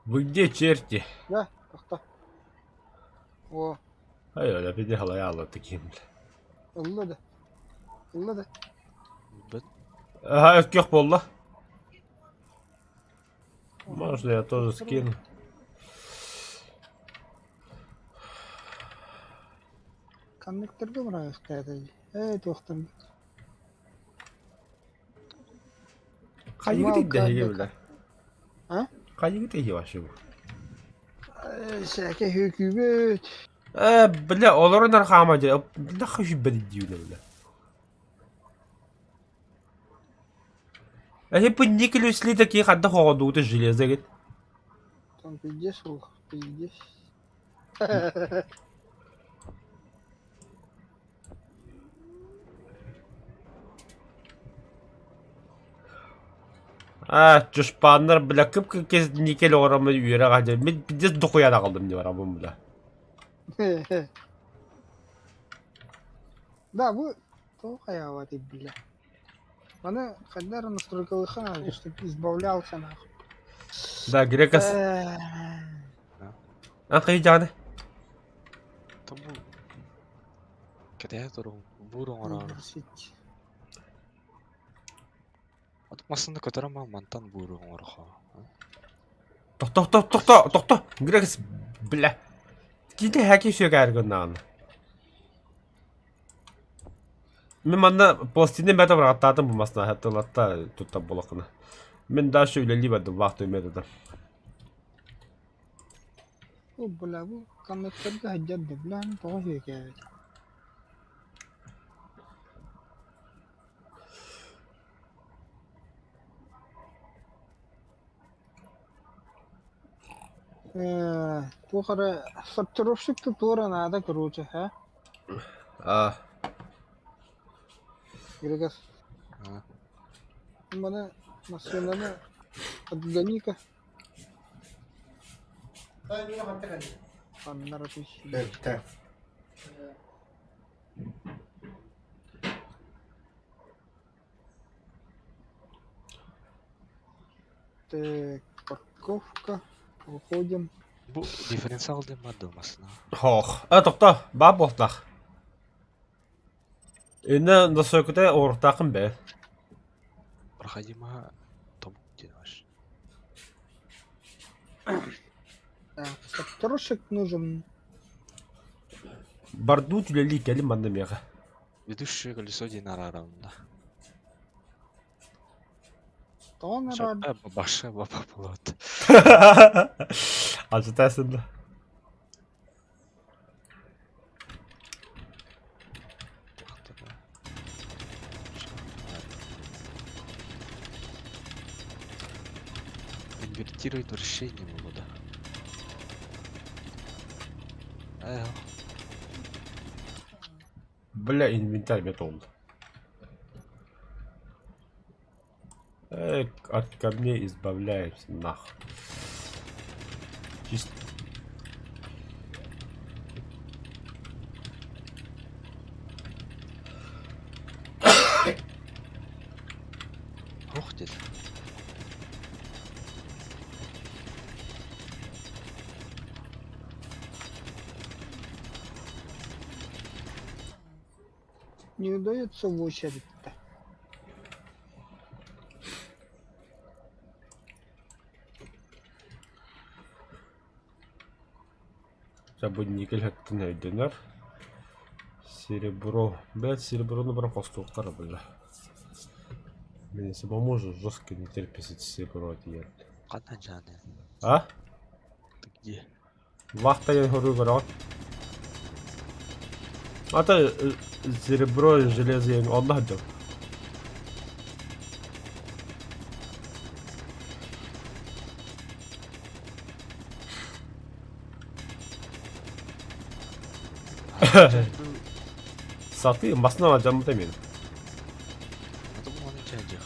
Вы где, черти? Да, тохто. О, Ай, оля, пиди халаяла таким, бля. ылла да. Ылла да. Быт. Ага, өткөх буолла. Можно я тоже скину? Коннекторга быраҕыахтаата Ээ, туохтан Хайыгыт идэһиги бля? А? Хайыгыт иһи вообще бу? Сээкэ хүүкүүбүт. Э, бля, олорон хаама дьэ, бля, хүйбэт диибин бля. Эһи никель сли такие хадда хоҕодуута железо гит. Там пиздец был, пиздец. А, чушпаннар, бля, кып-кып никель оҕороммун үөрэ аҕа мин пиздец дохуйан аҕалдым дии барабын, бля. Да, бу туох хайаабат бля. Маны хайдах эрэ настройкалыахха наада, чтобы избавлялся нахуй. Да, грекас. А хайдьааны? Тому кэтэһэ турун буур оҥороору. Выбросить. От массыына көтөрө мал мантан бууру оҥорохо. Тохто, тохто, тохто, тохто. Грекас, бля. Киите хәки сүөкээр гыннаҕына. Мин манна пластины бэт бырахтаатым бу масна хаттылатта туттар буолаххына. Мин дальше үлэлии бардым вахтовый методом. Бу бля бу коннекторга сылдьар да бля тоҕо сүөкээбит. Э, туох эрэ сортировщик туора наада короче, һэ? А, Грегас. А. Маны массыынаны отгони-ка. Ханнара түс. Так, парковка. Выходим. Бу дифференциал диэн баар дуо массыына? Хох. А, тохто, баа буолтах. Инна настройката оруктаахын бэ. Проходимаһа тобук диэн ваш. Так, сортировщик нужен. Бардуу үлэлии кэлин манна миэхэ. Ведущее колесо диэн араарабын да. Тоҕо Шапта баша баба болот. Алдьатасын да. Инвертировать вращение было, да. Эх, Бля, инвентарь метал. От камней избавляемся, нах. Чисто. Ух ты. Не удается в очередь-то. Забудникель хэттэн өйдөнөр. Серебро. Блядь, сереброны баран хостуохтара бля. Мне самому же жестко не терпится серебро диэн. Ханна Джаны, А? ты где? Вахта я говорю, говорю. А то серебро и железо я Аллах дел. Саты масна жамыта мен. А то маны чайдих.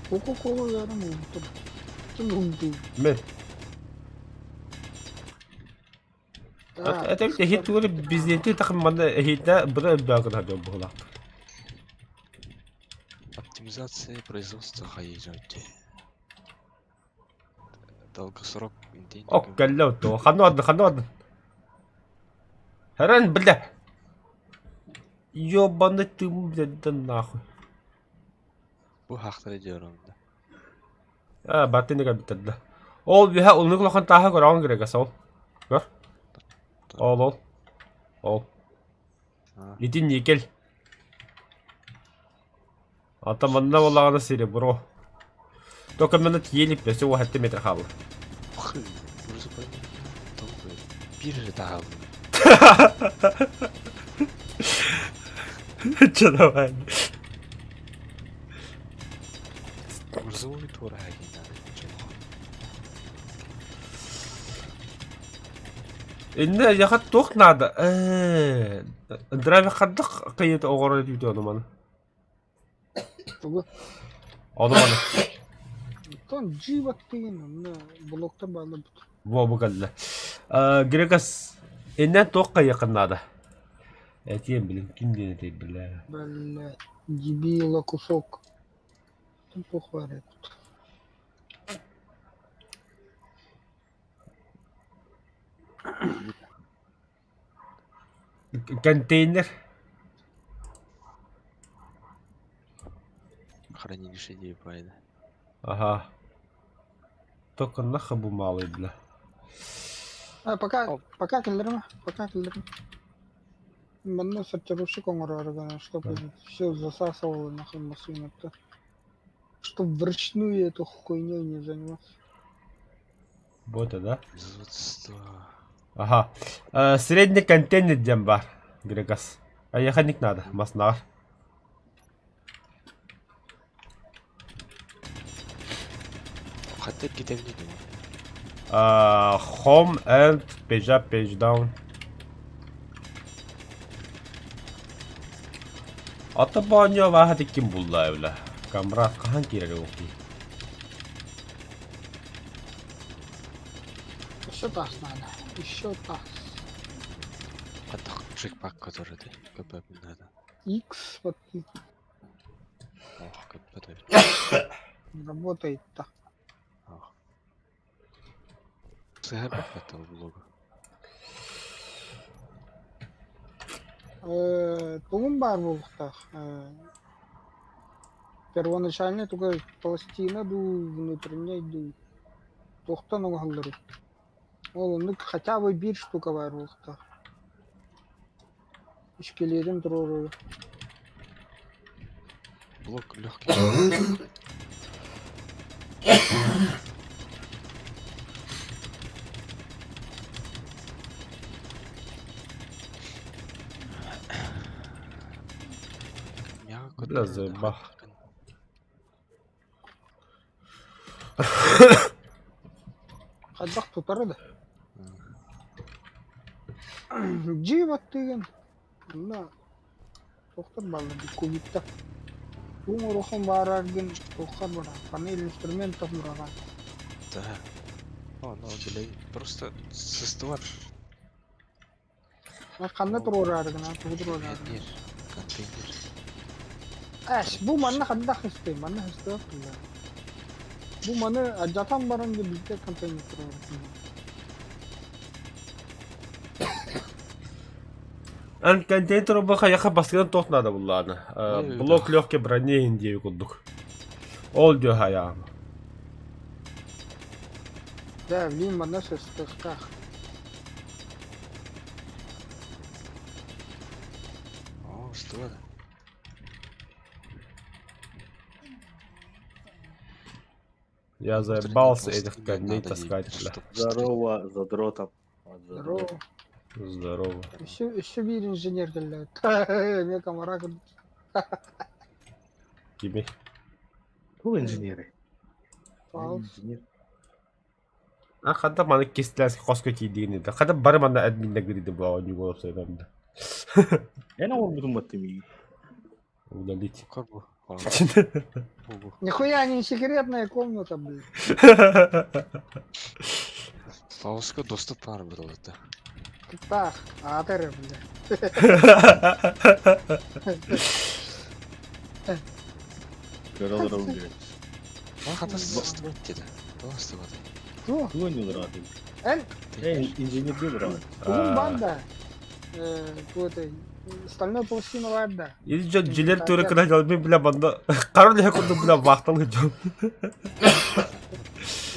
Кока-кола ярым ултыр. Ким улду? Мен. Это хит тугары бизнети тахым манда хитна быра багын хадым була. Оптимизация производства хаежать. Долгосрок Ок кэллэ то ханна одна ханна одна. Харан бля. Ёбаный ты блядь да нахуй. Бу хахтары диyorum да. А баттыны кабиттерде. Ол биһа улнук лохон тааһа көрөҕүн керек ол. Көр. Ол ол. Ол. Ити никель. Ата манна буоллаҕына серебро. Только манна тиийэ иликпэ, уһатты метр хаалла. Пхы, уже Бир таал. Чэ давай. Грузовой тура не надо. Иннэ яхат туох наада? Ээ, драйвер хардах кыйыт оҕоро дүүтэ ону маны. Тугу? Ону маны. Оттон джиба тыгын, онно блоктар баалар бут. Во бу кэллэ. Э, Грекас иннэ туох кыйыаххын наада? Этиэм билин ким диэн этэй бля. Бля, дебила кусок. Там похуй тут. Контейнер. Хранилище не правильно. Ага. Только нахабу малый, бля. А, пока, пока киллерма, пока киллерма. Манна сортировщик оҥорор чтобы все засасывало нахуй машину-то. Чтоб вручную эту хуйней не заниматься. Вот это, да? Производство. Ага. Э, средний контейнер диэн баар. Грекас. А ехать надо, маснаар. Хотя китайный думаю. Home and page up, page down. Ата баанньа вааһа ким булла эбилэ. Камрад хаһан киирэр эбиккий? Еще таз надо. Еще таз. А джекпак, который ты КП надо. X вот Ох, КП не работает-то. Ох. СГБ этого блога. Тугум баар буолуохтаах. Первоначальный только пластина дуу, внутренняя дуу. Туохтан оҥоһулларый? Ол оннук хотя бы биир штука баар буолуохтаах. Искелетин туруору. Блок легкий. Мягко Бля, заеба. Хайдах тутары да. Джип аттыгын. Онно туохтар бааллар кубиктар. Туҥ урухан баараргын туоххар баран панель инструментов быраҕан. Да. О, ну, блин, просто сыстыбат. Ханна туруораарыгын, а тугу туруораарыгын? Контейнер. Контейнер. Эс, бу манна хайдах истэй, манна истээх тула. Бу маны алдьатан баран да биирдэ контейнер туруорар. Эн контейнер бу хайаха бастыган туох наада буллаана. Блок легкий брони диэби курдук. Ол дьэ хайаама. Да, блин, манна сыстыахтаах. О, что это? Я заебался этих коней таскать, бля. Здорово, задротом. Здорово. Здорово. Еще, еще биир инженер кэллэ. Эмиэ комара курдук. Кими? Кто инженеры? Паус. Инженер. А хата маны кистилээс хоско тиийдигин да. Хата бары манна админна гириди буа оонньуу буолуп сайдан да. Эн оҥорбутум баттым Удалить. Как бы? Бу. Нихуя не секретная комната, блин. Славска доступ бар был это. Так, аатар, бля. Көрөлөр убирать. А хата сыстыбат деді. Тоҕо сыстыбат? Ту, Туга не нравится? эн, Эй, инженер не нравится. тугун банда. Какой-то стальной пластина банда. Или дьон дьилер тура кына дьалбын бля манна король я курдук бля вахтал дьон.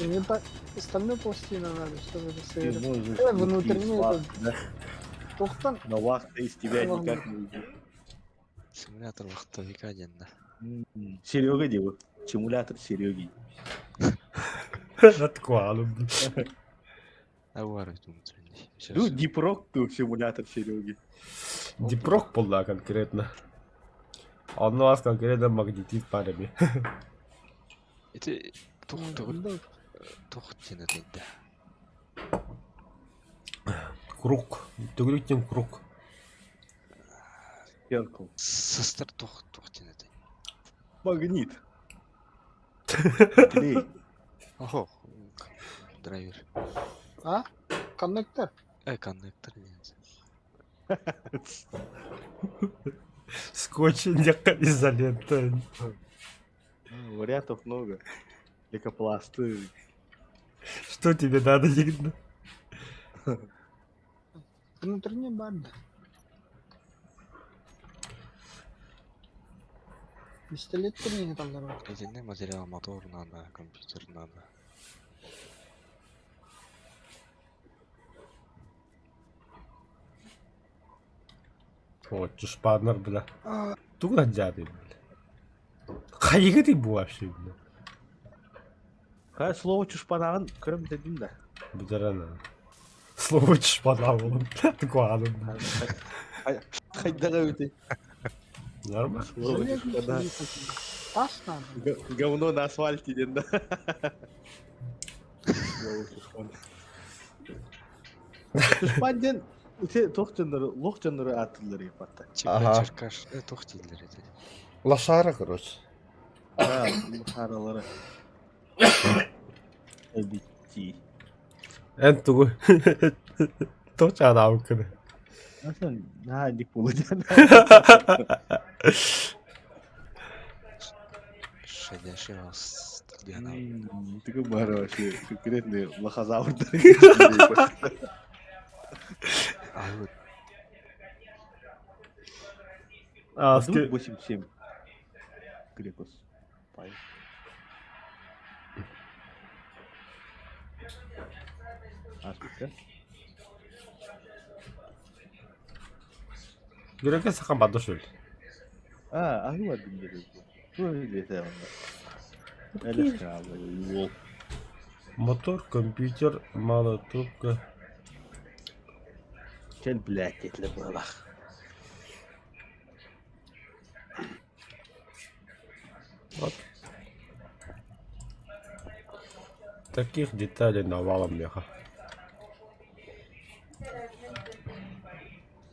Не так, стальную пластину надо, чтобы это Ты совершить. можешь Э, уйти внутренний из вахты, да? Тухтан, Но вахта из тебя никак не уйдет. Симулятор вахтовика диэн да. Серега диво. Симулятор Сереги. Отквалым. Авар внутренний. Ну, Дипрок ты симулятор Сереги. Дипрок буолла конкретно. Онно вас конкретно магнетит парами. Это тух тух тух диэн это да. Круг. Төгүрүк круг. Зеркало. Сыстар тух тух диэн это. Магнит. Клей. Охо. Драйвер. а? Коннектор. Коннектор диэн. Скотч изолента. Вариантов много. Лейкопласты. Что тебе надо, Нигна? Внутренний банда. Пистолет не там Итиннэ материал мотор надо, компьютер надо. Вот, чушпаннар, бля. Тугу дяды, бля. Хайыгы ты бу вообще, бля. Хай слово чушпанагын көрөм дедим да. Бүтэрэн. Слово чушпана болом. Отквалым. Хайдага өте. Нормально. Слово чушпана. Тас надо. Говно на асфальте дедим да. Слово чушпана. Чушпан ден Те туох дьоннору, лох дьоннору ааттыыллар епатта. Чипа Ага. черкаш, туох дииллэр этэ. Лошара, короче. Да, харалары. Эбитти. Эн тугу. Точ анаабыккын. Асан, на дик булудян. Шедяши диэн. Тыгы бары вообще конкретный лохозаврдар. А вот А, ски... 8-7. Грекос. Пай. А, сколько? Грека сахан барды шөл. А, аһыы бардым диэри. Туох диэтэ онно? Элэскэ уол. Мотор, компьютер, малая трубка. Кэл блядь, диэтилэр быһалаах. Вот. Таких деталей навалом меха.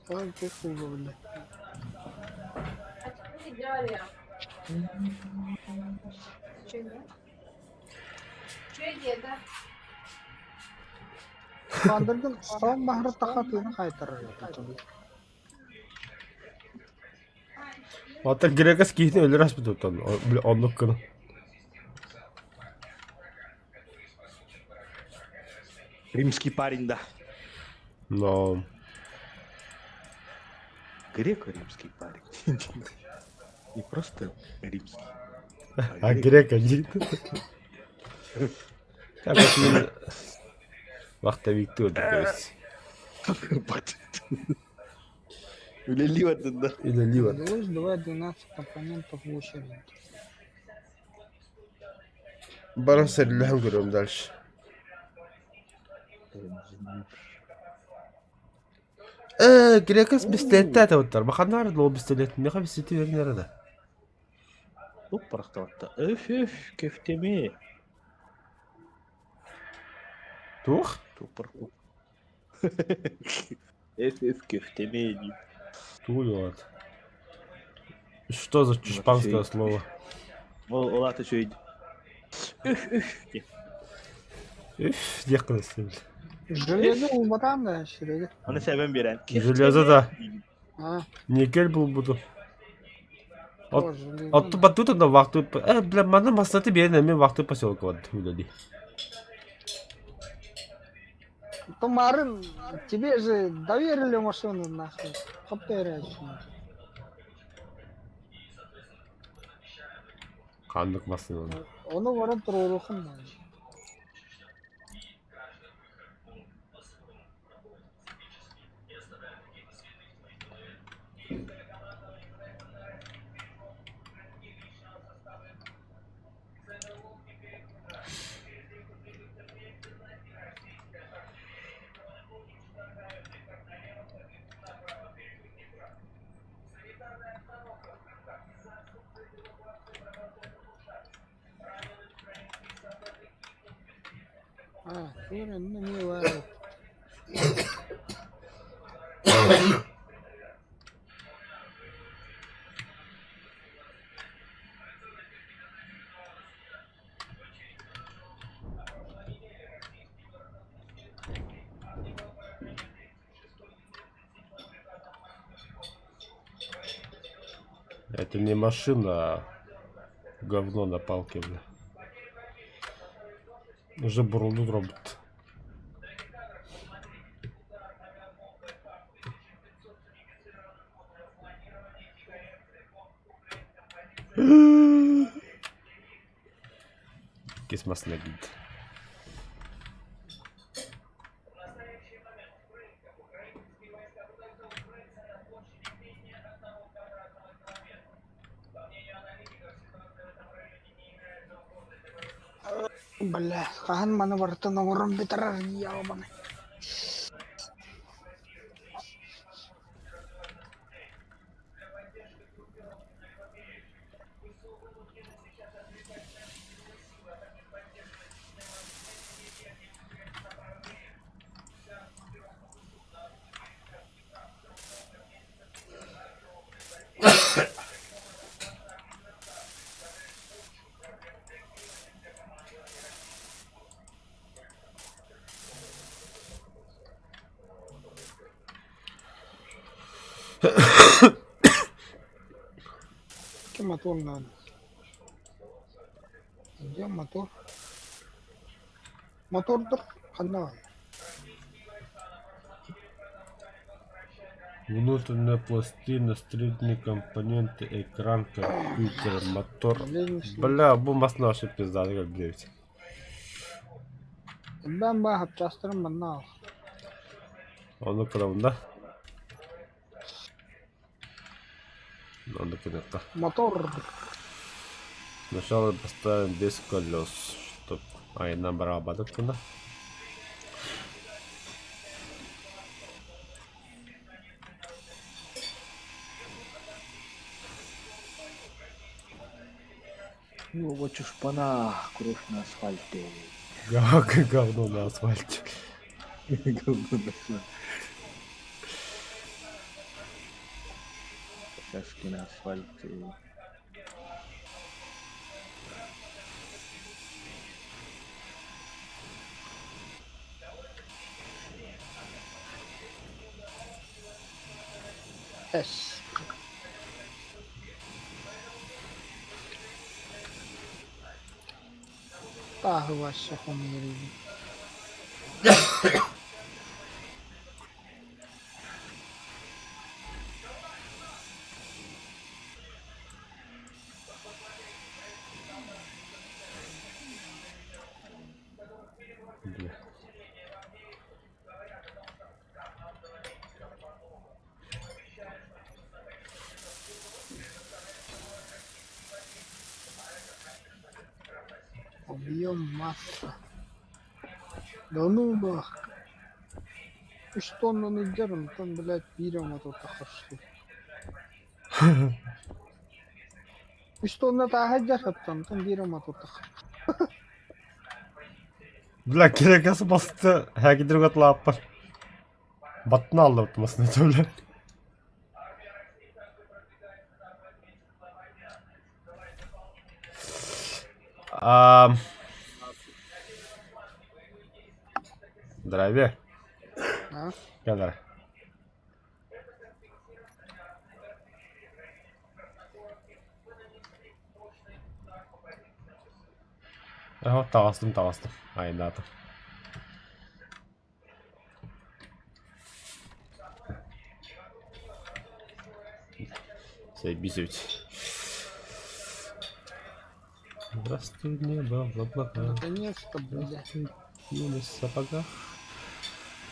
Ой, ты хуже, блядь. Бандыргын сон баһыр тахатыны хайтарар. Оттон Грекас киһини өлөр аспыт оттон оннук гына. Римский парень, да. Но Греко-римский парень. Не просто римский. А грек один. Так вот мен вахтовикты өлтіргенбіз. Үлэлии бардын да. Үлэлии барды. Удалось 2.12 компонентов в очередь. Баран сэрилэһэн көрүөм дальше. Э, грекас бистэлэттээтэ оттар. Баханаар лоо бистэлэт. Меха бистэлэти берин да. Туп барахтабатта. Өф өф кефтеме. Туох? Туп Өф өф кефтеме диир. Тугуй вот. Что за чушпанское слово? Ол ол аата үчүгэй. Үф үф диэн. Үф диэх гына Железо улбатаан да Серега. Аны сэбэн биэрэн. Железо да. А, Никель булбуту. От, тоже железо. отту батут да вахту. Э, бля, манна массаты биэрэн эмиэ вахты поселка вот үлэлии. Тумарын, тебе же доверили машину нахуй. Хоптайрачно. Ханнык массыынаны. Ону баран туруоруохун наада. А, тура, ну не ладно. Это не машина, а говно на палке, бля. Уже бурунду робот. Кисмас нагид. Бля, хаһан маны барытын оҥорон бүтэрэр ебаный. Какой мотор надо? Где мотор? Мотор дыр, ханна. Внутренняя пластина, средние компоненты, экран, компьютер, мотор. Бля, бу масна вообще пизда, как блядь. Элбээн баа хапчаастарын манна аал. Ону кырамда. Надо куда-то. Мотор. Сначала поставим без колес, чтоб... Ай, набрал куда. Ну вот чушпана, кровь на асфальте. Говно на асфальте. Говно на асфальте. Какашки на асфальте. Эс. Тааһы вообще хомуйар Бля. Объем масса. Да ну нах. Үс тоннаны илдьэр, онтон, блядь, биир оҥотуохха харчы. Үс тонна тааһа илдьэр оттон, онтон биир оҥотуохха. Бля, кирекасы басты, хәгидер лаппар. Баттын алды масын бля. А... Здравия. А? Кэлэр. Aha, таҕыстым, таҕыстым. Айдаатым. Заебись ведь. Здравствуй, небо в облаках. Наконец-то, блядь. Здравствуй, юность в сапогах.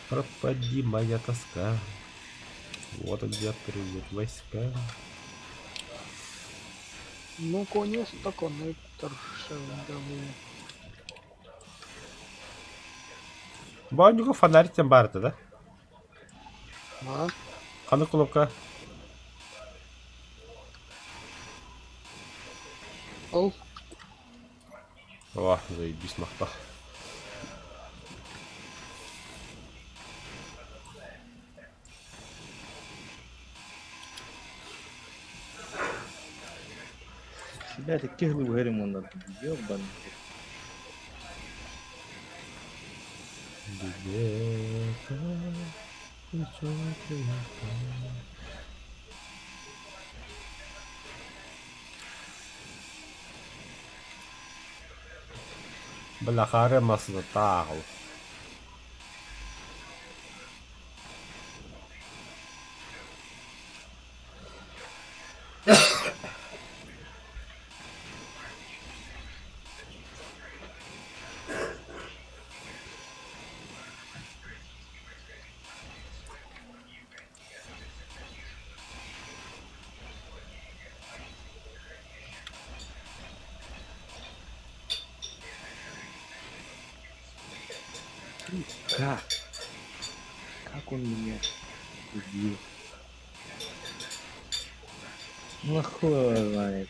Пропади моя тоска. Вот где придут войска. Ну, конец-то коннектор шевдовый. Баанньуга фонарь тем баарта да? А? Ханнык кнопка? Ол. О, заебись махта. Блядь, каких вы он Ёбаный. Где-то течет река. Бля, харе массыына таах ол. Как? Как он меня убил? Ну хуй его знает.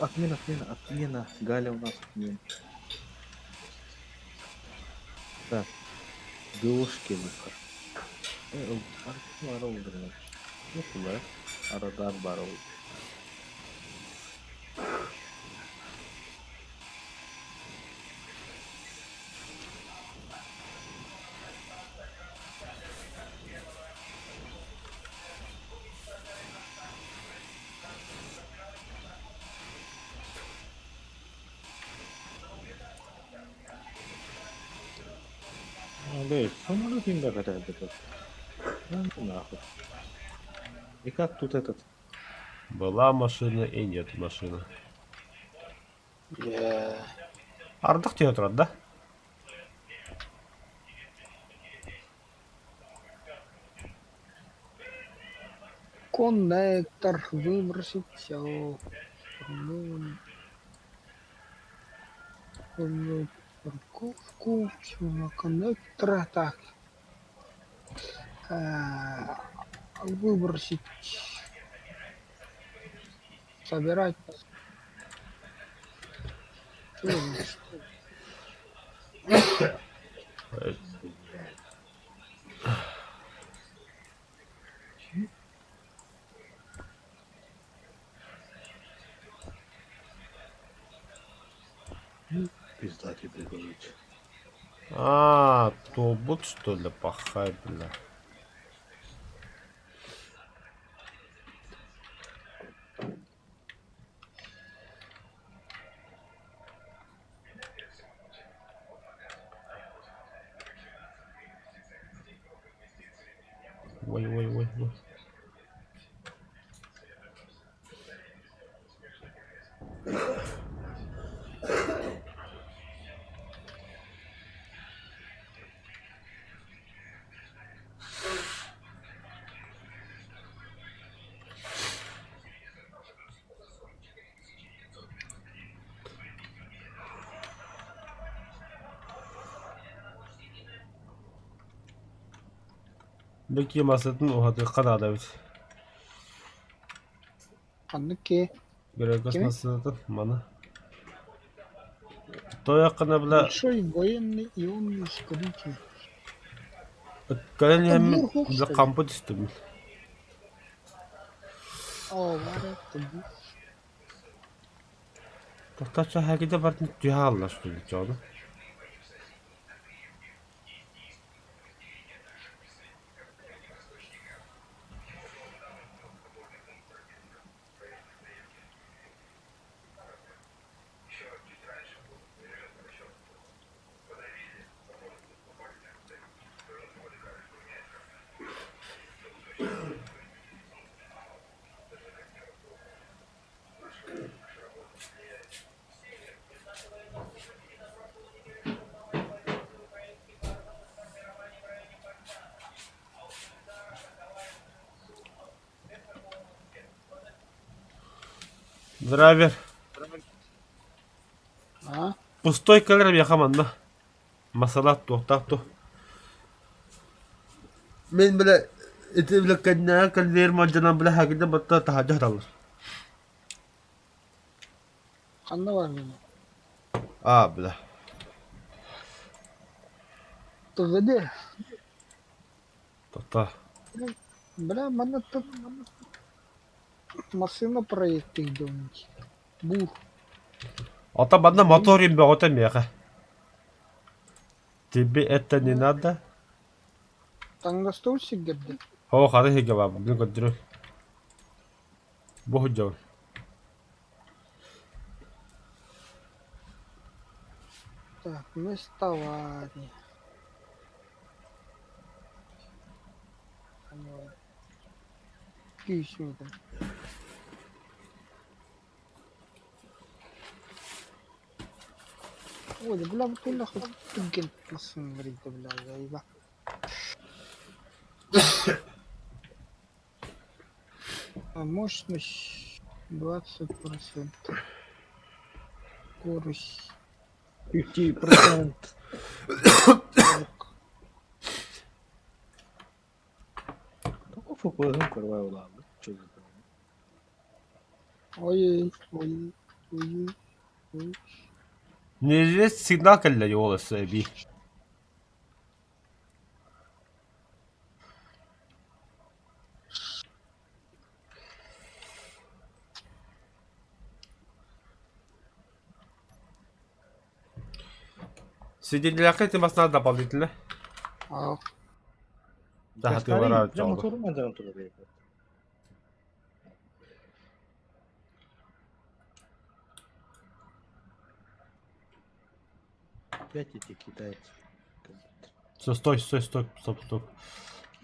Отмена, отмена, отмена. Галя у нас отмена. Так. Девушки выход. Радар барыл. Блядь, самолет им этот. Ну нахуй. И как тут этот? Была машина и нет машины. Бля. Ардах тебе турар да? Коннектор выбросить все. Парковку, все на коннектора. Так. Выбросить. Собирать. Пизда тебе, короче. А, тобут что ли, пахай, бля. Ой, ой, ой, ой. Бу массатын уһатыахха наада эбит. Ханнык киһи? Грегос Кими? массыынатын маны. Тойоххуна бile Большой военный ионный ускоритель. кэлэн иһэммин Бур бile что ли? хампы түстүм. О, баар это бур. Тохтооччу хакида бартын түһэ хаалла что ли дьону. Драйвер. А? Пустой кэлэр миэхэ манна. Масалаах туохтаах туох. Мин бile ити бile кэннээҕи конвейер мадьанан бile хагыда батта таһырдьа сыталлар. Ханна бааргын? Аа бile. Тыгыды. Тота. Бля, манна тут массыына проекты идёммут. Бур. Ата манна мотор бөҕөтө миэхэ. Тебе это не надо? Таҥнастыбыт сиргэрдэ. Оо хара иһигэ баабын, мин көрдөрүм. Бу сылдьабын. Так, место аварии. Күүс метр. Ой, бля, бу нахуй түргэн массыына барыйда, бля, заеба. А мощность 20%. Скорость 50%. 40. Тоҕо ФПС-ын көрбөй улаабыт чугатан. Ой, ой, ой, ой. Неизвестный сигнал кэллэ уол өссө эбии. Сиденьелээххэ ити массыына дополнительно. А, Таһатыылара Дьэ дьолго. моторум алдьанан турар эбит. Опять эти китайцы. Всё, стой, стой, стой, стоп, стоп.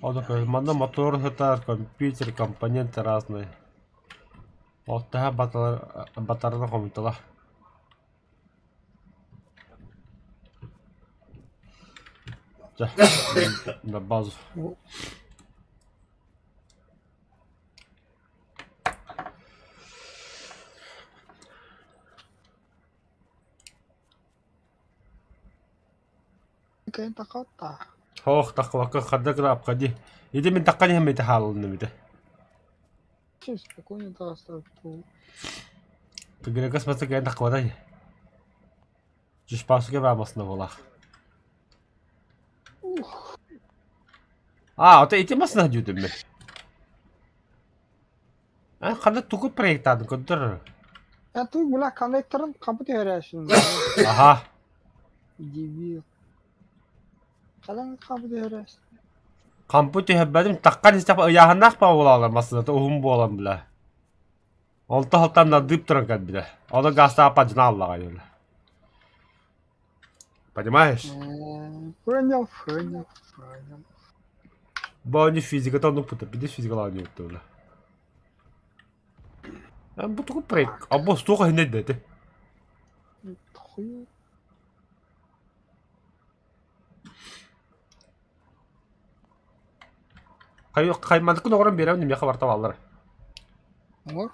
Он такой, манна мотор сытар, компьютер, компоненты разные. Оттаха батарына хомутала. Дьэ, на базу. кэйэн таххаттаа. Хоох таххыбакка хардыы гына обходи. Ити мин таххан иһэн мити хаалынным ити. Чэ, спокойно таҕыстар туу. Тыгырыгас масы кэйэн таххыбатай. Чушпасыга баамасына буолаах. Ух, А, ото ити масына дьүтүм мин. А, ханна тугу проектаадын көрдөр. Я тут, бля, коннекторын капы түһэрээшин. Аха. Дебил. Хадан капы түһэрээшин. Хампы түһэрбэтим таххан истэх ыйааһыннаах ба буолалар массыната уһун буолан бля. Олто халтан надыып туран кэлбитэ. Ону гаастаах падьына аллаҕа диэн. Понимаешь? Понял, понял, понял. Бу оонньуу физиката оннук пута, биде физикалаан диэбиттэ Бу тугу проект? А бу туох иһинэ дэти? Хуй. Хаймандыкын оҕорон биэрэбин миэхэ барта бааллар. Оҥор.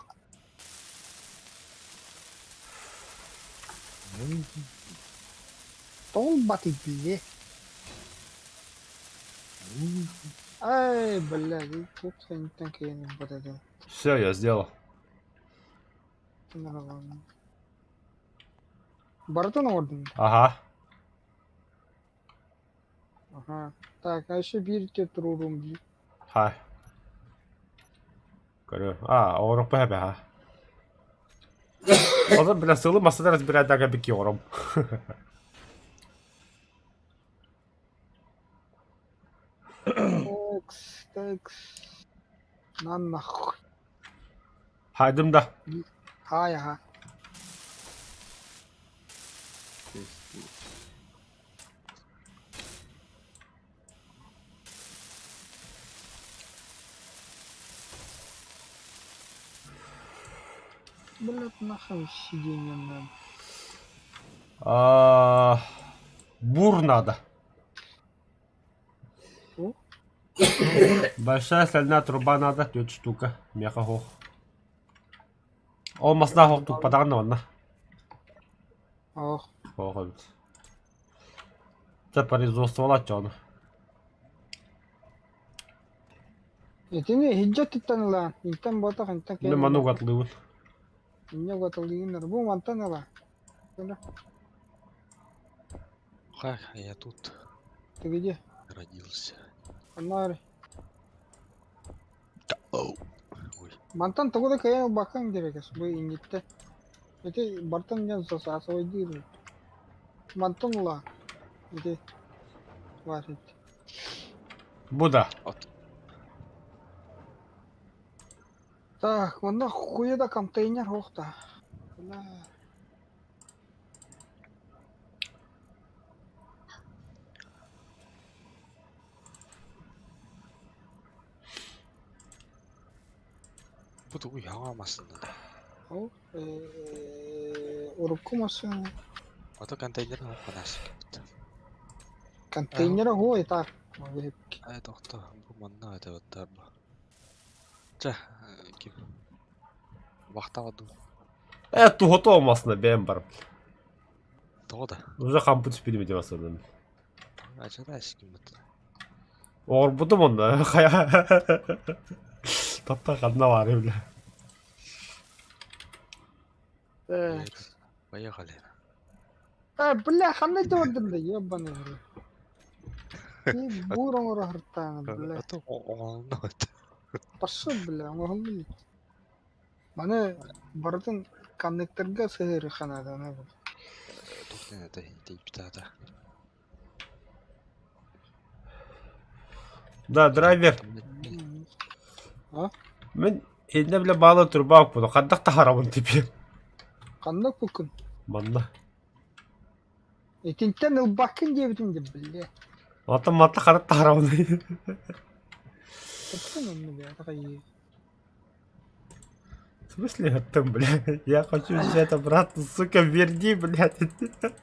Тоҕо били. Ай, блядь, тут хантан киһини батата. Все, я сделал. Барытын оҥордуҥ? Ага. Ага. Так, а еще биир туруорум дии. Хай. Көрүө. А, оҕорохпу хэбэ ха. Онон бля сылы массыына разбирайдага бики оҕором. Такс, такс. На нахуй. Хайдым да. Хай, ага. Блядь, нахуй сиденье надо. А, бур надо. О. Большая стальная труба надо, тетя штука. Меха хох. Ол масна хох туппатаҕын онно. Ох. Хох эбит. Це производстволааччы ону. Итини иһирдьэ туттан ылаан, интэн буотах, интэн Мин маны угатылыыбын. Инньэ угатылыыгын бу мантан ыла. Ха, я тут Ты где? родился. Аннары. Да, оу. Ой, Мантан тугу да кыайан ылбаккын диэбэкэс бу инниттэ. Ити бартан диэн сасаасабайдыыр. Мантан ыла. Ити баар ити. Бу да. от. Так, манна хуя да контейнер суох да. Бля. Бу тугу хаҥа массыына да. Ол э, урукку массыына. Ото контейнер ханаас кэбит. Контейнера хуой так. Ай тохто бу манна это вот Чэ, ким? Вахтаҕа дуу? Э, туһата olmasına бэйэм барып. Тоҕо да? Уже хампы түспүтүм ити басырдым. Ачара киммит. Оҥорбутум онно. Хайа. Тапта ханна баарый бля. Так. Поехали. Э, бля, ханна дьордум да, ебаный в рот. И бур оҥоро сыртаана, бля. А то оҥоһулунна Пошел, бля, оҥоһуллун. Маны барытын коннекторга сыһыарыахха наада, аны бу. Туох это тейптаата. Да, драйвер. А? Мин иннэ бile баала турбаах буду. Хандах таһарабын теперь. Ханнык буккун? Манна. Итинтэн ылбаккын диэбитим дии, бля. Оттон манна ханнык таһарабын. Оттон онно бля, такай. В смысле оттон, бля? Я хочу взять обратно, сука, верни, блядь.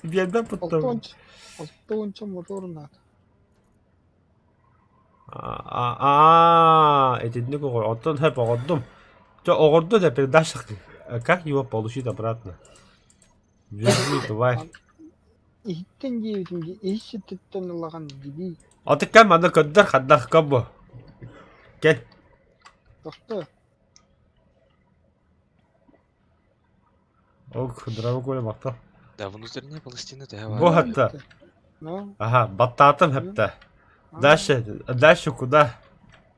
Биэрбэ потом. Алтонч, алтонча мотор наада. А, итинник оҕор. Оттон хэп оҕордум. Чё, оҕорду да передашь как его получить обратно? Верни, тварь. Иһиттэн диэбитим дии, иһит ситтиттэн ылаҕын дибии. Отыккан манна көрдөр хаддах бу. Кэл. Тохто. Ок, здраво Коля, махтал. Да, внутренняя пластина Бу хатта. Ну? Ага, баттаатым хепте. Дальше, дальше куда?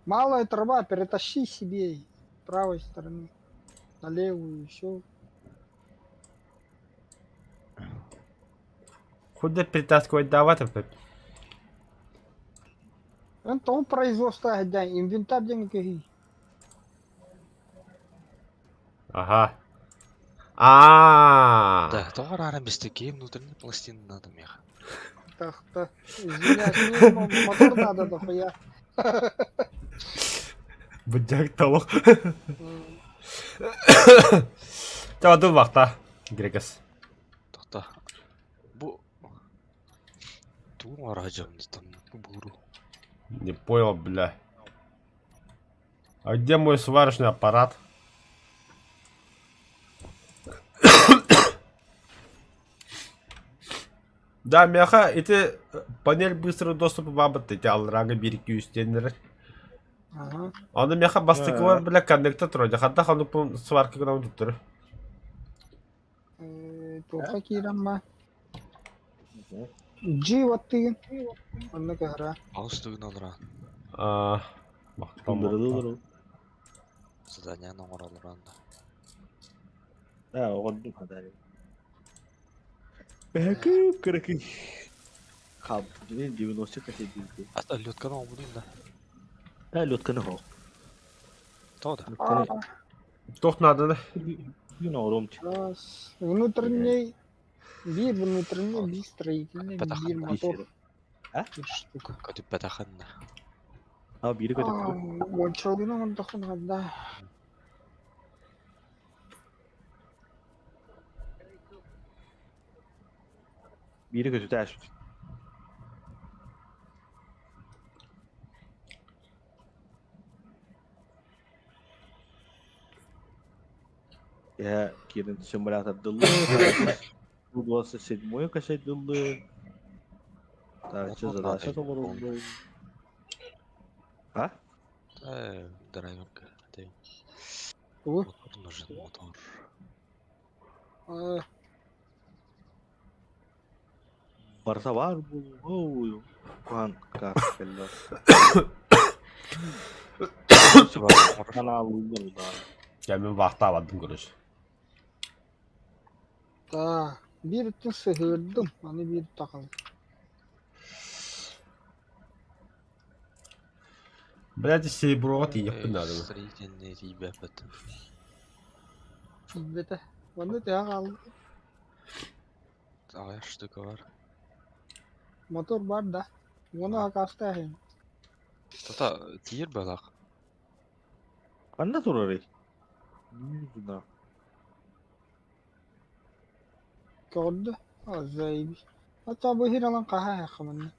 Малая труба, перетащи себе с правой стороны на левую и все. Куда перетаскивать давать опять? Он того производства день, инвентарь день какие. Ага. А. Да, тоҕо арааран бистики внутренняя пластина надо меха. Так, так. Извиняюсь, мне мотор надо дохуя. Быдьак толох. Чаҕа бахта. Грекес. Тохто. Бу тугу оҥоро там бууру. Не понял, бля. А где мой сварочный аппарат? Да, мяха, ити панель быстрого доступа бабыт ити алларага бир күүстеннер. Ага. Аны мяха бастыкылар бля коннектор турар. Хатта ханук сварка гынан туттар. Туохха киирэн ба? G вот тыгын. Онно кыһара. Аус тугун олорон. А, Тундырылыр. Задание оҥоролорон да. Да, оҕордум хатари. Бэкүп кыракый. Хаб, 90 касет. Ата лётканы оҥобутун да. Да, лётканы хо. Тоҕо да. Лётканы. Туох надо да? Юн оромч. Раз. Внутренний биир внутренний, биир строительный, биир мотор. А? Биир штука. Көтүппэтэхин да. А, биири көтүп. Уончалыгын оҥордоххун да. Биири көтүтээш. Я кирин симулятор дылы. 27 касайдылы. Так, что задача то А? Драйверка. Тугу? Мотор нужен, мотор. Барса бар бу. Оу. Куан картеллер. Канал да. Я мен вахта бардым короче. Да. Биир өттүн сыһыырдым, аны биир тахал. Блядь, серебро тиийэхпин надо. Строительный тиийбэппит. Тиийбэтэ. Онно төһө хаалла? Аҕыйах штука бар. Мотор бар да. Уону акаастааһын. Тата тиийэр быһалаах. Ханна турарый? Не знаю. Көрдө. А, заебись. Ата бу хир алан хаһаа манна.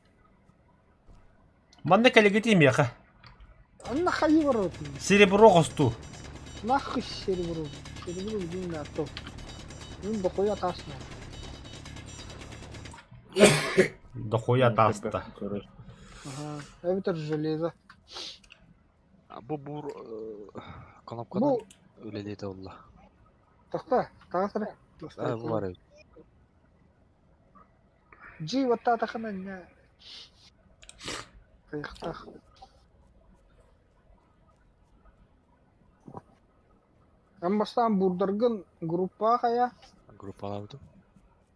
Манна кэлигити миэхэ. Анна хайы барытын. Серебро хосту. Нахуй серебро. Серебро где на то. Ну, дохуя тасна. Дохуя таста. Ага. Это железо. Бу бур кнопканан Бу үлэлиэтэ буолла. тахта, тахта. А, бу бар эбит. Джи вот та тахана не. Тахтах. Эн бастаан бурдаргын группа хайа. Группалаабытым.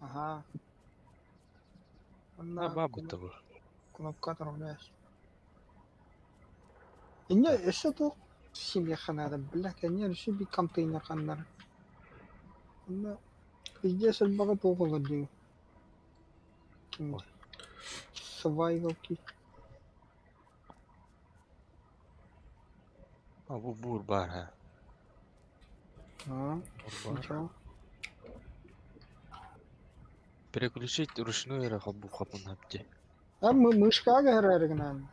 Ага. А, Онно баабыт бу. кнопка отправляешь. Инне өссө туох семья надо, блядь, они еще би контейнер ханнар. Онно пиздец элбэҕи туох олордуу. Survival kit. А, бу бур баар ха. А, Бур баар. ничего. Переключить ручную эрэ холбуу хапын хапти. А мы мышка гэрэргнан.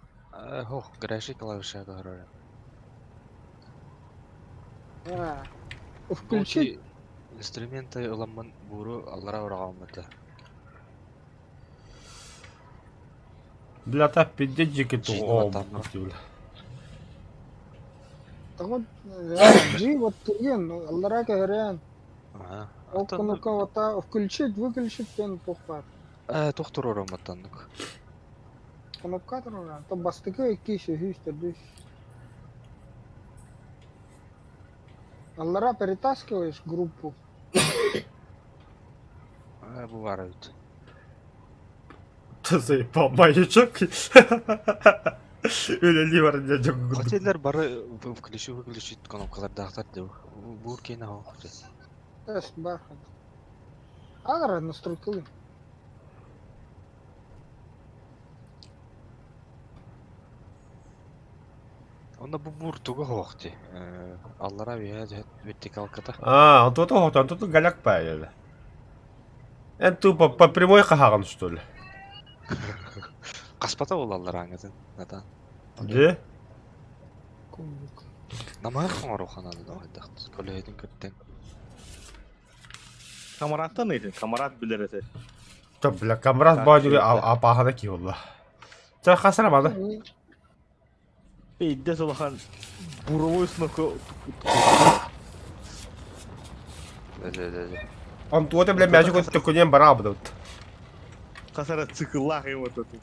Хох, горящий клавиша көрөр. А. Включить Инструменты ыламмын бууру аллара ураҕааммыта. Бля, та пиздец дикий Джи, О, там, бля. Так вот, G вот турген, аллара кэһэрэн, Ага. ол кнопка вот включить, выключить пен тухпар. Э, тохтур ороматтаннык. Кнопка турар. То бастыкы икки үһүс төрдүс. Аллара перетаскиваешь группу. Э, бу бар эбит. Ты заебал маячок. Үлэлии баран дьэ дьоҥҥун. Хотеллер бары включи выключить кнопкалардаахтар деп. Бу киэнэ хоох. Эс бархан. Агара настройкалыы. Онно бу бур тугу хоох ти. Э, аллара үһэ вертикалката. А, он тут он тут голяк паяли. Эн тупо по прямой хаһаҕын что ли? Хаспата ол алларааҥытын, Натан. Дьэ? Кумбук. Намыһах хоҥоруохха наада да хайдах көлөһөтүн көртөҥ. Камараттан ыйтын, камарат билэр этэ. Та бля, камрад баадьури апааһана киһи буолла. Чэ, хасара маны. Пейдес улахан буровой сноку Да-да-да. Онтуота бля мячик төкүнүөн бараабыт. Хасара цикллаах юм вот это.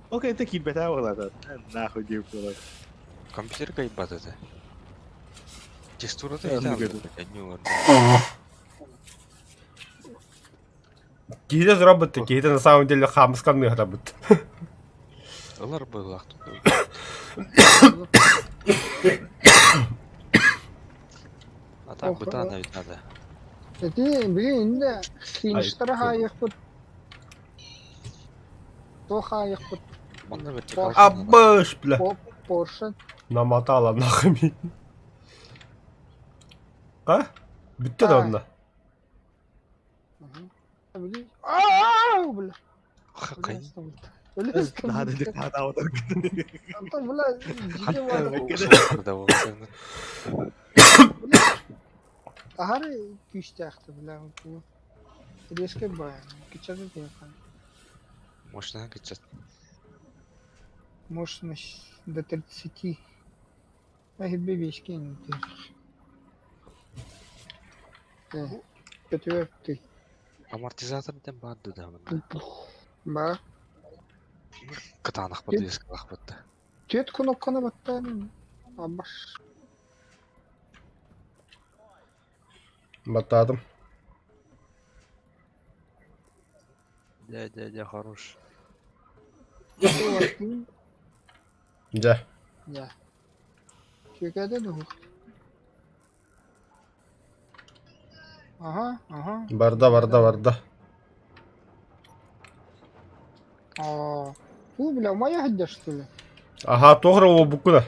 Окей, это киирбэтэ буолла. Нахуй диэбит буолар. Компьютер кайбат этэ. Текстурата Э, ити ну, алла. Киһитэ зробыт, киһитэ на самом деле хаамыскан ыһарабыт. Ылар быһыылаах. А так бытаана ведь надо. Эти, блин, инде хинштара Ай, хаайыахпыт. Туох хаайыахпыт? Манна вертикалка надо. Абыш, бля. Порше. Намотала нахуй меня. А? Бүттэ да онно. Аа, бля. Хакай. Наада дип хаатаабатар. Антон, бля, дьиҥэ Да болсаң. Аһары күүстээхтэ, бля, Резко бай. Кычаты тыахан. Мощная кычат. Мощность до 30. Ах, бебечки не ты. Четвертый. Амортизатор ден барды да мында. Ба. Кытаанах подвескалах бытта. Түөрт кнопканы баттаан. Абаш. Баттаатым. Дя, дя, дя, хорош. Дьэ. Дьэ. Сүөкээтэ дуһу. Ага, ага. Барда, барда, барда. Аа. Фу, бля, умайа сылдьар что ли? Аха, туох эрэ уолбуккуна.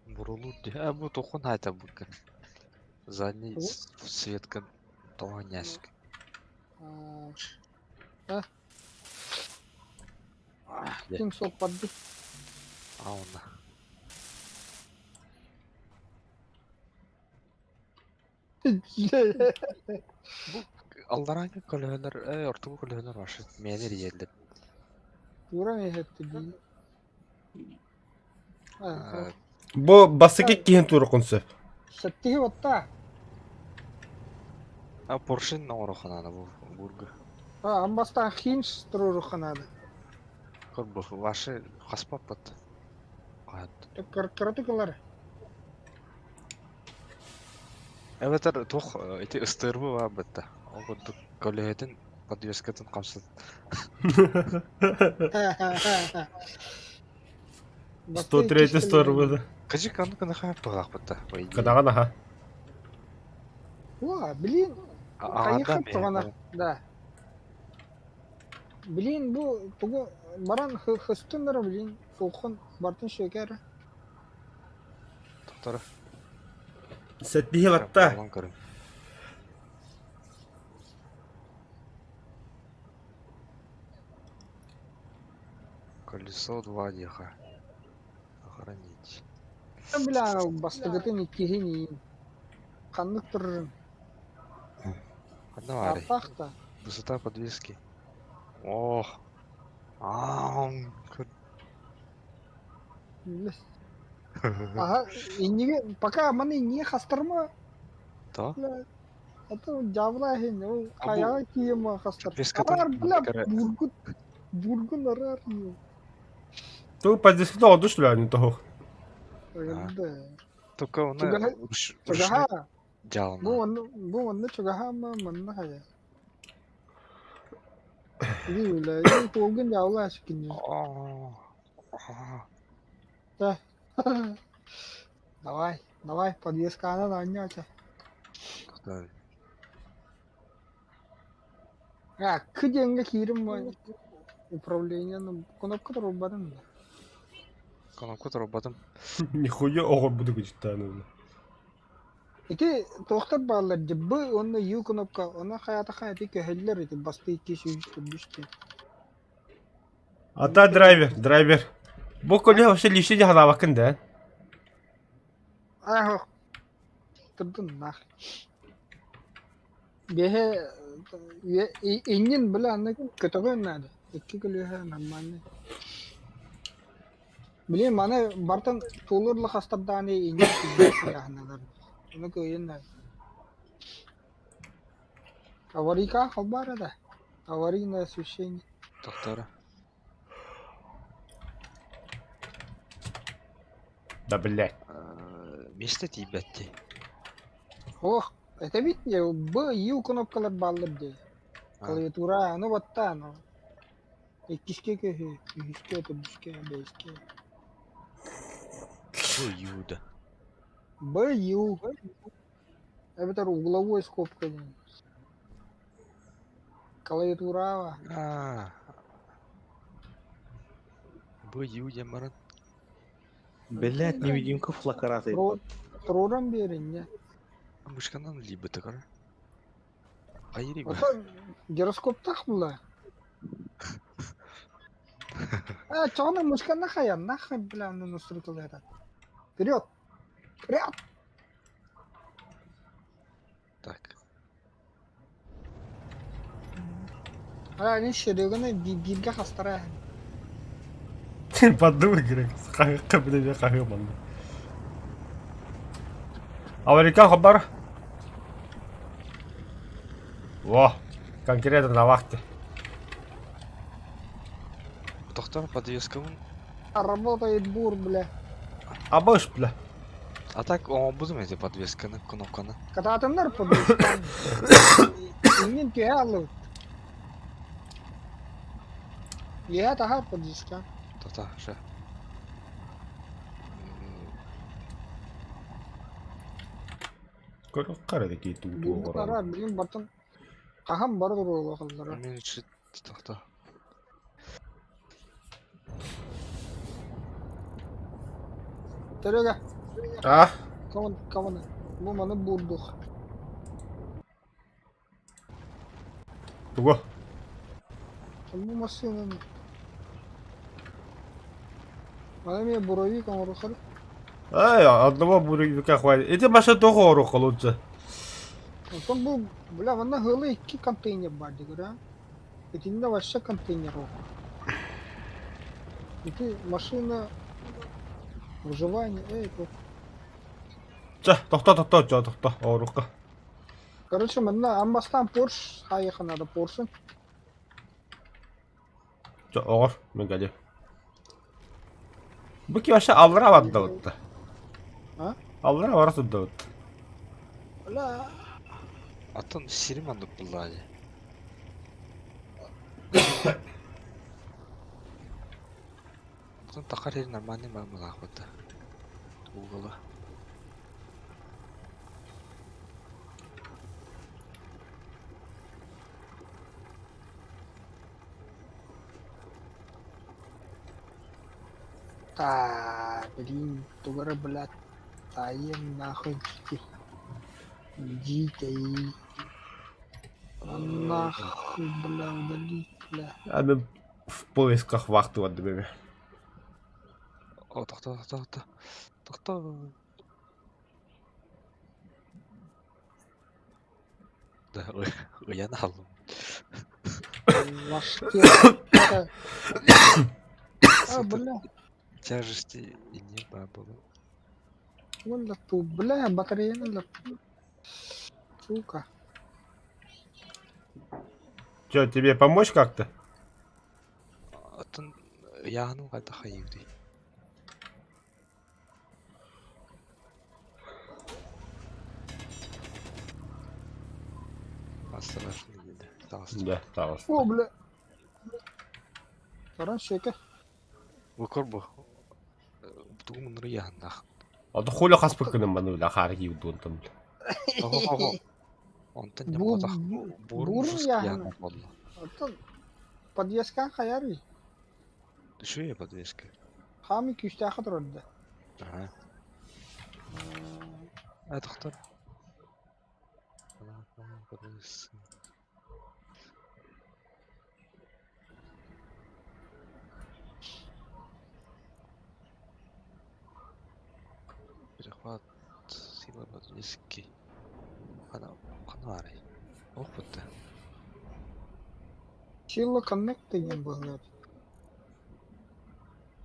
Бурулур ди. А бу тохун хайта букка. Задний светка тоҕо няск. А. Ким суоппардый? А онно. Алларааҥҥы көлөһөлөр, э, ортоку көлөһөлөр вообще мээнэ эрийэллэр. Тура иһэтти дии. Э, Бу бастакы киһин туруоххун сөп. Сэттиһи батта. А поршень оҥоруохха наада бу бурга. А, амбастаан хинж туруоруохха наада. Көр ваши хаспаппыт. Хаат. Кыратык ылар. Эбэтэр туох ити ыстыырбы баар бытта. Ол курдук көлөһөтүн подвескатын хамсат. 103 стороны. Кажик аны гына хаап быһаахпытта. По идее. Кытаҕан аха. О, блин, Аҕарда хайыхап туҕана. Да. Блин, бу тугу баран хыстын эрэ, блин, туоххун бартын сүөкэ эрэ. Тохторо. Сэтпиһи батта. Көрүм. Колесо 2 диэхэ. Сохранить. Бля, бастыгытын иккиһин иин. Ханнык турарын. Ханна баарый? Ааттаах да. Высота подвески. Ох. Аам. Көр. Ага, инниги, пока маны инниги хастарма, То? бля, это дьявола иһин, ол А бу хайаҕа тиийэн хастар. Бескатын Арар, бля, маннык эрэ бургун, бургун арар. Ту подискно оду что ли, а не того. А. Да. Только оны Чугаһа, ручной чугаһа, бу дьаалына. онно, бу онно чугаһаама, манна хайа. Иди, бля, иди, туолгун дьявола ашкини. О, Да. Давай, давай, подвесканы аанньаача. Куда? А, к диэҥҥэ киирим управлениены кнопка турбатын да. Кнопка турбатым. Нихуя оҕор буду гүчтааны. Ити туохтар бааллар дии Б уонна Ю кнопка она хайаатаха ити көһөллөр ити басты икки сүүс төрдүс диэн. Ата драйвер, драйвер. Бу коле вообще лишний ханаабаккын да? Ах, турдун нах. Бэһэ иннин бля аны көтөҕүөн наада. Икки көлүөһэ нормальный. Блин, маны бартан туолур хастардааны иннин сыйааһыналар. Ону кыайын наада. Аварийка халбара да. Аварийное освещение. Доктора. Да блядь. Место тиийбэт Ох, это ведь Б, Ю кнопкалар бааллар дии. Клавиатура, ну вот та, ну. Иккискэ көһү, үһүскэ, төрдүскэ, бэһискэ. Б, Ю да. Б, Ю. Эбэтэр угловой скобка диэн. Клавиатураҕа. А. Б, Ю диэн баран. Блять, невидимка флакарата ебать. Туруоран биэриннэ. Мышканан либо такар. Хайыри Оттон гироскоптаах була. А, чоҕуна мышканна хайа, нахуй, бля, ну настройкалара. Вперед! Вперед! Так. А, не Сереганы бииргэ хастара. Подумай, Грег, хаһыакка хаһыам онно. Америка хабар. Во, конкретно на вахте. Тохтор подвескабын. Работает бур, бля. Абыш, бля. А так оҥорбутум эти подвесканы, кнопканы. Катаатыннар подвесканы. Иннин түһэ аллыбыт. Үөһэ таһаар подвеска. Тота, ша. Көрө кии туу Ара, билин бартан хаһан бары туруоллахаллара. Мен тохто. Серега, А? каван, каван. Бу маны буурдух. Тугу? Бу массыынаны. Маны эмиэ буровик оҥоруоххара. Ай, одного буровика хватит. Эти машины тоҕо оруха лучше. Оттон бу, бля, манна ыалы икки контейнер баар дигэр, а? Итиннэ вообще контейнер ол. Ити машина выживание, эй, бу. Чэ, тохто, тохто, чэ, тохто, оруха. Короче, манна аан бастаан Порш хайыха надо Поршын. Чэ, оҕор, мен кэлиэм. Бу ки вообще аллара бардыбыт. А? Аллара бара сылдьыбыт. Бля, Атын сирим оннук буллаа дии. Атын тахар сири нормальный маамалаах да. Угала. та, блин, тугара, блядь, таем нахуй идите. Идите и... Нахуй, бля, удалить, бля. А мен в поисках вахты бардым эми. О, тохто, тохто, тохто. Тохто. Да, ыйан аллым. Лашке. А, бля. Тяжести и неба было. Уонна туу, бля, батареяны ылар. Сука. Че, тебе помочь как-то? Оттон ыйааһыным хайдах хайыыбытый? Осторожно, диде. Таҕыста. Да, таҕыста. О, бля. Саран щека. Бу көр бу. Тугу муннары ыйааһыннаах. А то хули хаспыккынан маны бля хаары киирдуон там. Оһо-оһо. Онтон Бу ньамматах буорум буурун жестко ыйааһына. ыйааһыннаах буолла. Оттон подвескаҥ хайарый? Үчүгэй подвеска. Хаамый күүстээххэ турар да. Аха. А тохтор. Перехват сила подвески. Хана хана арай. Ох бутта. Сила Connect диэн быһыылаах.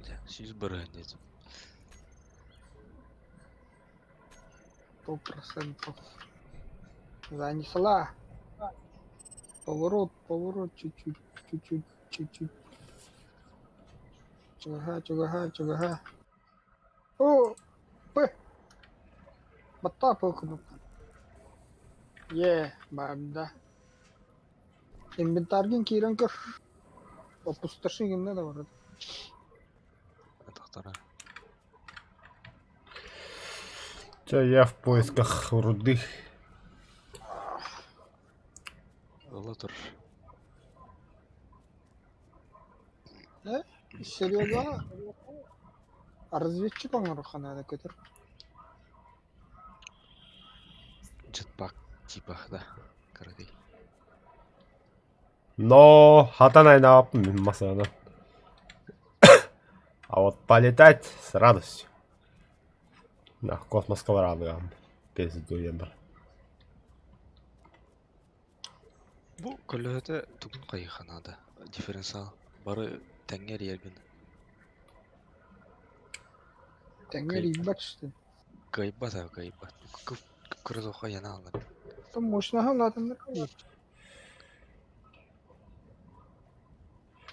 Бля, сүүс бырыһын диэтим. 100%. Занесла. Поворот, поворот, чуть-чуть, чуть-чуть, чуть-чуть. Чугаһа, чугаһа, чугаһа. О, П. Баттаа П кнопка. Е, барда. Инвентарьгын киирэн көр. Опустоши гынна да барар. Тохтора. Че, я в поисках руды. Ыла тур. Серега разведчик оҥоруохха наада көтөр. Джетпак типа, да. Кыракый. Но хатан айнааппын масана. А вот полетать с радостью. На, космоска бараабыгам. Пиздуем бар. Бу көлөһөтө тугун хайыха наада. Дифференциал. Бары тэҥҥэ эрийэргин. Тэҥҥэ эрийбэт что ли? Кыайбат аа кыайбат. Кып-кыра янааллар. Там мощнаһа улаатыннар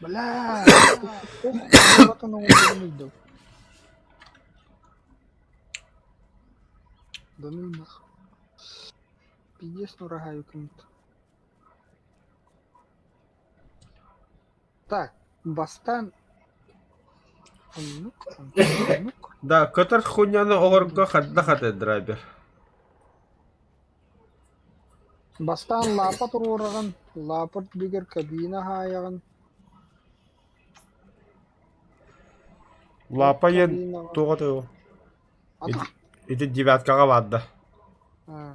Бля! Да ну нах. Пиздец, ну рогаю кому-то. Так, Бастан. Оннук, оннук. Да, көтөр хуйняны оҕорго хадда хата драйвер. Бастаан лаапа туруораҕын, лаапа үрдүгэр кабина хаайаҕын. Лаапа диэн Кабинаҕа туох этэй ол? Атах. Ити девяткаҕа баарда. Аа.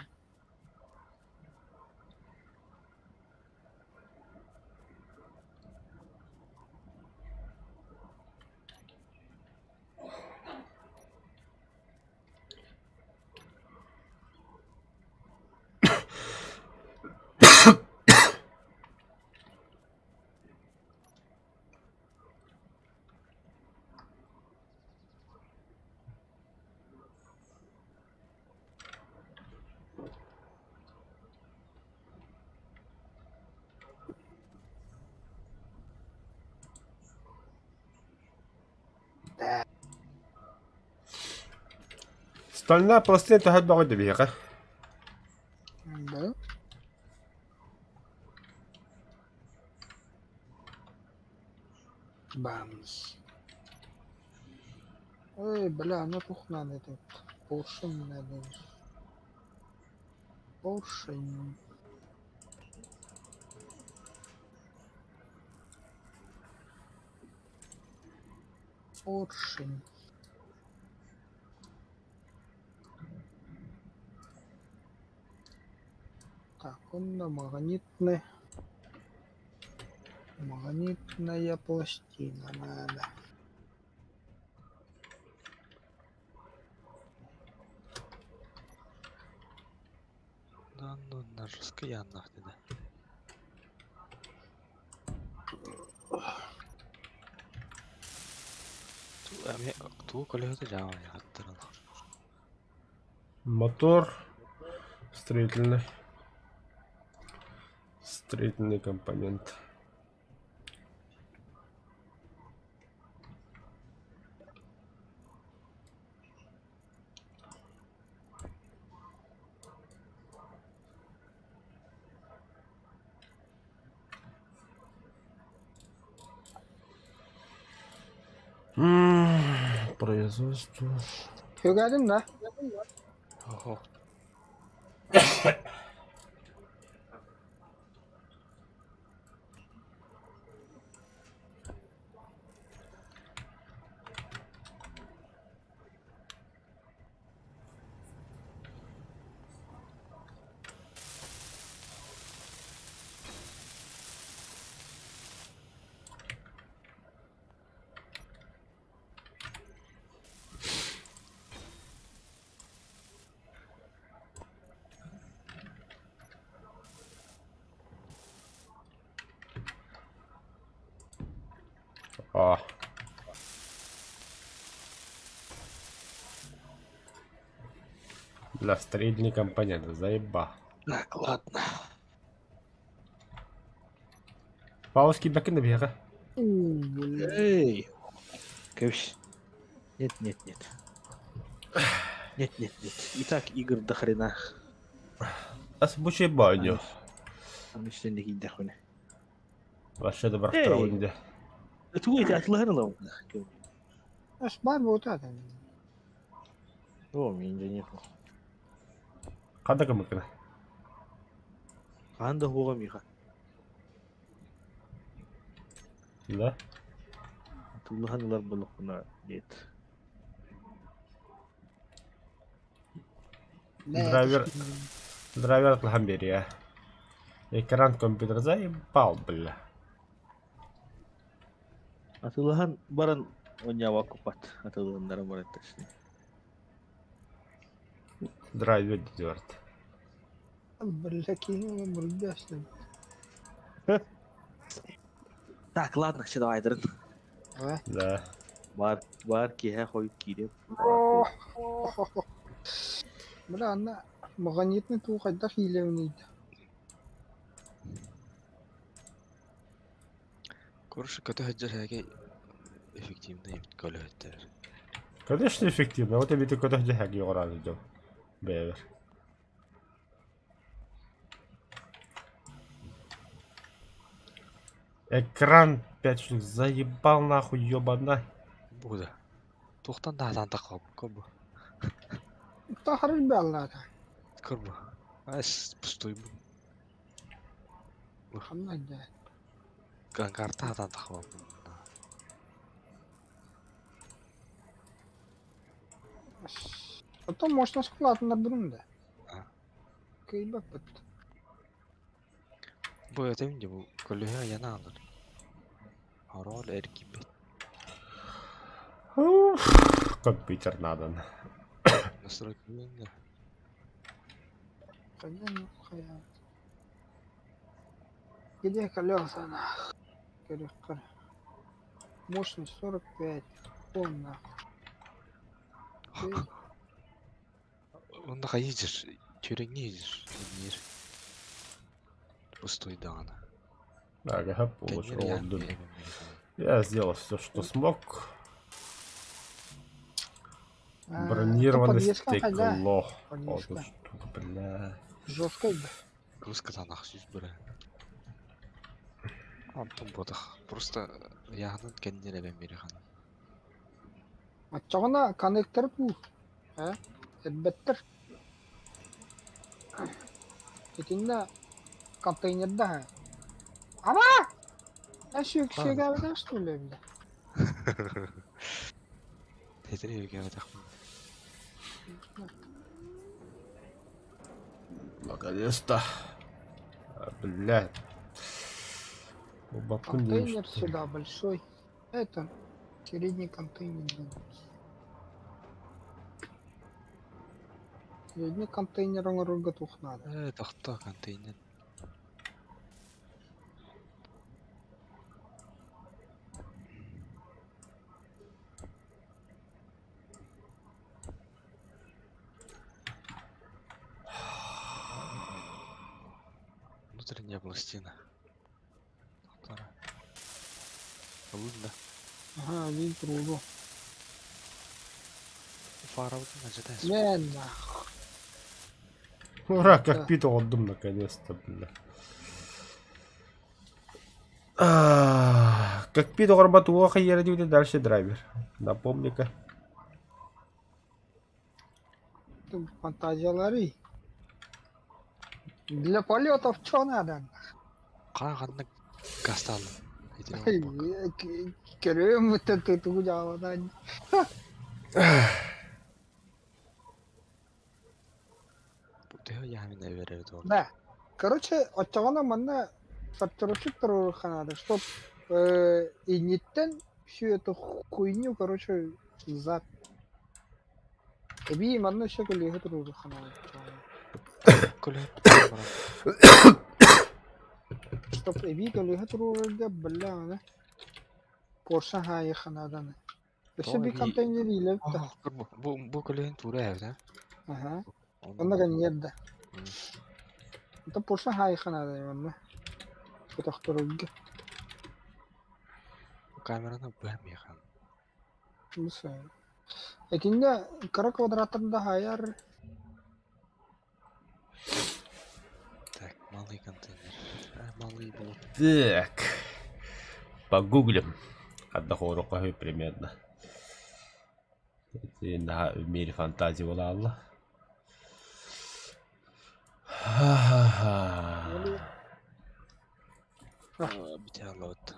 Стальная пластина төһө бөҕө биһиэхэ? Да. Бамс. Ой, бля, ну тух надо этот. Поршень надо. Поршень. Поршень. Так, он на магнитный. Магнитная пластина надо. Да ну на жестко я нахуй да. Тугу көлөһөтө дьаамай хаттаран. Мотор строительный. Строительный компонент. Производство. Högädin да? Oho. А. Бля, строительный компонент, заеба. Так, ладно. Пауз кибәкин биһиэхэ. Эй! Кэбис. Нет, нет, нет. Нет, нет, нет. И так игр до хрена. Ас бучай баню. Аны истэн киирдэхпинэ. Вообще да Эй! барахтара Тугу ити атылаһын ылабын. Ас бар буолта. О, мен инженер. Ханда кымыкына. Хаан да хуга миха. Да? Атылаһан ылар болохпуна нет. Драйвер. Драйвер атлахан берия. Экран компьютер заебал, бля. Атылаһан баран онньаабакка куппат. Атылыһыннаран баран точнее. Драйвер дёрт. Бля, кинула, бля, что ли. Так, ладно, все, давай, дырын. Давай. Да. Бар, бар киһэ хойут киириэм. Бля, ана магнитный туу хайдах иилэбиний да. Короче, көтө сылдьар эһэгэ эффективный эбит көлөһөттөр. Конечно, эффективно. Вот я ведь куда где хаги оран идем. Бэвер. Экран 5 штук заебал нахуй, ёбана. Бу да. Туохтан да атаан таххабыкка бу. Тахарыр бааллаата. Көр бу. Ас пустой бу. Ханна да. Карта атаан таххабыкка. Потом можно склад на брунда. А. Кыйбаппыт. Бу этим де бу көлөһө айана алар. Хорол эргийбэт. Уф, Компьютер надо. Настройка да. Хайа, ну хайа. Где колеса нах? Көрүөххэ. Мощность 45. Он нахуй. Онно хайыыр, тюреңниир, иниир. Пустой даҕаны. Ага, Кэннин получил. ыйаан Дым. биэрэбин Я сделал все, что смог. А, Бронированное подвеска хайда. стекло. Подвеска. Вот штука, бля. Жестко да. Кырыскатанах сүүс быра. Антон ботах. Просто ыйаанын кэннин эбэн биэрэҕин. Оччоҕуна коннектор бу. А? Элбэттэр. Итиннэ контейнерда. Ама! А сүүк сүүгээбэтэх что ли бля? Тэтэр өйгөөбөтөхпүн. Наконец-то. А, Бля. Бабку не Контейнер сюда большой. Это средний контейнер. блин. Средний контейнер оҥорорго туох надо. Ээ, тохтоо контейнер. Внутренняя пластина. Вторая. Ылын да. Ага, один трубу. Фарабытын ажатай. Мэн нах. Ура, как пит отдум наконец-то, бля. Кокпит оҕорбот уоха иэрэ дальше драйвер. Напомни-ка. Фантазиялары. Для полетов что надо? Ханнык гастаалым. Көрүөм бутта тугу дьааланан. Төһө яамин эбэрэр туол. Да. Короче, оччоҕуна манна сортировщик туруоруохха наада, чтоб инниттэн всю эту хуйню, короче, зад. Эбии манна өссө көлүөһэ туруоруохха наада оччоҕуна. Көлөһө Чтоб эбии көлүөһэ туруорарга, бля, аны Порше хаайыахха нааданы. Өссө Тоҕо биир эбии контейнер иилэбит да. Бу бу көлөһүн туура эбит а? Аха. Онно гэнньиэр да. Онтон Порше хаайыахха наада манна. Көтөхтөрөргө. Камераны быһа миэхэ. Итиннэ кыра квадраттарын да хаайар. Так, малый контейнер. А, малый блок. Так. Погуглим. Хадда примерно. На в мире фантазии буолла. Ха-ха-ха. Бүтэ аллабыт.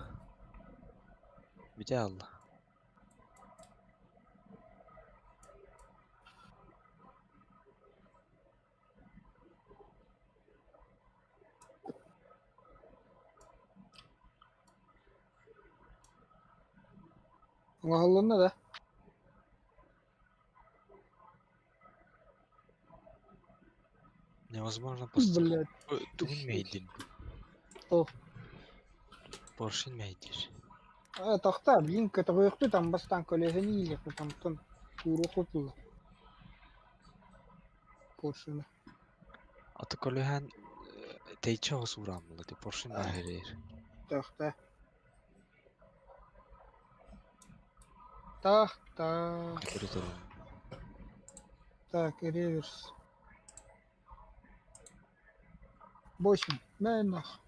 Бүтэ алла. Оҥоһуллунна да? Невозможно просто... Блядь. Тугун мэйдин. Туох? Поршень мэйдир. Э, тохтоо, блин, көтөҕүөхпүт амбастаан көлөһөнү иилиэхпит онтон кууруохпут буолуо. Поршены. Аты көлөһөн тэйчэ оҕус уурааммыла ти поршень баар Тохтоо. Тохтоо. Так, реверс. 8. Мэ нах.